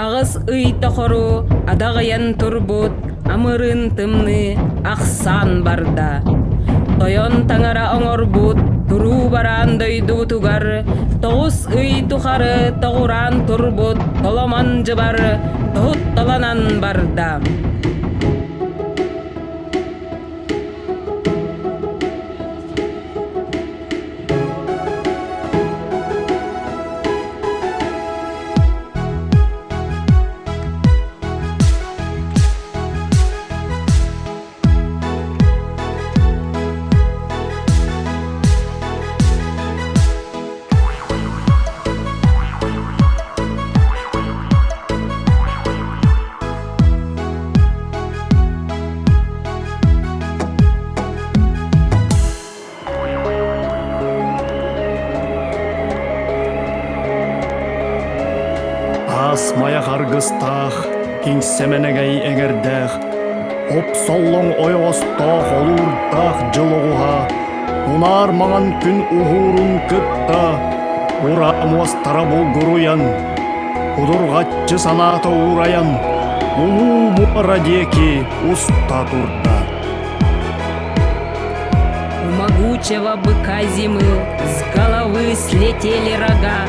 аҕыс ый тохору адаҕыйан турбут амырыын тымныы ахсаан барда. Тойон таҥара оҥорбут туруу бараан дойдубутугар тоҕус ый тухары тоҕураан турбут толомон дьыбар тоһутталанан барда. Аас майах аргыстаах, киҥсэмэнэгэй эҥэрдээх, оп-соллоҥ ойоҕостоох олуурдаах дьыл оҕуһа, унаар маҥан күн уһуурун кытта ураа муостара булгуруйан, кудурҕаччы санаата уурайан, улуу муора диэки уста турда. У могучего быка зимы с головы слетели рога.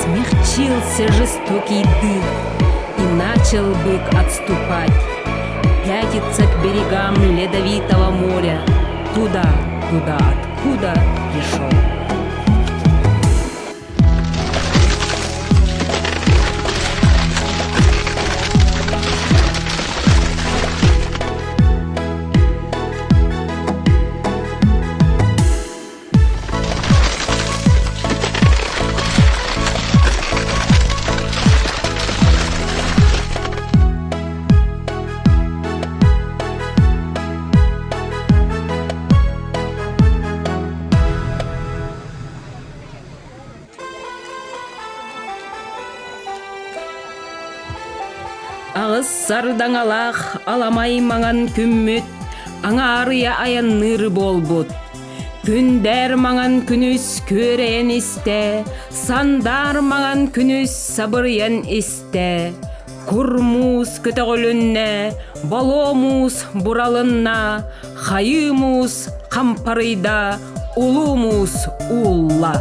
Смягчился жестокий дых, и начал бык отступать. Пятиться к берегам ледовитого моря, туда, туда, откуда пришел. Аҕыс сардаҥалаах аламай маҥан күммүт аҥаарыйа айанныыр буолбут. Күндээр маҥан күнүс күөрэйэн истэ, сандаар маҥан күнүс сабырыйан истэ. Кур муус көтөҕүлүннэ, болуо муус буралынна, хайыы муус хампарыйда, улуу муус уулла.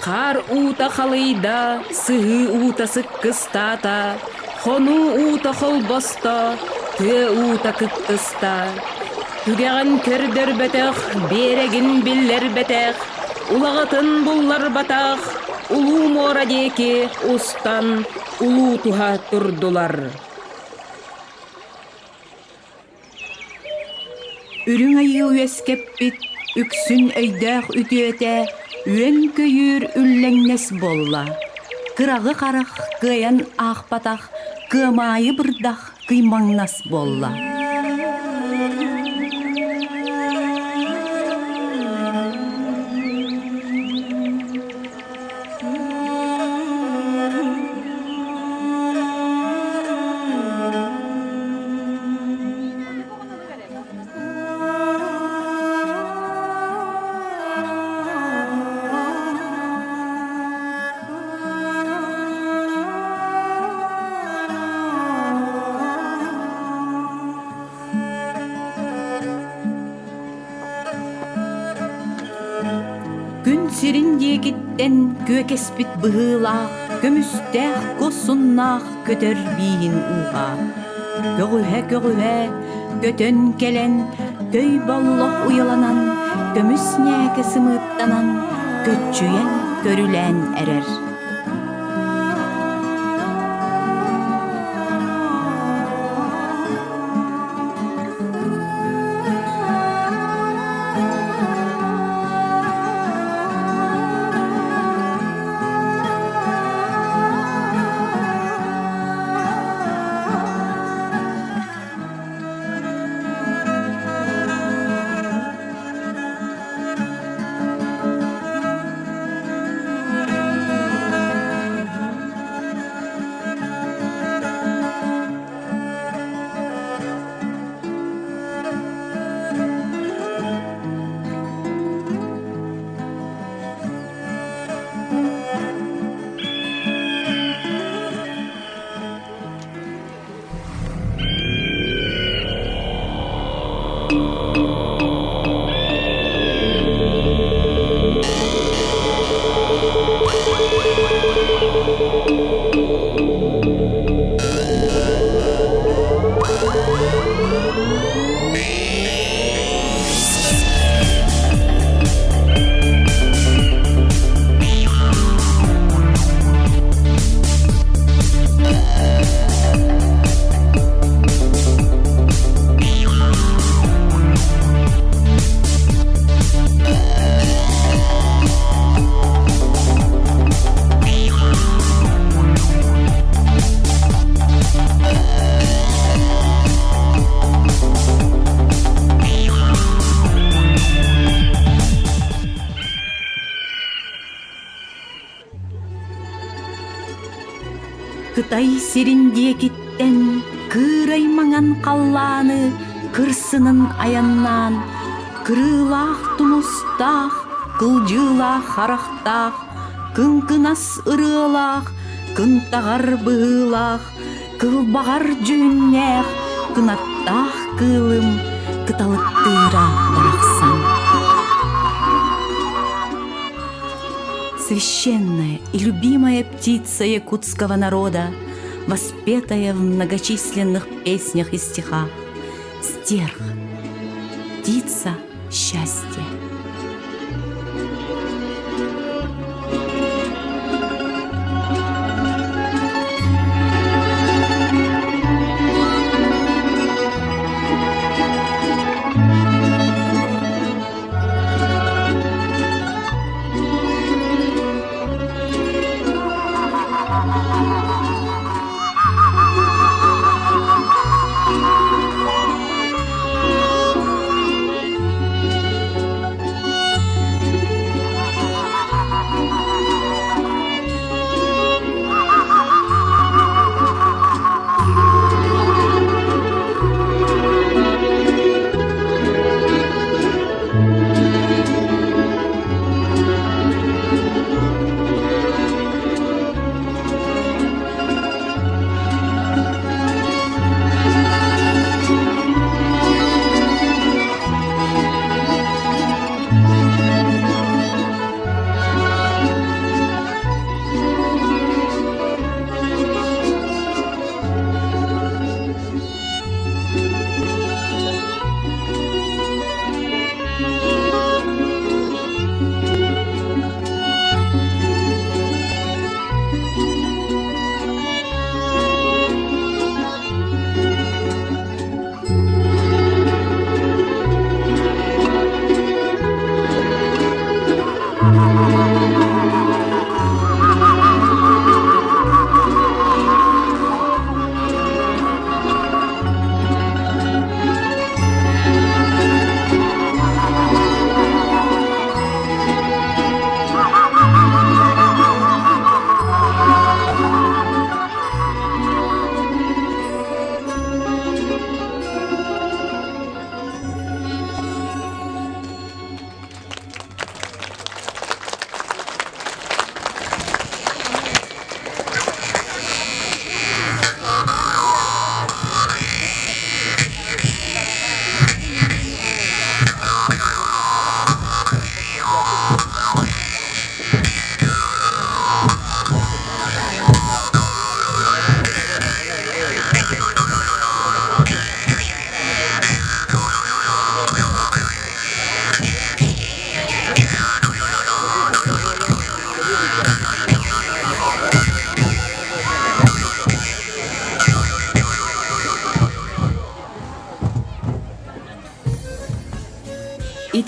Хаар уута халыйда, сыһыы уута сыккыстаата, хонуу уута холбосто, тыа уута кыттыста. Түгэҕин көрдөрбөтөх, биэрэгин биллэрбэтэх, улаҕатын булларбатах, улуу муора диэки устан улуу туһа турдулар. Үрүҥ айыы үөскэппит үксүн өйдөөх үтүөтэ үөн-көйүүр үллэҥнэс буолла. Кыраҕы харах кыайан аахпатах кыамаайы бырдах кыймаҥнас буолла. сирин диэкиттэн күөкэспит быһыылаах, көмүстээх куосуннаах көтөр бииһин ууһа. Көҕүһэ-көҕүһэ көтөн кэлэн, көй боллох уйаланан, көмүс ньээкэ сымыыттанан, көччүйэн көрүлээн эрэр. Кытай сирин диэкиттэн кыырай маҥан халлааны кырсынан айаннаан, кырыылаах тумустаах, кылдьыылаах харахтаах, кыҥкынас ырыалаах, кынтаҕар быһыылаах, кылбаҕар дьүһүннээх, кынаттаах кыылым кыталыктыыра барахсан. Священная и любимая птица якутского народа, воспетая в многочисленных песнях и стихах, стерх, птица счастья.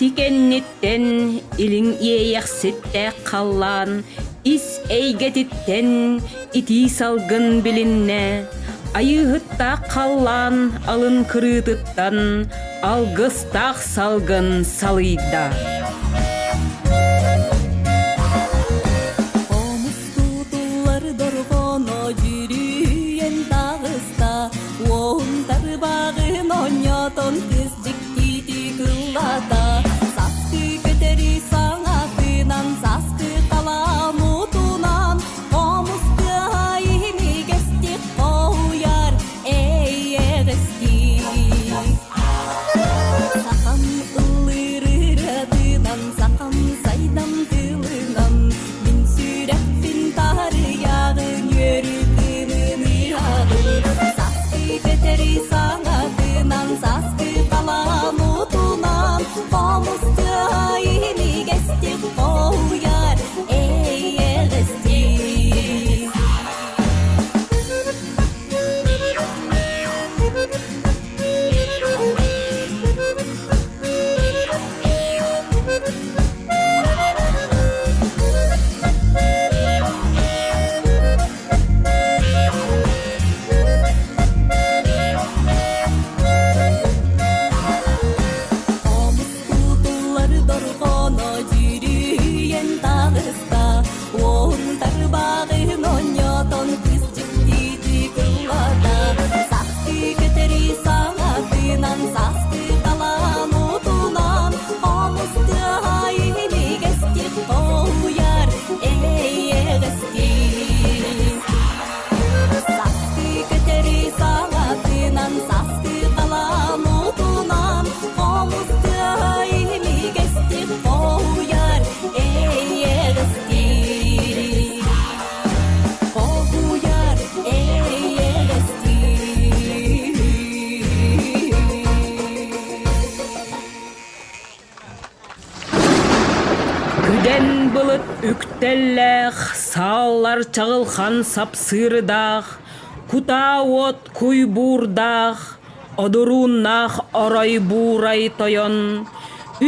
Ити кэнниттэн илиҥ иэйэхситтээх халлаан ис эйгэтиттэн итии салгын билиннэ, айыыһыттаах халлаан алын кырыытыттан алгыстаах салгын салыйда. Тутуллар дорҕооно дьүрүйэн таҕыста, уоһун тарбаҕын оонньотон кыс дьиктити кыллата. Саскы көтөрү саҥатынан, саскы талаан утунан, хомус тыаһа имигэстик хоһуйар эйэҕэстик. Сахам ыллыыр ырыатынан, сахам сайдам тылынан, Мин сүрэхпин таарыйаҕын үөрүү кыымын ыһаҕын Саскы көтөрү саҥатынан, саскы талаан утунан, Хомус тыаһа имигэстик хоһуйар эйэҕэстик. Тутуллар дорҕооно дьүрүйэн таҕыста, Уоһун тарбаҕын оонньотон кыс дьиктити кыллата. Саскы көтөрү саҥатынан, саскы талаан утунан, Хомус тыаһа имигэстик хоһуйар эйэҕэстик. Саскы көтөрү саҥатынан, саскы талаан утунан, Хомус тыаһа имигэстик хоһуйар эйэҕэстик. Хоһуйар эйэҕэстик. Күдэн былыт үктэллээх, сааллар чаҕылхан сапсыырдаах, кутаа уот куйбуурдаах, одурууннаах орой буурай тойон,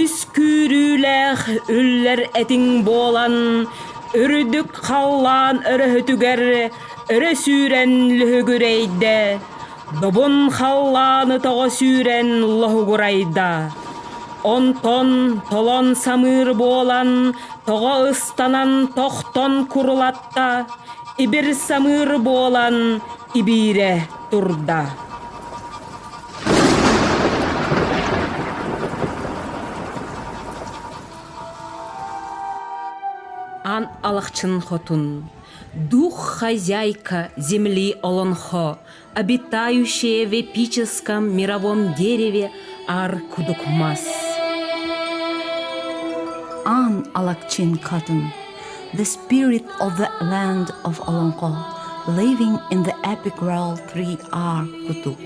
үс күүрүүлээх үллэр этиҥ буолан, үрдүк халлаан өрөһүтүгэр өрө сүүрэн лүһүгүрэйдэ, Добун халлааны тоҕо сүүрэн лоһугурайда. Онтон толон самыыр буолан, тоҕо ыстанан тохтон курулатта, ибир самыыр буолан ибиирэ турда. Ан Алахчын хотун, дух хозяйка земли Олонхо, обитающая в эпическом мировом дереве Ар-Кудукмас. Ан Алакчин Khatun, the spirit of the land of Olonko, living in the epic world 3R Kutuk.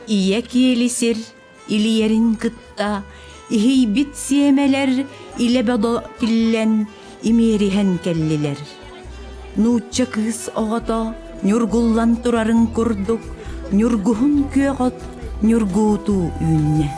Ийэ киэли сир илийэрин кытта иһийбит сиэмэлэр илэ бодо тиллэн имиэриһэн кэллилэр. Нуучча кыыс оҕото ньургуллан турарын курдук ньургуһун күөх от ньургуутуу үүннэ.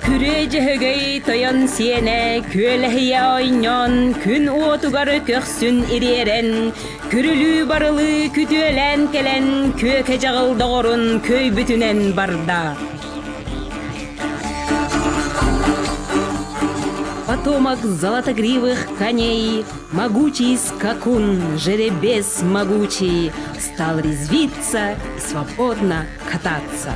Күрүө Дьөһөгөй тойон сиэнэ күөлэһийэ ойньоон күн уотугар көхсүн ириэрэн күрүлүү барылыы күтүөлээн кэлэн күөкэ дьаҕыл доҕорун көйбүтүнэн барда. Потомок золотогривых коней, могучий скакун, жеребец могучий, стал резвиться и свободно кататься.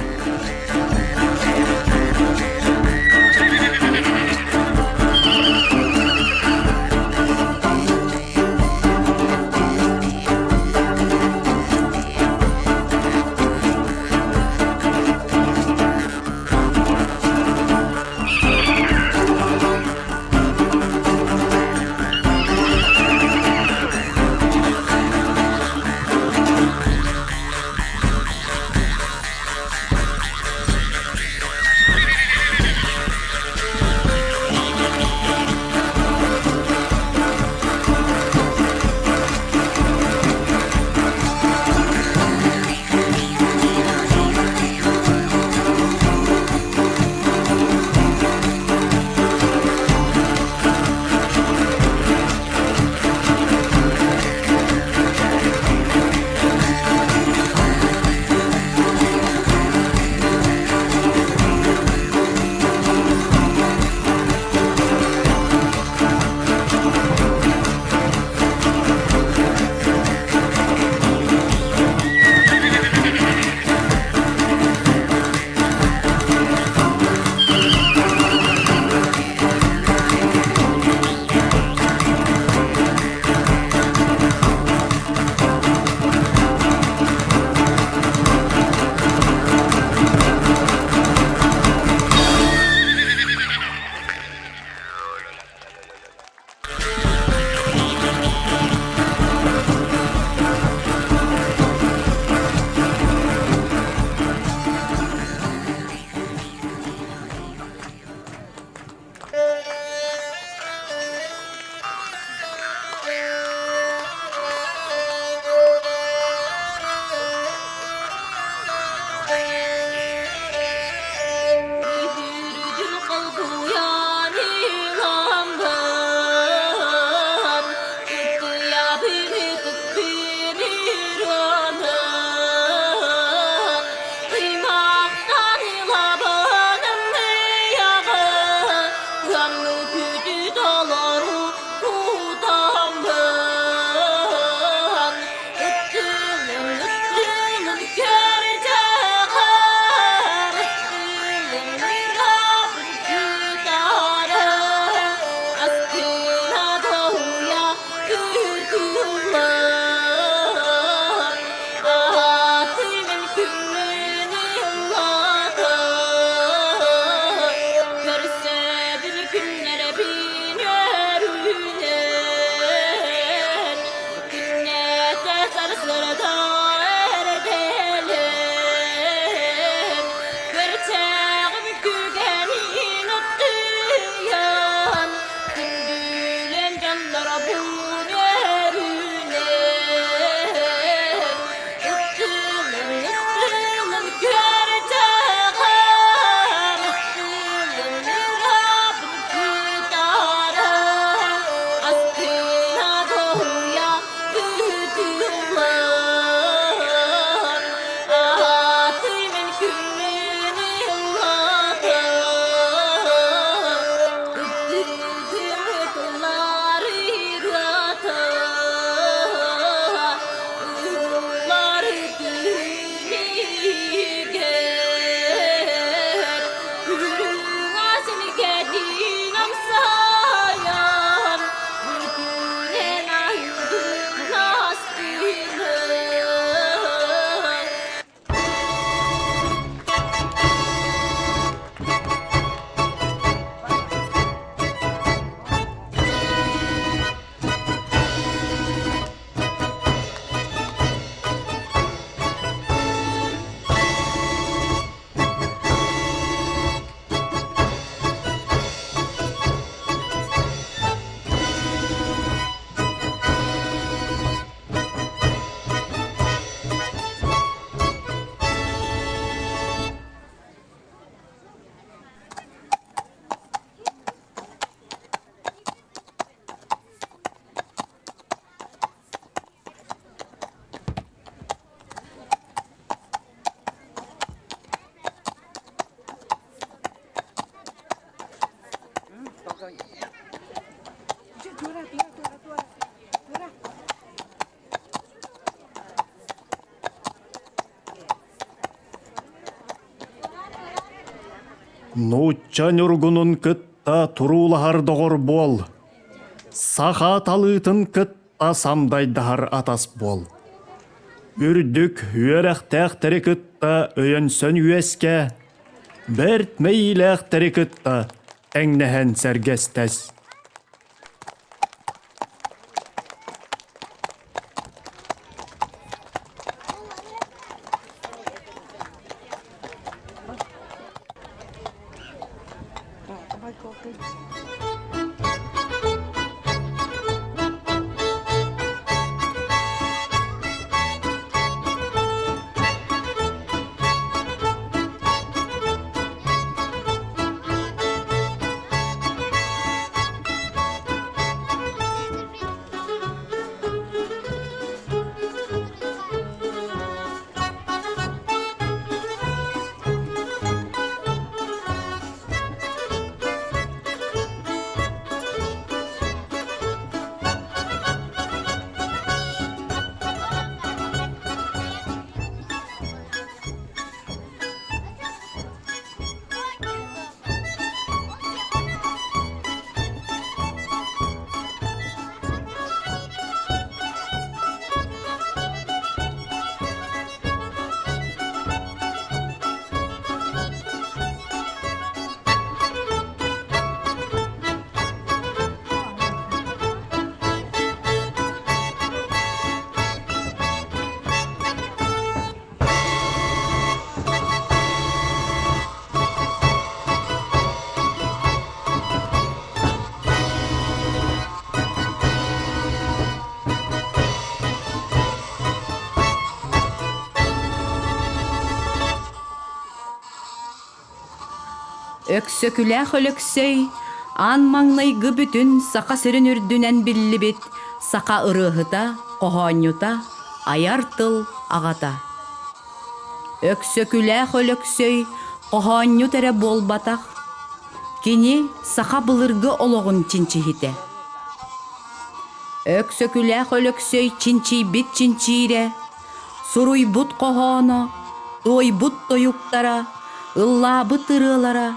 доробун өрүнэн Ыттылын, ыттылын көрдөҕөр, ыттылын ырабын кытары, астына доруйа үтүлэр. Аатымын күнүн ыллатар, ыттыгым ытылар ырыата. Ыллар түнүгэр, үрүҥ силгэтин амсайан, бүтүнэн айдын астынар. Нуучча ньургунун кытта туруулаһар доҕор буол, саха талыытын кытта самдайдаһар атас буол. Үрдүк үөрэхтээхтэри кытта өйөнсөн үөскэ, бэрт мэйиилээхтэри кытта тэҥнэһэн сэргэстэс. Өксөкүлээх Өлөксөй аан маҥнайгы бүтүн Саха сирин үрдүнэн биллибит саха ырыаһыта, хоһоонньута, айар тыл аҕата. Өксөкүлээх Өлөксөй хоһоонньут эрэ буолбатах, кини саха былыргы олоҕун чинчиһитэ. Өксөкүлээх Өлөксөй чинчийбит чинчиирэ, суруйбут хоһооно, туойбут тойуктара, ыллаабыт ырыалара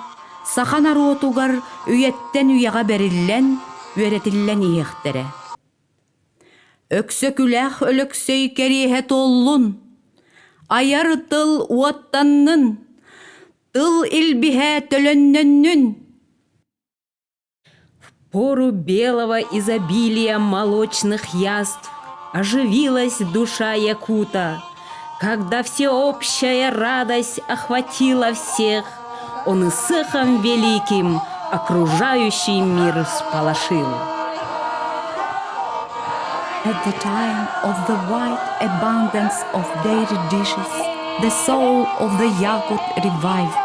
саха норуотугар үйэттэн үйэҕэ бэриллэн, үөрэтиллэн иһиэхтэрэ. Өксөкүлээх Өлөксөй кэриэһэ туоллун, айар тыл уоттаннын, тыл илбиһэ төлөннөннүн! В пору белого изобилия молочных яств оживилась душа якута, когда всеобщая радость охватила всех, он и сыхом великим окружающий мир всполошил. At the time of the white abundance of dairy dishes, the soul of the Yakut revived.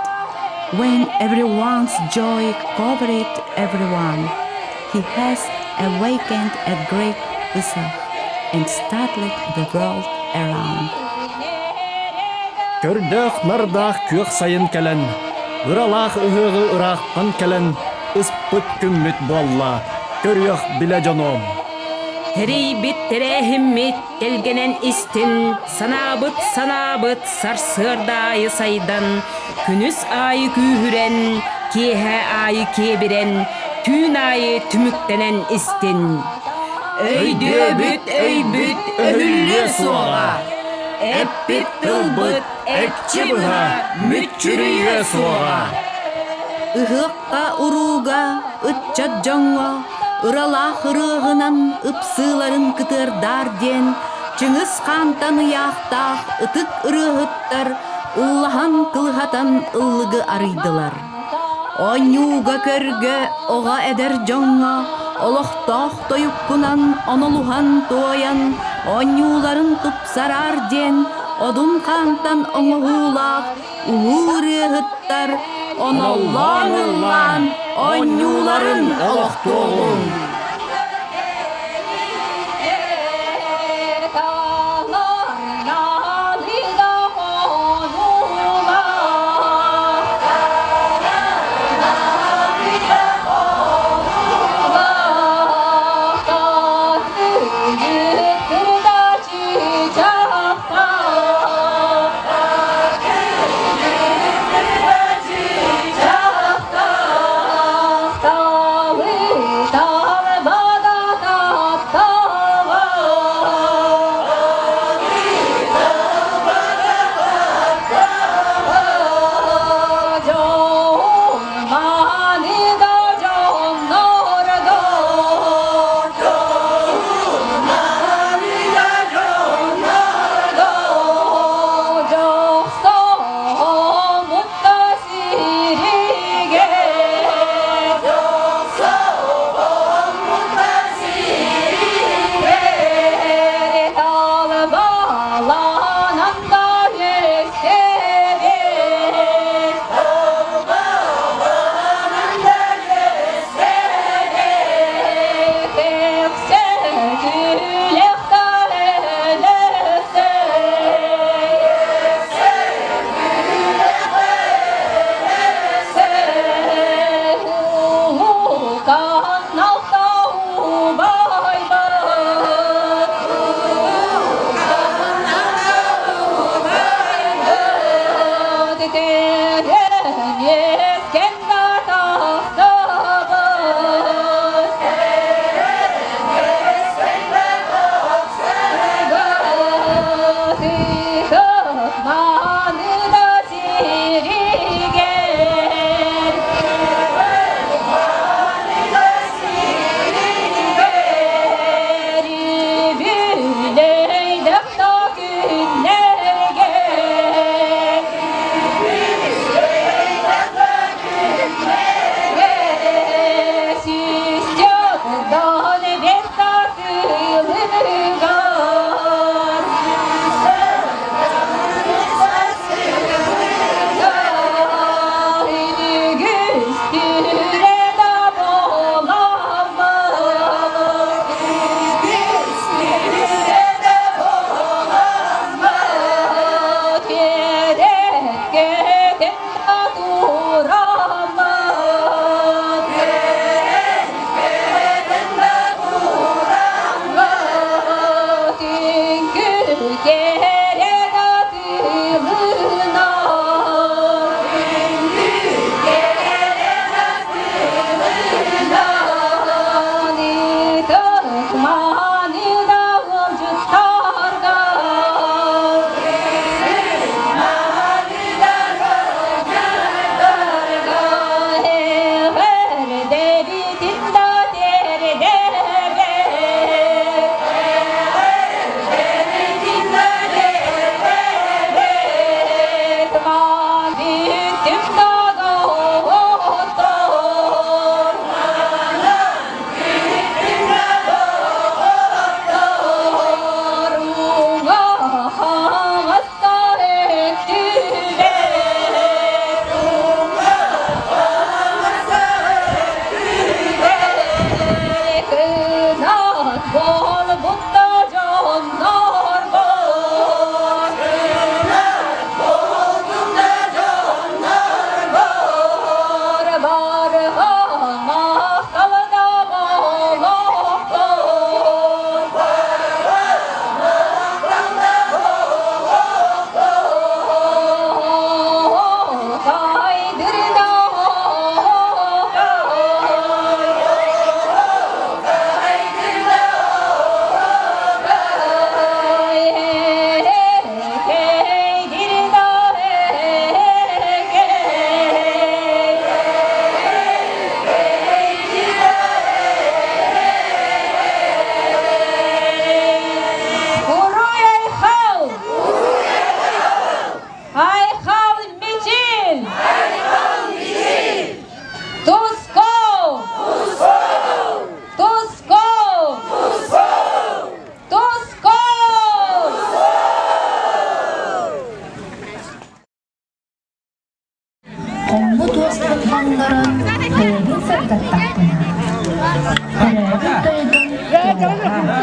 When everyone's joy covered everyone, he has awakened a great Ысыах and startled the world around. Көрдөөх нардаах күөх сайын кэлэн, ыралаах ыһыаҕы ыраахтан кэлэн, ыспыт күммүт буолла, көрүөх билэ дьонуом. Тэрийбит тэрээһиммит тэлгэнэн истин, санаабыт санаабыт сарсыарда аайы сайдан, күнүс аайы күүһүрэн, киэһэ аайы киэбирэн, түүн аайы түмүктэнэн истин. Өйдүөбүт өйбүт өһүллүө суоҕа, эппит тылбыт экчи быһа мүччүрүйүө суоҕа. Ыһыахха урууга, ыччат дьоҥҥо ыралаах ырыаҕынан ыпсыыларын кытыардар диэн Чыҥыс Хаантан ыйаахтаах ытык ырыаһыттар уллаһан кылыһатан ыллыгы арыйдылар. Оонньууга-көргө оҕо эдэр дьоҥҥо олохтоох тойуккунан онолуһан туойан оонньууларын тупсараар диэн Одун Хаантан оҥоһуулаах улуу ырыаһыттар оноллоон ыллаан оонньууларын олохтуоҕуҥ.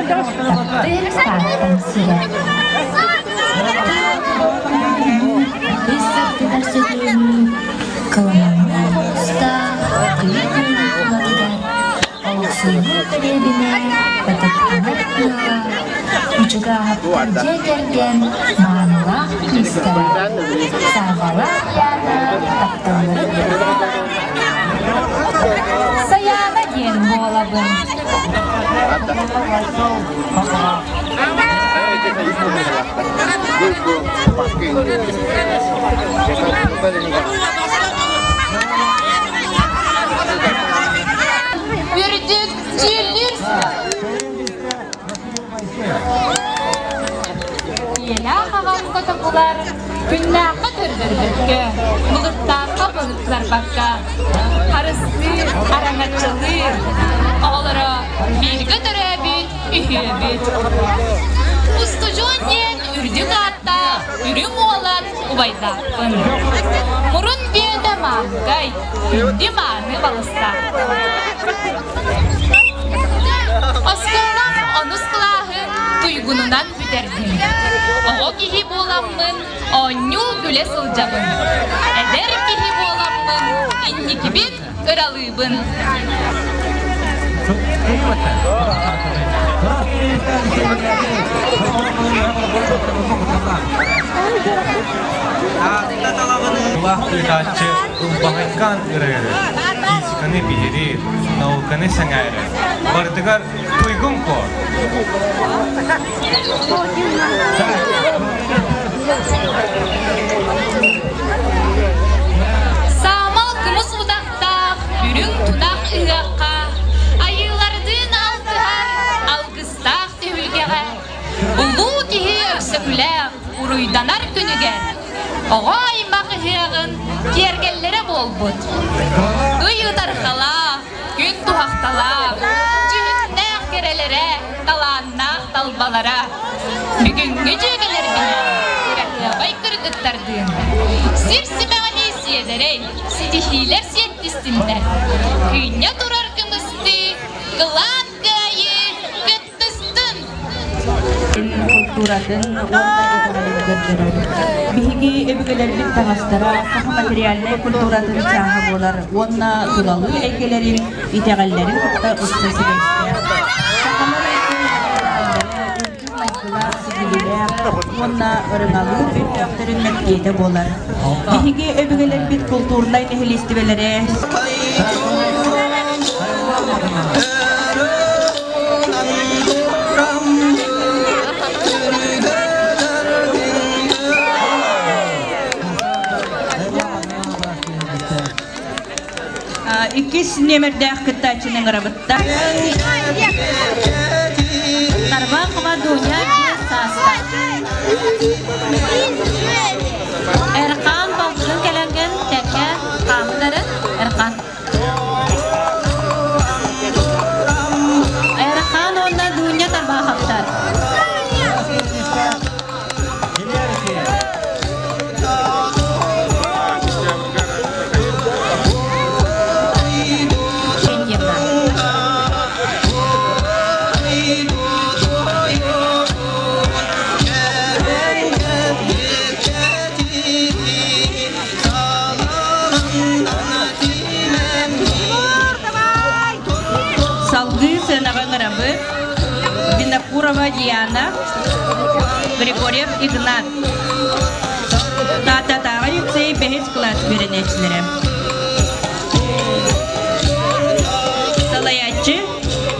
Таптыыр Тааттам сирэ. Үс ардыгар сөтүөлүүр, кылыманныы хомустаах кыйы күөлүн тулатыгар олохсуйбут дэриэбинэ ытыктанар ыала Учугааһаптар дьиэ кэргэн маанылаах кыыстара Сарҕалаах Яна тапталларын Сайаана диэн буолабын. Үрдүк дьүүллүүр Ийэлээх аҕам котокулар күннээххэ көрдөрбөккө, былыттаахха былыттарбакка, харыстыыр, араҥаччылыыр, оҕолоро бииргэ төрөөбүт үһүөбүт. Устудьуон диэн үрдүк ааттаах үрүҥ уолан убайдаахпын. Мурун бүөтэ маанкай, күндү мааны балыстаахпын. Оскуолам онус кылааһын туйгунунан бүтэрдим. Оҕо киһи буоламмын оонньуу күлэ сылдьабын. Эдэр киһи буоламмын инникибин ыралыыбын. Улаах ыытааччы ылбаҕайкаан ырыары, физиканы биһириир, науканы сэҥээрэр, барытыгар туйгун куо. Саамал кымыс утахтаах, үрүҥ тунах ыһыахха, айыылардыын алтыһар алгыстаах түһүлгэҕэ, улуу киһи өксөкүлээх уруйданар күнүгэр, оҕо аймах ыһыаҕын киэргэллэрэ буолбут. Ый ытархалаах, күн туһахталаах, дьүһүннээх кэрэлэрэ, талааннаах талбалара. Бүгүҥҥү дьүөгэлэрбинээн кыраһыабай кыргыттардыын сир симэҕинии сиэдэрэй, ситиһиилэр сиэттистиннэр. Кыынньа турар кымыстыы, кылаан кыайыы кыттыстын! Култууратын уонна итэҕэлин көрдөрөр. Биһиги өбүгэлэрбит таҥастара саха материальнай культуратын чааһа буолар уонна тулалыы эйгэлэрин, итэҕэллэрин кытта ыкса сибээстээх. Сахалар үрдүк майгылаах, сигилилээх уонна ырыҥалыыр өйдөөхтөрүн мэктиэтэ буолар. Биһиги өбүгэлэрбит култуурнай нэһилиэстибэлэрэ Иккис нүөмэрдээх кыттааччыны ыҥырабытта. Тарбахова Дуня 5 саастаах. Эрхан балтытын кэлэнген тэҥҥэ хаамытары Эрхан. Эрхан уонна Дуня Тарбаховтар. Салгыы сыанаҕа ыҥырабыт Винокурова Диана, Григорьев Игнат. Тааттатааҕы лицей бэһис кылаас үөрэнээччилэрэ. Салайааччы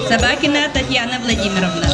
Собакина Татьяна Владимировна.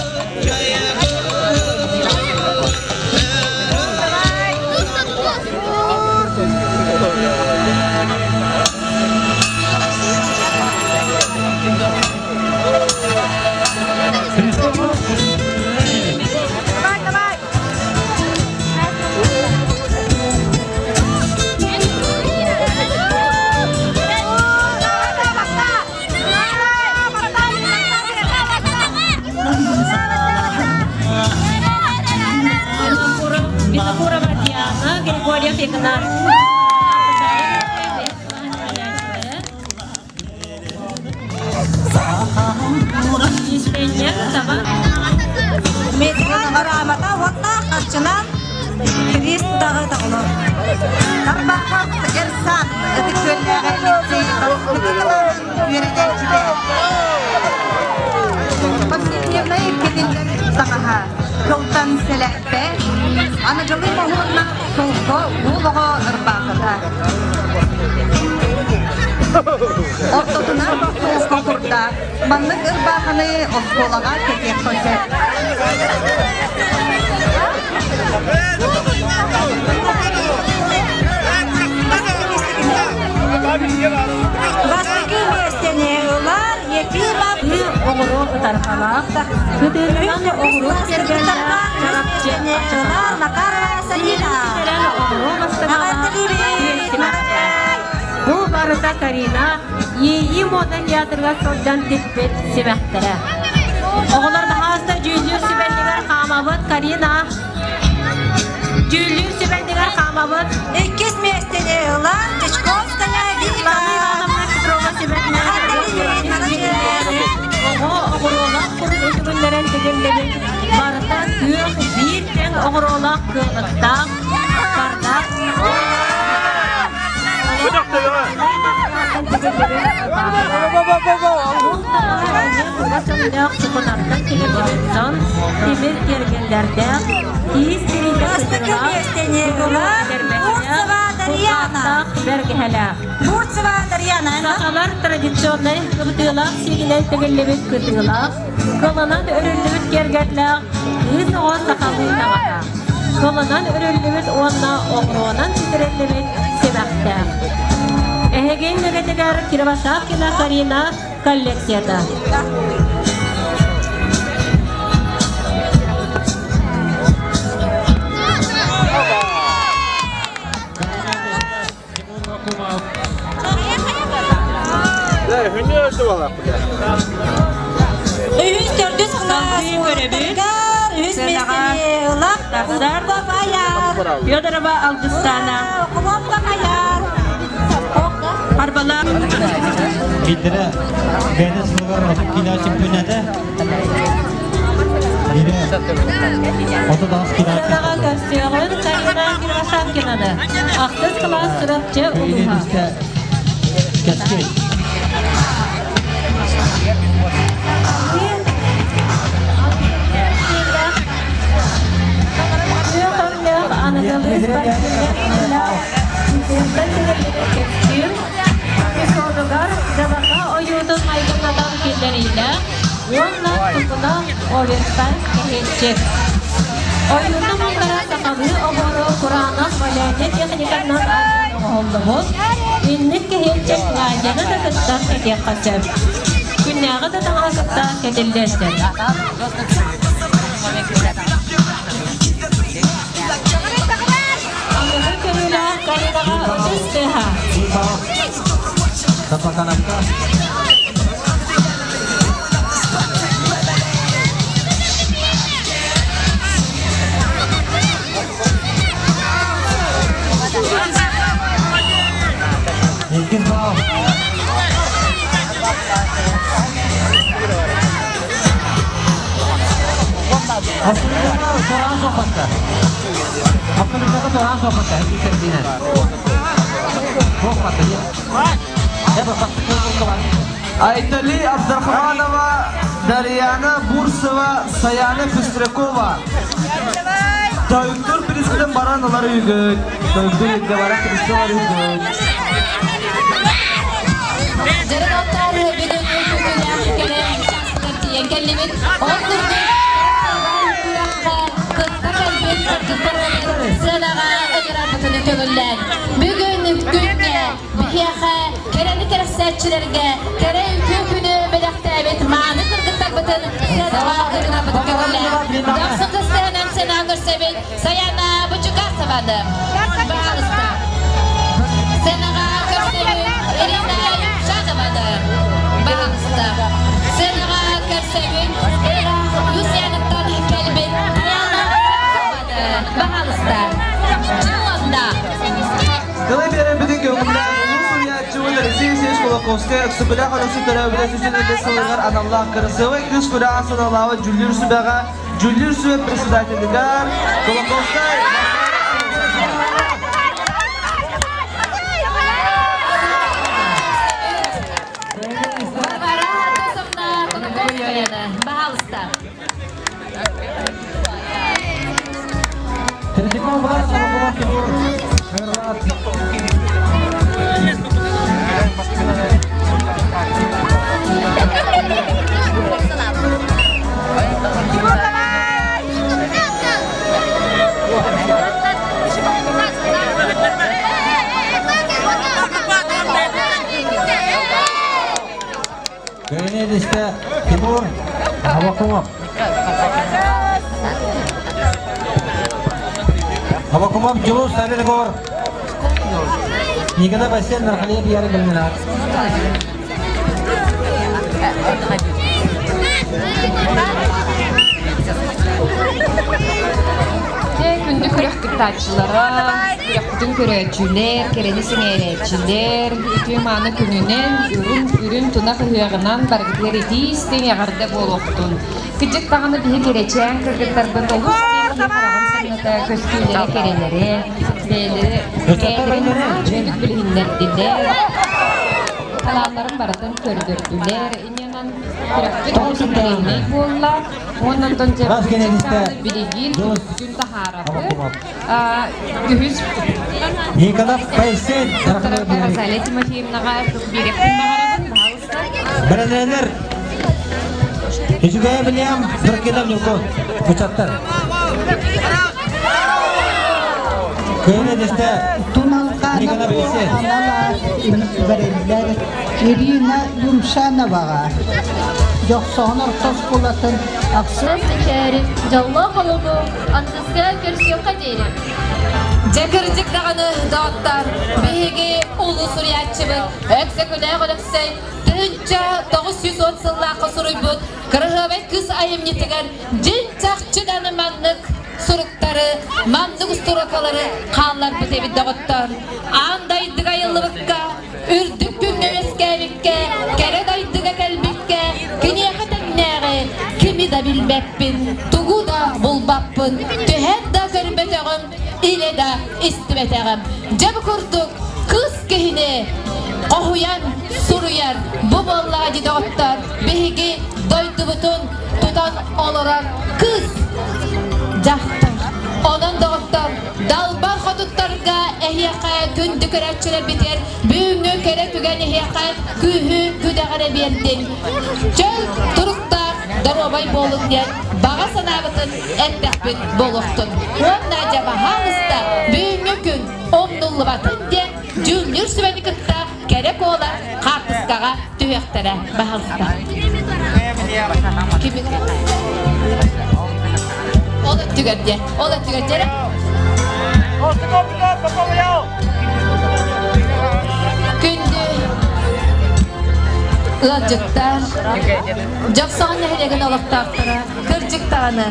Винокурова Диана, Григорьев Игнат. Тарбахов Эрсан Ытык Күөллээҕи лицей бастакы кылааһын үөрэнээччитэ. Повседневнай кэтиллэр таҥаһа кылтан сэлэппэ, аныгылыы моһуоннаах солко уол оҕо ырбаахыта. Ортотунан солко курдаах маннык ырбаахыны оскуолаҕа кэтиэххэ сөп. Бастакы миэстэни ылар Ефимов оҕуруо ытарҕалаах, кытыытынан оҕуруо кэргэннээх чарапчы ылар Макарова Сарина. оҕуруо бастакалаах күөн Бу барыта Карина Иэйии мода театрыгар сылдьан тикпит симэхтэрэ. Оҕолор баһаалыста дьүүллүүр сүбэннигэр хаамабыт Карина. Дьүүллүүр сүбэннигэр хаамабыт. Иккис миэстэни ылар Дьячковская Вика. Ивановна Петрова сүбэтинэн оҕо оҕуруолаах курун үтүгүннэрэн тигиллибит барыта күөх биир тэҥ оҕуруолаах кыалыктаах бардаах Өҥнөөх чукунартан тигиллибит сон тимир киэргэллэрдээх киис тириитэ Бастакы миэстэни ылар Бурцева Дарьяна. бэргэһэлээх. Бурцева Дарьяна. Сахалар традиционнай кыбытыылаах сиигинэн тигиллибит кытыылаах, кылынан өрүллүбүт киэргэллээх кыыс оҕо сахалыы таҥаһа. Кылынан өрүллүбүт уонна оҕуруонан ситэриллибит симэхтээх. Эһигин үлэтигэр Кировошапкина Карина коллекцията. Үһүс төрдүс кылаас уолаттарыгар үһүс миэстэни ылар Кулуппов Аяр. Федорова Алгыстана. Кулуппов Аяр. Харбала. Биирдэрэ бэйэтин сылыгар 30 кило чемпионата. Биирэ 38 кило Сыанаҕа көрсүөҕүн Карина Кривошапкинаны. Ахсыс кылаас Чурапчы улууһа. Кэскил. Күөх өҥнөөх аныгылыы спортивнай кэпсиир Эпизодугар дьабака ойуутун майгыннатан киллэриилээх уонна тупуна оверсайз кэһиэччик. Ойуута мандара сахалыы оһуору кураанах валяние техникатынан арыйан оҥоһуллубут. Инник кэһиэччик платьены да кытта кэтиэххэ сөп. Күннээҕи да таҥаһы кытта кэтиллиэн сөп. Аныгы көрүүлээх Каринаҕа ытыс тыаһа. Тапаканапка. Иккис бал. Тураан суохпатта. Автомобильга тураан суохпатта. Иккис Суохпатта. Айтали Абдрахманова, Дарьяна Бурсова, Саяна Пестрякова. Тойуктур призытын баран ылар үгүт. Тойуктур үгүт баран призы ылар үгүт. Дьэрин оттар бүгүн күнүлээх кэлэн чаастар тиийэн кэллибит. Ол курдук күрэххэ кытта кэлбит кыргыттар сыанаҕа ыҥырарбытын көҥүллээн. Бүгүн күҥҥэ биһиэхэ кэрэни кэрэхсээччилэргэ кэрэ үтүө күнү бэлэхтээбит мааны кыргыттарбытын сыанаҕа ыҥырарбытын көҥүллээн. Дохсун кыстыһынан сыанаҕа көрсөбүт Саяна Бучукасованы. Пожалуйста. Сценаҕа көрсөбүт Ирина Юмшанованы. Пожалуйста. Сценаҕа көрсөбүт Люсьяныттан кэлбит Диана Савцованы. Пожалуйста. Дьылонна. Тылы биэрэрбитин көҥүллээн улуу суруйааччыбыт Алексей Алексеевич Кулаковскай Өксөкүлээх Өлөксөй төрөөбүтэ сүүс элбэх сылыгар аналлаах кырасыабай кыыс күрэҕэ сыаналаабыт дьүүллүүр сүбэҕэ дьүүллүүр сүбэ председателигэр Кулаковскай. Көнедисте Тимур Авакумов. Авакумов Дьулус Савельгор. Николай Васильевич Нархалиев Яры Гульминат. Дьэ, күндү күрэх кыттааччылара, күрэхпитин көрөөччүлэр, кэрэни сэҥээрээччилэр, үтүө-мааны күнүнэн, үрүҥ, үрүҥ тунах ыһыаҕынан барыгытыгар итии-истиҥ эҕэрдэ буолуохтун. Кырдьык даҕаны биһи кэрэчээн кыргыттарбыт олус диэн киһи хараҕын санната көстүүлэрэ кэрэлэрэ, бэйэлэрэ бэйэлэрин үчүгэйдик билиһиннэрдилэр, талааннарын барытын көрдөрдүлэр. Инньэнэн күрэхпит олус интэриэһинэй буолла. Уонна онтон дьэ билигин түмүкпүтүн таһаарабыт. Үһүс Николай Пайсен Розалия Тимофеевнаҕа биэриэхпин баҕарабын, баһаалыста. Бэрэлэлэр Үчүгэйэ билиэм, Туркида Ньургун, ычаттар. Кыһын эдистэ Туналханов анал бэриллэр Ирина Юмшановаҕа Дьохсоҕон орто оскуолатын ахсын Мичээри дьоллоох олоҕу антыска көрсүөххэ диэри. Дьэ кырдьык даҕаны, доҕоттор, биһиги улуу суруйааччыбыт Өксөкүлээх Өлөксөй 1910 сыллаахха суруйбут Кыраһыабай кыыс айымньытыгар дьиҥ-чахчы даҕаны маннык суруктары, маннык устуруокалары хаалларбыт эбит доҕоттор. Аан дайдыга айыллыбыкка, үрдүк күҥҥэ үөскээбиккэ, кэрэ дайдыга кэлбиккэ, киниэхэ тэҥнээҕи кими да билбэппин, тугу да булбаппын, түһэн да көрбөтөҕүм, илэ да истибэтэҕим. Дьэ бу курдук кыыс киһини хоһуйан суруйар бу буоллаҕа дии доҕоттор, биһиги дойдубутун тутан олорор кыыс дьахтар. Онон доҕоттор, далбар хотуттарга эһиэхэ күндү көрөөччүлэрбитигэр бүгүҥҥү кэрэ түгэн эһиэхэ күүһү күдэҕирэ биэрдин. Чөл туруктаах доруобай буолуҥ диэн баҕа санаабытын эттэхпит буолуохтун. Уонна дьэ баһаалыста бүгүҥҥү күн умнуллубатын диэн дьүүллүүр сүбэни кытта кэрэ куолар хаартыскаҕа түһүөхтэрэ баһаалыста. Ол өттүгэр диэ, ол өттүгэр диэрэ. Күндү ыалдьыттар, Дьохсоҕон нэһилиэгин олохтоохторо, кырдьык даҕаны,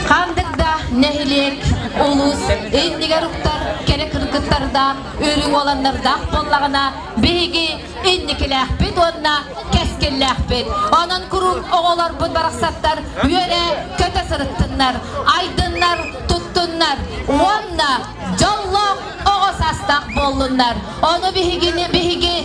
ханнык да нэһилиэк, улуус иннигэр уктар кэрэ кыргыттардаах, үрүҥ уоланнардаах буоллаҕына, биһиги инникилээхпит уонна кэскиллээхпит. Онон куруук оҕолорбут барахсаттар үөрэ көтө сырыттыннар, айдыннар, туттуннар уонна дьоллоох оҕо саастаах буоллуннар. Ону биһигини биһиги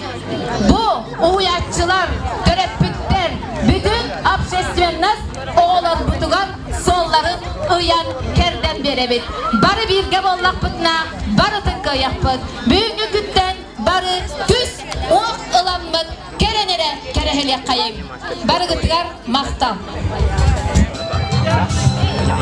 бу уһуйааччылар, төрөппүттэр, бүтүн общественность оҕолорбутугар суолларын ыйан кэрдэн биэрэбит. Бары бииргэ буоллахпытына барытын кыайахпыт. Бүгүҥҥү күнтэн бары түс уох ыламмыт кэлэн эрэ кэрэһилиэххэйиҥ. Барыгытыгар махтал. Он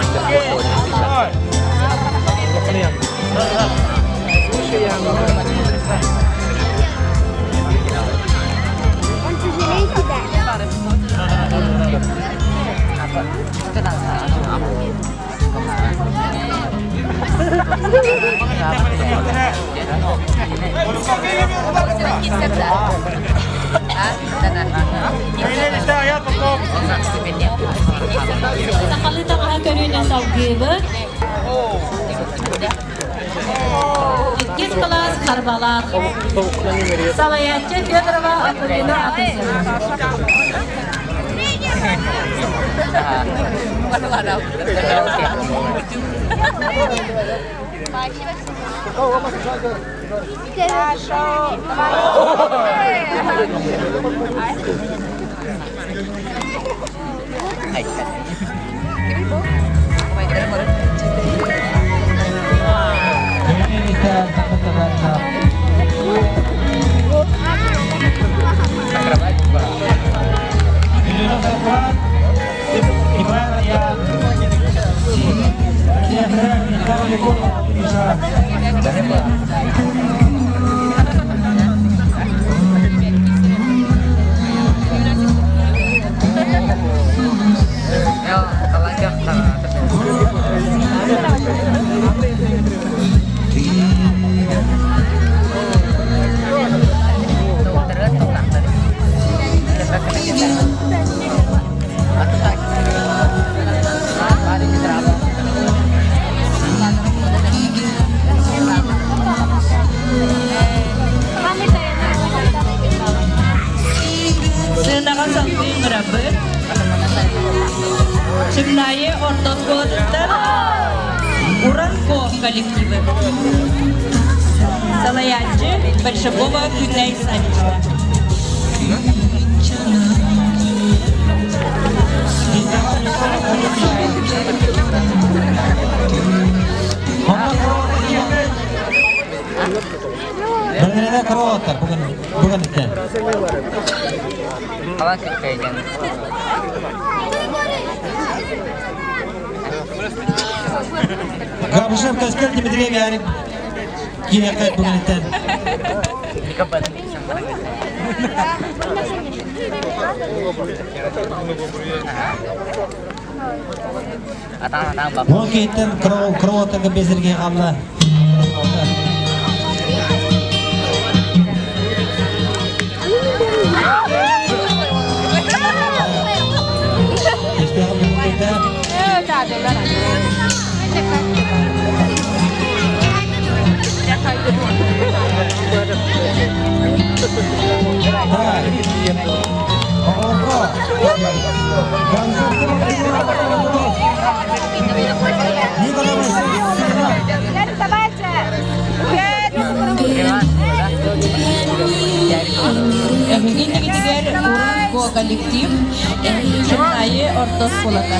тяжелее тебя. Сахалыы таҥаһа көрүүнэн салгыыбыт. Иккис кылаас Харбалаах. Салайааччы Федорова Акулина Атасовна. орто оскуолатыттан Уран-Ко коллективы. Салайааччы Большакова Күннэй Савична. Бөлмелерде кроваттар бүгін бүгін иттен. Габышев Каскел Дмитрий Ярик кириэххэ бүгүн иттен. Ол кейттен кроваттарга безерге қалла. Эһиги иннигитигэр Уран-Ко коллектив Чымнаайы орто оскуолата.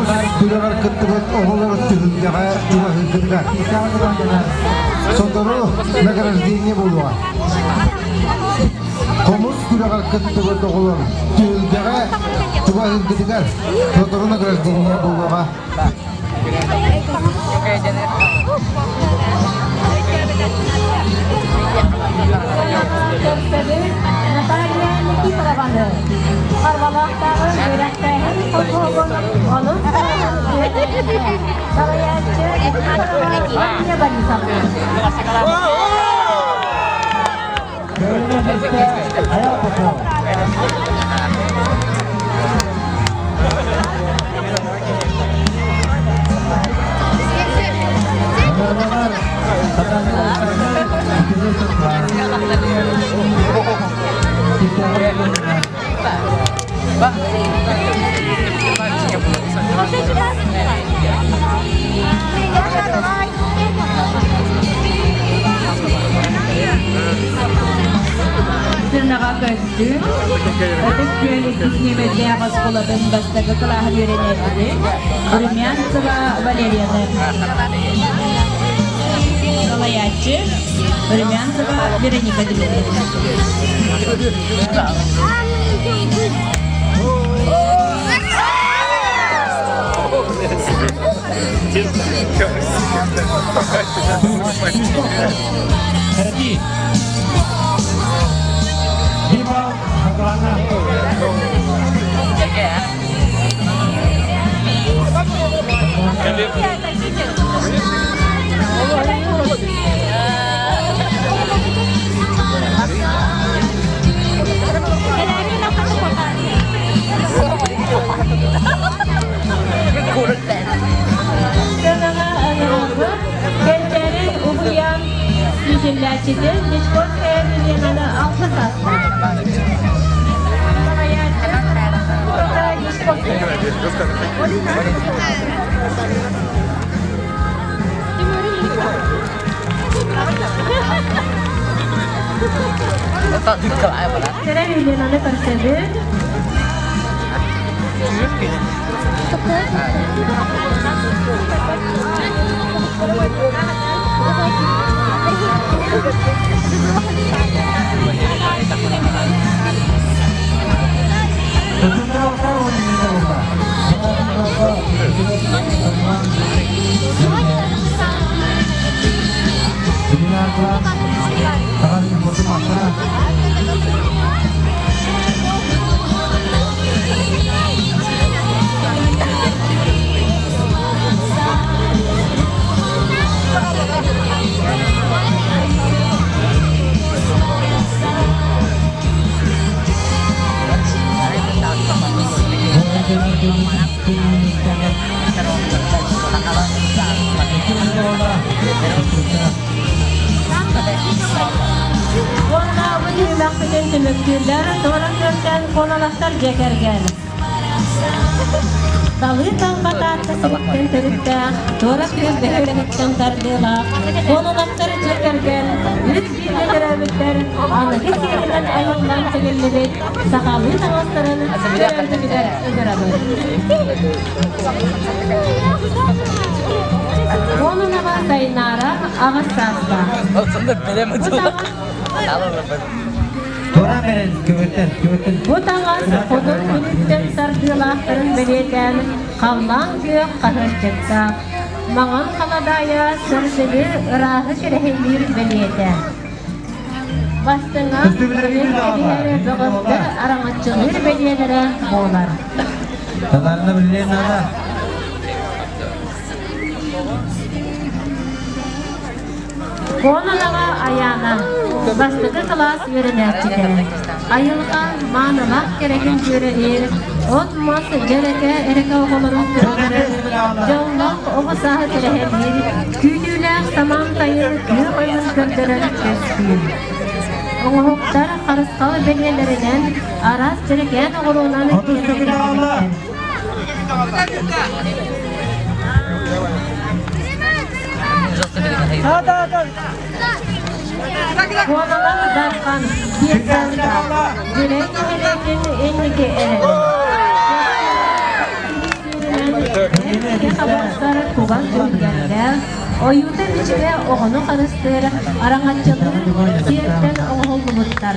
Хомус күрэҕэр кыттыбыт оҕолор түһүлгэҕэ чугаһыыргытыгар сотору награждение буолуоҕа. Хомус күрэҕэр кыттыбыт оҕолор түһүлгэҕэ чугаһыыргытыгар сотору награждение буолуоҕа. Наталья Никифорованы Харбалаахтааҕы үөрэхтээһин холбоһугун онус салайааччы Мария Борисовна. Сынаҕа көстүү, Ытык Күөл иккис нүөмэрдээх оскуолатын бастакы кылааһын үөрэнээччитэ Румянцева Валерияны. Салайааччы Румянцева Вероника Дмитриевна. Карати. Viva Haglana. Сыанаҕа ыҥырабыт Кэнчээри уһуйаан иитиллээччитин Дичковская Миленаны алгыс аста. Салайааччы Дичковская. Кэрэ Миленаны көрсөбүт. Уонна бу түһүмэхпитин түмүктүүллэр туора күөлтэн Куоналахтар дьиэ кэргэн. Талыы талба Таатта сириттэн төрүттээх, туора күөл бөһүөлэгиттэн тардыылаах Куоналахтар дьиэ кэргэн үс бииргэ төрөөбүттэр аныгы сиэринэн айыллан тигиллибит сахалыы таҥастарын көрөргүтүгэр ыҥырабыт. Кононова Сайнаара аҕыс саастаах. Бу таҥас хотун күнүттэн тардыылаахтарын бэлиэтээн халлаан күөх хаһыаччыктаах, маҥан халадаайа сырдыгы ырааһы кэрэһилиир бэлиэтэ. Бастыҥа кэбиһэр бөҕөстөр араҥаччылыыр бэлиэлэрэ буолар. Таларна билиэн наада. Кононова Айаана, бастакы кылаас үөрэнээччитэ. Айылҕа маанылаах кэрэтин дьүөрэлиир, от-мас дьэрэкэ эрэкэ оҕолорун көрдөрөр, дьоллоох оҕо сааһы кэрэһэлиир, күүтүүлээх самаан тайын күөх өҥүн көрдөрөр көстүү. Оҥоһуктар харысхал бэлиэлэринэн араас дьэрэкээн оҕуруонан киэргэтиллибиттэр. Куоналар Дархан, Киэсанта, Дьүлэй нэһилиэгин инники эрэлэ. Киһи хабахтар кугас дьүһүлгэннээх, ойуута-бичигэ оҕону харыстыыр, араҥаччылыыр сиэртэн оҥоһуллубуттар.